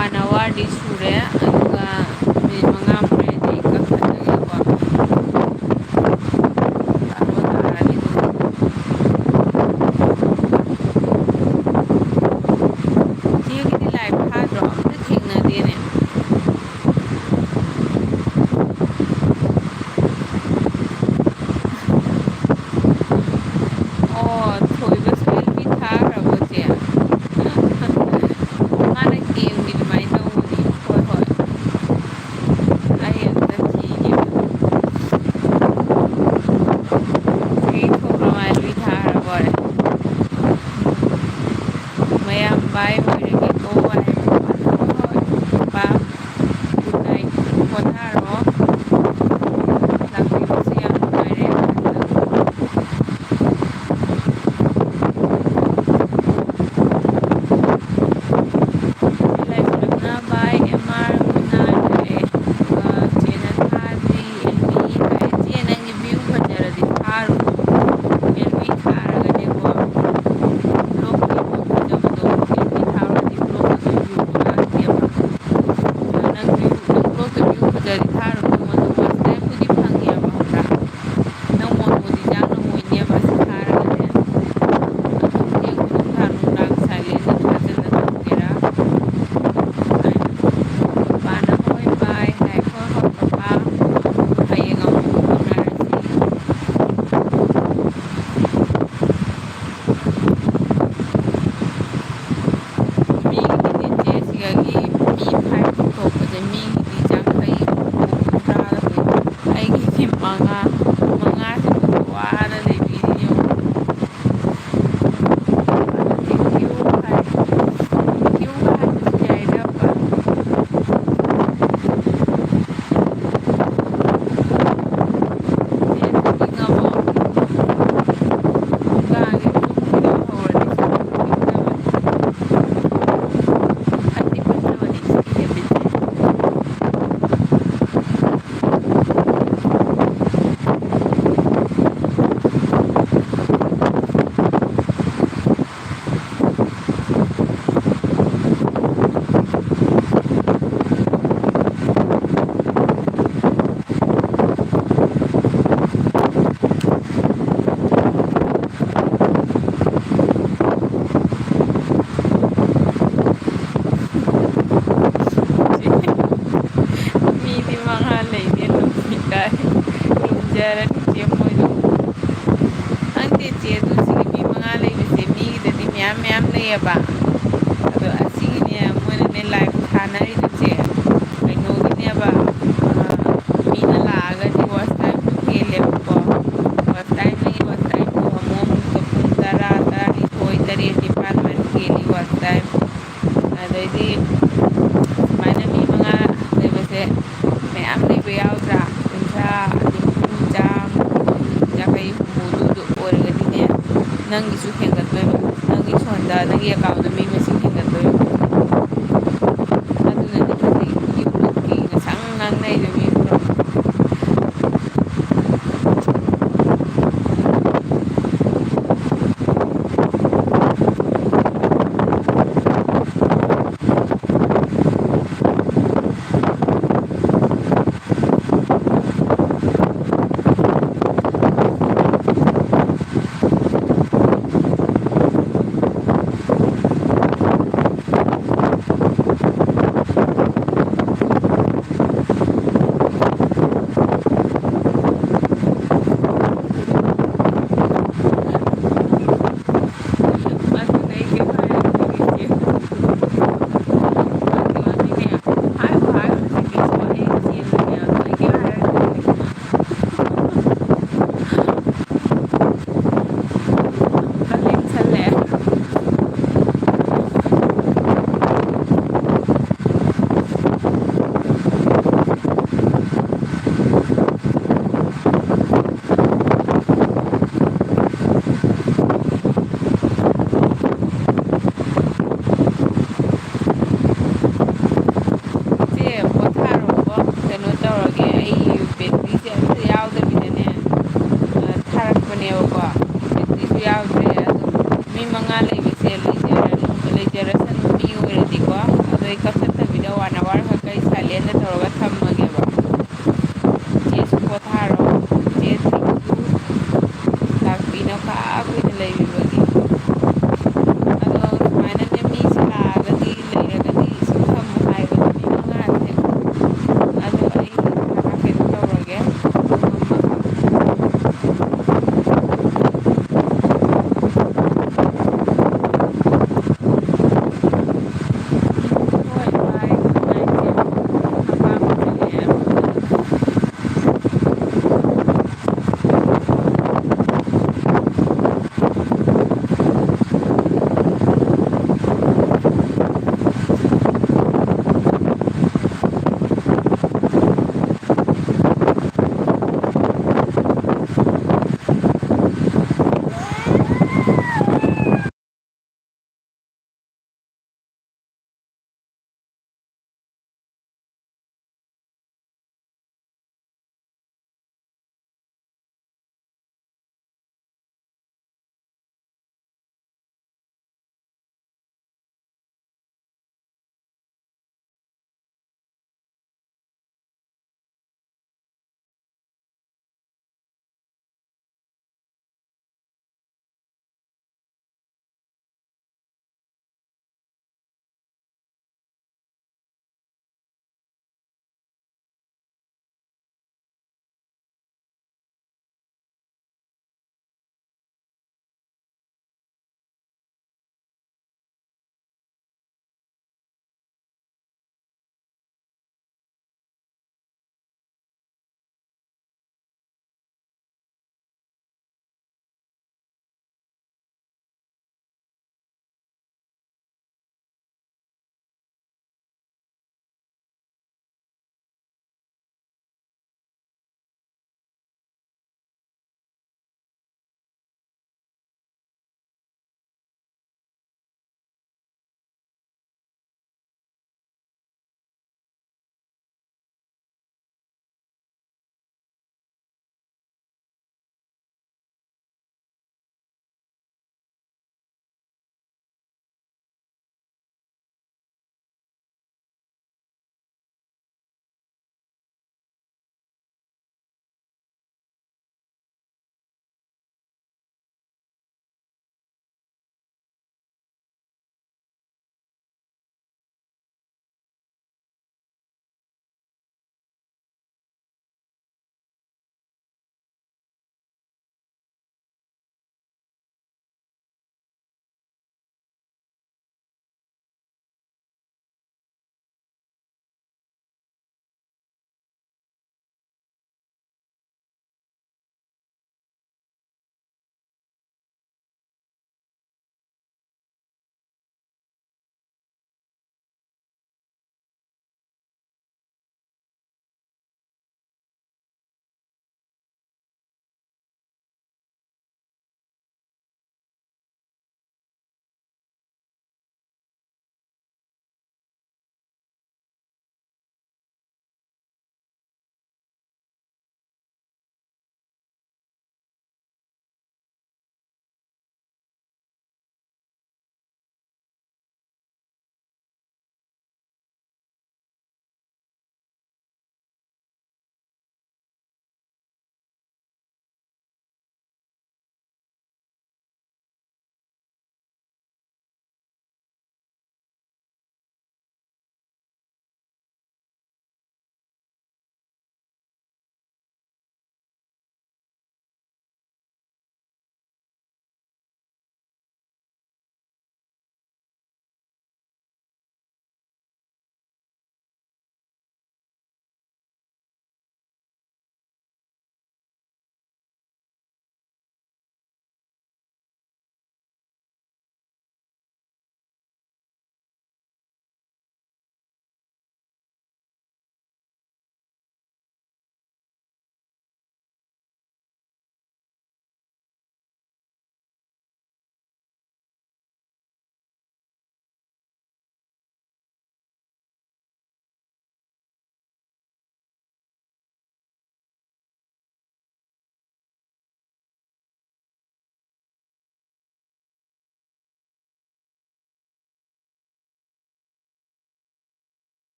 ꯋꯥꯟ ꯑꯋꯥꯔꯗꯤ ꯁꯨꯔꯦ, ꯑꯗꯨꯒ ꯃꯤꯅꯤꯠ ꯃꯉꯥꯃꯨꯛ ꯂꯩꯔꯗꯤ ꯑꯩ ꯀꯛꯊꯠꯂꯒꯦꯀꯣ꯫ ꯕꯥꯔꯣ ꯇꯥꯔꯅꯤ ꯑꯗꯨꯒ꯫ ꯏꯆꯦꯒꯤꯗꯤ ꯂꯥꯏꯚ ꯊꯥꯗ꯭ꯔꯣ? ꯑꯝꯇ ꯊꯦꯡꯅꯗꯦꯅꯦ꯫ ꯑꯣ, ꯊꯣꯏꯕꯁꯨ ꯑꯦꯜ ꯄꯤ ꯊꯥꯈ꯭ꯔꯕꯣ, ꯆꯦ? ꯃꯥꯅ ꯒꯦꯝꯒꯤ ꯑꯗꯨꯃꯥꯏꯅ ꯇꯧꯕꯅꯤ꯫ ꯍꯣꯏ, ꯍꯣꯏ꯫ ꯌꯥꯔꯅꯤ ꯆꯦ ꯃꯣꯏꯗꯣ꯫ ꯈꯪꯗꯦ ꯆꯦ, ꯑꯗꯨ ꯁꯤꯒꯤ ꯃꯤ ꯃꯉꯥ ꯂꯩꯕꯁꯦ ꯃꯤꯒꯤꯗꯗꯤ ꯃꯌꯥꯝ ꯃꯌꯥꯝ ꯂꯩꯌꯦꯕ꯫ ꯑꯗꯣ ꯑꯁꯤꯒꯤꯅꯦ, ꯃꯣꯏꯅꯅꯦ live ꯊꯥꯅꯔꯤꯗꯨ ꯆꯦ, ꯀꯩꯅꯣꯒꯤꯅꯦꯕ, ꯑ, ꯃꯤꯅ ꯂꯥꯛꯑꯒꯗꯤ watch time ꯗꯨ ꯍꯦꯜꯂꯦꯕꯀꯣ꯫ Watch time ꯅꯤ, watch time ꯗꯨ ꯑꯃꯨꯛ ꯑꯃꯨꯛꯇ ꯄꯨꯡ ꯇꯔꯥ, ꯇꯔꯥꯅꯤꯊꯣꯏ, ꯇꯔꯦꯠ, ꯅꯤꯄꯥꯜ ꯃꯔꯤ ꯍꯦꯜꯂꯤ watch time꯫ ꯑꯗꯩꯗꯤ ꯁꯨꯃꯥꯏꯅ ꯃꯤ ꯃꯉꯥ ꯂꯩꯕꯁꯦ ꯃꯌꯥꯝ ꯂꯩꯕ ꯌꯥꯎꯗ꯭ꯔꯥ? ꯀꯨꯟꯊ꯭ꯔꯥ, ꯅꯤꯐꯨ, ꯆꯥꯝꯃ, ꯌꯥꯡꯈꯩ, ꯍꯨꯝꯐꯨꯗꯨ ꯑꯣꯏꯔꯒꯗꯤꯅꯦ, ꯅꯪꯒꯤꯁꯨ ꯍꯦꯟꯒꯠꯇꯣꯏꯕ꯫ ꯅꯪꯒꯤ ꯐꯣꯟꯗ, ꯅꯪꯒꯤ account ꯗ